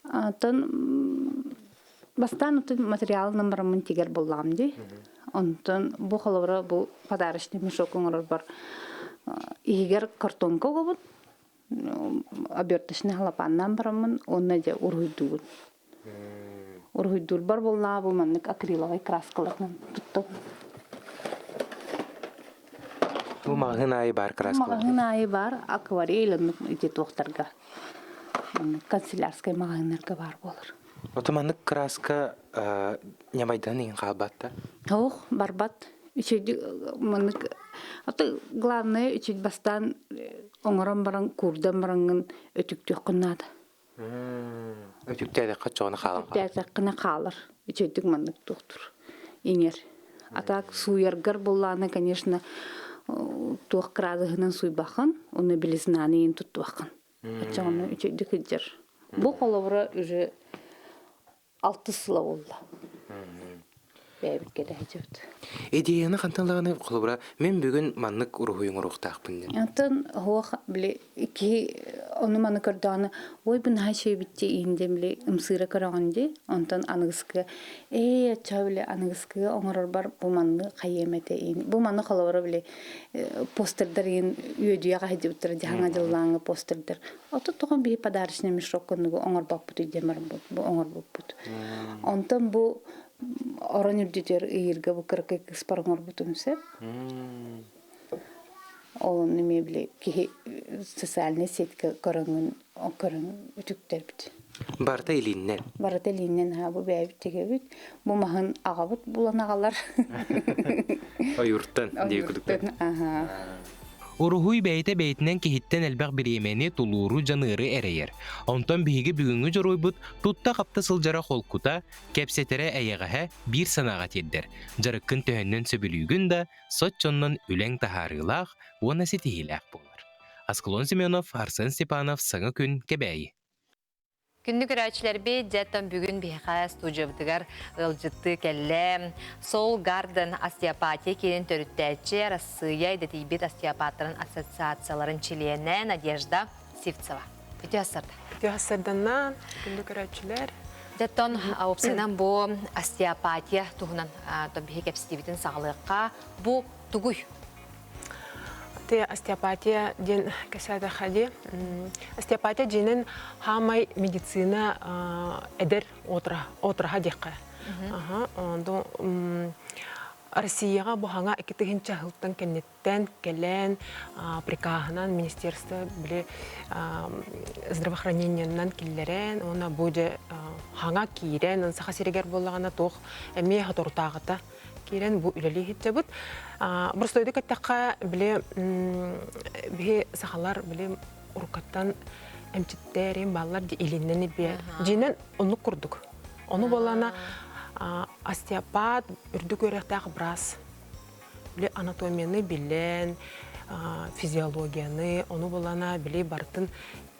Speaker 5: Антон бастаан материалынан бараммын тигэр буоллаҕым дии. Онтон бу холобура бу подарочный мешок оҥорорбор иһигэр картонка угабын, оберточный халапааннаан бараммын уонна дьэ уруһуйдуубун. Уруһуйдуурбар буоллаҕа бу маннык акриловай краскаларынан туттабын.
Speaker 9: Бу маҕаһыын аайы баар краскалар.
Speaker 5: Маҕаһыын аайы баар акварель оннук ити туохтарга маннык канцелярскай маҕаһыыннарга баар буолар.
Speaker 9: Ото маннык краска ньамайдан иҥин хаалбат да?
Speaker 5: Ох, барбат. Үчүгэй маннык аты главное үчүгэй бастаан оҥорон баран куурдан бараҥҥын өтүктүөххүн наада.
Speaker 9: Өтүктээтэххэ чоҕуна хаалан хаалар.
Speaker 5: Өтүктээтэххинэ хаалар. Үчүгэйдик маннык туохтур. Иҥэр. А так сууйаргар буллаана, конечно, туох кыраадыһынан суйбаххын, уну белизнаны иин туттубаххын. Оччоҕуна үчүгэйдик сылдьар. Бу холобура уже алтыс сыла буолла. Бэйэбит кэтэһэдьэбит.
Speaker 9: Идеяны хантан даҕаны холобура мен бүгүн маннык уруһуй оҥоруохтаахпын диэн.
Speaker 5: Онтон оһуох били киһи ону маны көрдөҕүнэ ой бу наһаа үчүгэйбит иин диэн били ымсыыра көрөҕүн дии. Онтон аныгыскы ээ оччо били аныгыскы оҥорорбор бу манны хайыам этэ иин. Бу маны холобура били постердар иин үөдүйэҕэ сылдьыбыттара дьаһаҥа дьыллааҥы постердар. Отут тоҕон биһи подарочный мешок курдугу оҥорбоппут диэн барбыт бу оҥорбуппут. Онтон бу орон үрдүтүгэр ыйыырга бу кыракый кыыспар оҥорбутум сөп. Ол онно эмиэ били киһи социальнай сетка көрөҥүн көрөн үтүктэрбит.
Speaker 9: Барыта илииннэн.
Speaker 5: Барыта илииннэн аһа бу бэйэбит тигэбит. Бу маһын аҕабыт булан аҕалар.
Speaker 9: Ойууртан дии
Speaker 5: Ойууртан, аха.
Speaker 9: Уруһуй бэйэтэ бэйэтинэн киһиттэн элбэх бириэмэни, тулууру, дьаныары эрэйэр. Онтон биһиги бүгүҥҥү дьоруойбут тутта-хапта сылдьара холкута, кэпсэтэрэ эйэҕэһэ биир санааҕа тиэрдэр. Дьарыккын төһөннөн сөбүлүүгүн да, соччоннон үлэҥ таһаарыылаах уонна ситиһиилээх буолар. Аскалон Семенов, Арсен Степанов, Саҥа күн, Кэбээйи.
Speaker 1: Күндү көрөөччүлэрбит, дьэ бүгүн биһиэхэ студиябытыгар ыалдьыттыы кэллэ. Soul Garden остеопатия киинин төрүттээччи, Арассыыйа идэтийбит остеопаттарын ассоциацияларын чилиэнэ Надежда Сивцева. Үтүө сарда.
Speaker 10: Үтүө сарданнан, күндү көрөөччүлэр.
Speaker 1: Дьэттон уопсайынан бу остеопатия туһунан биһи кэпсэтиибитин саҕалыахха. Бу тугуй?
Speaker 10: Те остеопатия диэн кэсээтэххэ дии. Остеопатия дьиэнэн хаамай медицина эдэр отраһа диэххэ. Россияҕа бу хаҥа 2000 сылтан кэнниттэн кэлэн прикаһынан министерство били здравоохранениеннан киллэрэн уонна бу дьэ хаҥа киирэн Саха сиригэр буоллаҕына туох эмиэ соторутааҕыта киирэн бу үлэлии сылдьабыт. Боростуойдук эттэххэ, били биһи сахалар били уруккаттан эмчиттэр баллар илиннэн ибиэ. Дьиинэн оннук курдук. Ону болана
Speaker 4: Остеопат үрдүк үөрэхтээх быраас. Били анатомияны билэн, физиологияны, ону булана били барытын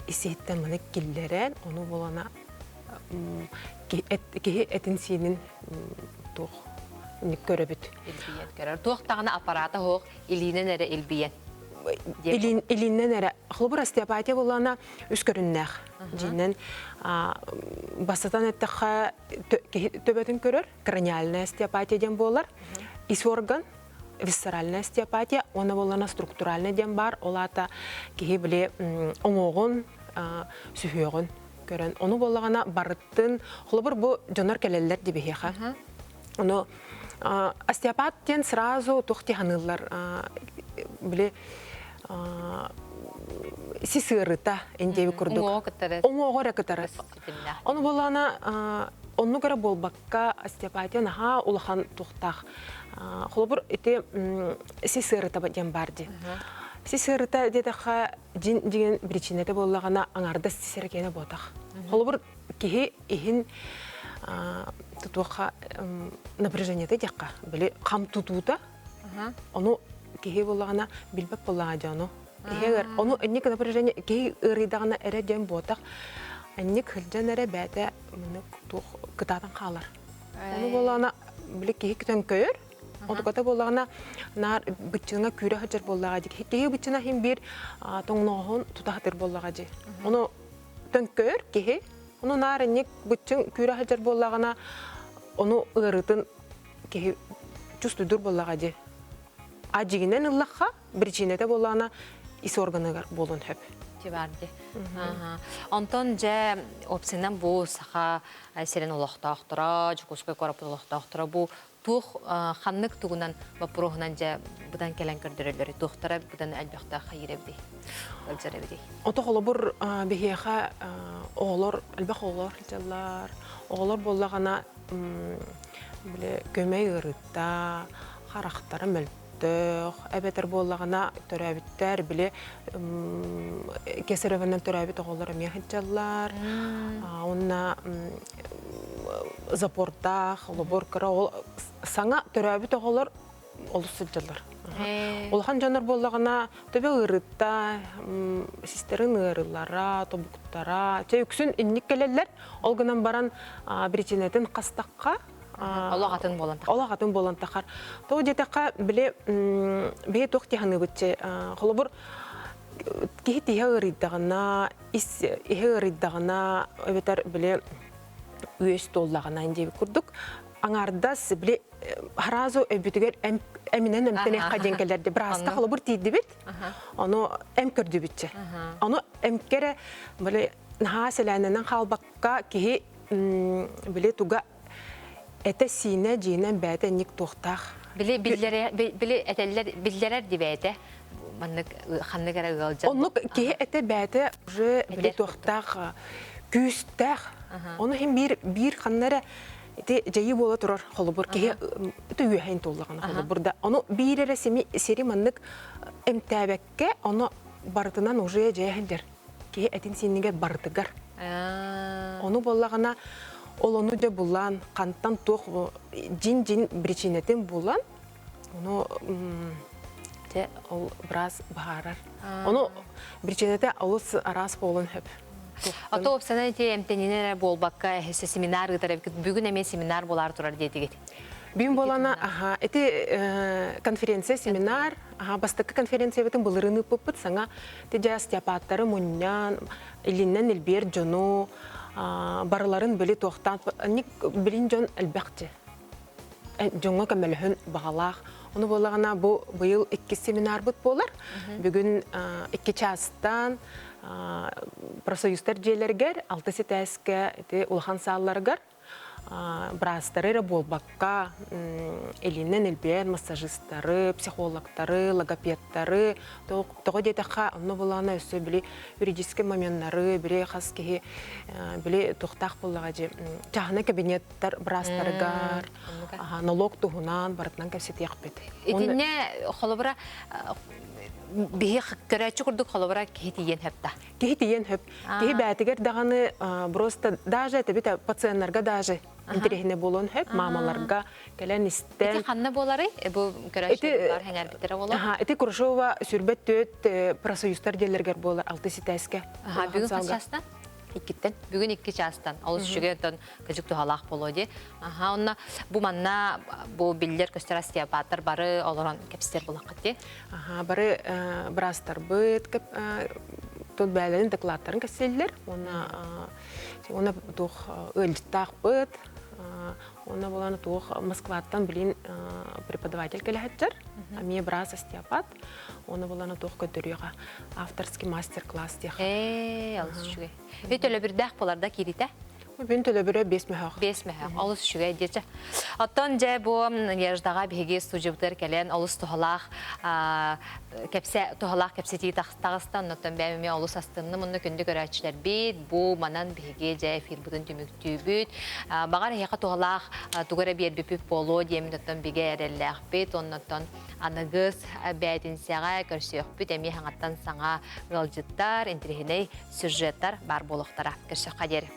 Speaker 4: ис-иһиттэн маны киллэрэн, ону булана киһи этин-сиинин туох көрөбүт.
Speaker 1: Илбийэн көрөр. Туох даҕаны аппарата суох, илиинэн эрэ илбийэн.
Speaker 4: Илиинэн эрэ. Холобур, остеопатия булана үс көрүннээх. Дьиинэн бастатан эттэххэ киһи төбөтүн көрөр, краниальная остеопатия диэн буолар. Ис орган, висцеральная остеопатия, уонна буоллана структуральная диэн баар. Ол аата киһи били оҥоҕун, сүһүөҕүн көрөн. Ону буоллаҕына барыттын, холобур бу дьоннор кэлэллэр дибиһиэхэ. Ону остеопат диэн сразу туох тиһаныыллар били сис ыарыта индиэби курдук. Уҥуоҕу эрэ кытары. Ону буоллаҕына оннук эрэ буолбакка остеопатия наһаа улахан туохтаах. Холобур ити сис ыарыта диэн баар дии. Сис ыарыта диэтэххэ дьин дьиҥин причинэтэ буоллаҕына аҥаардас сис эрэ киэнэ буотах. Холобур киһи иһин тутуохха напряжениета диэххэ били хам тутуута ону киһи буоллаҕына билбэт буоллаҕа дьэ ону иһэ ону инник напряжение киһи ыарыйдаҕына эрэ диэн буотах инник сылдьан эрэ бэйэтэ туох кытаатан хаалар ону буоллаҕына били киһи төҥкөйөр Отуката буоллаҕына наар быччыҥа күүрэ сылдьар буоллаҕа дии. Киһи быччына иһин биир тоҥнооһун тута сатыыр буоллаҕа дии. Ону төҥкөйөр киһи, ону наар инник быччыҥ күүрэ сылдьар буоллаҕына, ону ыарыытын киһи чувствуйдуур буоллаҕа дии. А дьигинэн ыллахха, причинэтэ буоллаҕына ис органыгар буолуон сөп.
Speaker 1: Баар дии. Онтон дьэ, опсинан бу Саха сирин олохтоохторо, Дьокуускай куораппыт олохтоохторо бу туох ханнык тугунан боппуруоһунан дьэ быдан кэлэн көрдөрөллөрүй туохтара быдан элбэхтэ хайыыр эбитий ыалдьар эбитий
Speaker 4: Ото холобур биһиэхэ оҕолор элбэх оҕолор сылдьаллар оҕолор буоллаҕына били көмөй ыарыытта харахтара мөлтөх эбэтэр буоллаҕына төрөөбүттэр били кесаревынан төрөөбүт оҕолор эмиэ сылдьаллар уонна запордаах, олобор кыра ол саҥа төрөөбүт оҕолор олус сылдьаллар. Улахан дьоннор буоллаҕына төбө ыарытта, систерин ыарыылара, тобуктара, чэ үксүн инник кэлэллэр. Ол гынан баран причинэтин хастахха
Speaker 1: Олох атын буолан
Speaker 4: тахар. Олох атын буолан тахар. Тоҕо диэтэххэ, били биһи туох тиһаныыбытчы холобур киһи тиһэ ыарыйдаҕына, ис иһэ ыарыйдаҕына, эбэтэр били үөс туоллаҕына диэбит курдук аҥаардас били сразу өйбүтүгэр эминэн эмтэниэххэ диэн кэлэрди бырааска холобур тиийдибит ону эм көрдүбүтчэ ону эмкэ эрэ били наһаа сэлээннэнэн хаалбакка киһи били туга этэ-сиинэ дьиинэн бэйэтэ инник туохтаах
Speaker 1: били биллэрэ били этэллэр биллэрэр ди бэйэтэ маннык ханнык эрэ ыалдьар
Speaker 4: оннук киһи этэ бэйэтэ уже били туохтаах күүстээх ону иһин биир биир ханна эрэ ити дьайыы буола турар холобур киһи ити үөһэйин туоллаҕына холобур да ону биир эрэ сими сири маннык эмтээбэккэ ону барытынан уже дьайа сылдьар киһи этин сиинигэр барытыгар ону буоллаҕына ол ону дьэ булан хантан туох дьин-дьин причинэтин булан ону дьэ ол быраас быһаарар ону причинэтэ олус араас буолуон сөп
Speaker 1: А то опсана ити эмтэнинэ эрэ буолбакка эһэсэ семинар ыытар эбиккит бүгүн эмиэ семинар буолаар турар диэтигит
Speaker 4: Бүгүн буолана аха ити конференция семинар аха бастакы конференциябытын былырыын ыыппыппыт саҥа ити остеопаттары мунньан илиннэн илбиэр дьону барыларын били туохтаан билин дьон элбэхчи дьоҥҥо көмөлөһөн баҕалаах. Ону буоллаҕына бу быйыл иккис семинарбыт буолар. Бүгүн икки чаастан профсоюзтар дьиэлэригэр алтыс этээскэ ити улахан саалларыгар быраастары эрэ буолбакка илиинэн илбиэн массажистары, психологтары, логопедтары тоҕо диэтэххэ онно буоллаҕына өссө били юридическай моменнары били хас киһи били туохтаах буоллаҕа дьи чааһынай кабинет быраастарыгар налог туһунан барытынан кэпсэтиэхпит.
Speaker 1: Итиннэ холобура биһи көрөөччү курдук холобура киһи тиийэн хөп да.
Speaker 4: Киһи тиийэн хөп. Киһи бээтигэр даҕаны просто даже это пациеннарга даже. Интэриэһинэй буолуон сөп, маамаларга кэлэн истэн.
Speaker 1: Ити ханна буоларый? Бу көрөөччүлэр хэҥэрбиттэрэ буолар.
Speaker 4: Ити Курашова сүрбэт түөт профсоюзтар диэллэргэр буолар алты ситээскэ.
Speaker 1: Бүгүн хас чаастан?
Speaker 4: Иккиттэн.
Speaker 1: Бүгүн икки чаастан. Олус үчүгэй оттон кыдьык туһалаах буолуо дии. Аха, онно бу манна бу биллэр көстөр остеопаттар бары олорон кэпсэтэр булаххыт дии.
Speaker 4: Аха, бары быраастарбыт тут бээлэрин докладтарын кэсэллэр. Уонна уонна туох ыалдьыттаахпыт. Уонна болан туох Москваттан билин преподаватель кэлэһэттэр. Эмиэ быраас остеопат. Оны булана туох көрдөрүөҕэ авторский мастер-класс диэх.
Speaker 1: Ээ, олус үчүгэй. Үй төлөбүрдээх болар да кииритэ?
Speaker 4: Бүн төлөбүрэ 5 мөһөх.
Speaker 1: 5 мөһөх. Олус үчүгэй диэчэ. Оттон дьэ бу Надеждаҕа биһиги студиябытыгар кэлэн олус туһалаах кэпсэ туһалаах кэпсэтии таҕыста. Оннуттан бэйэм эмиэ олус астынным. Онно күндү көрөөччүлэрбит бу манан биһиги дьэ эфирбытын түмүктүүбүт. Баҕар эһиэхэ туһалаах тугу эрэ биэрбиппит буолуо диэммит оттон бигэ эрэллээхпит. Оннуттан Аныгыс бээтинсэҕэ көрсүөхпүт эмиэ саҥаттан саҥа ыалдьыттар, интэриэһинэй сюжеттар баар буолуохтара. Көрсөххө диэри.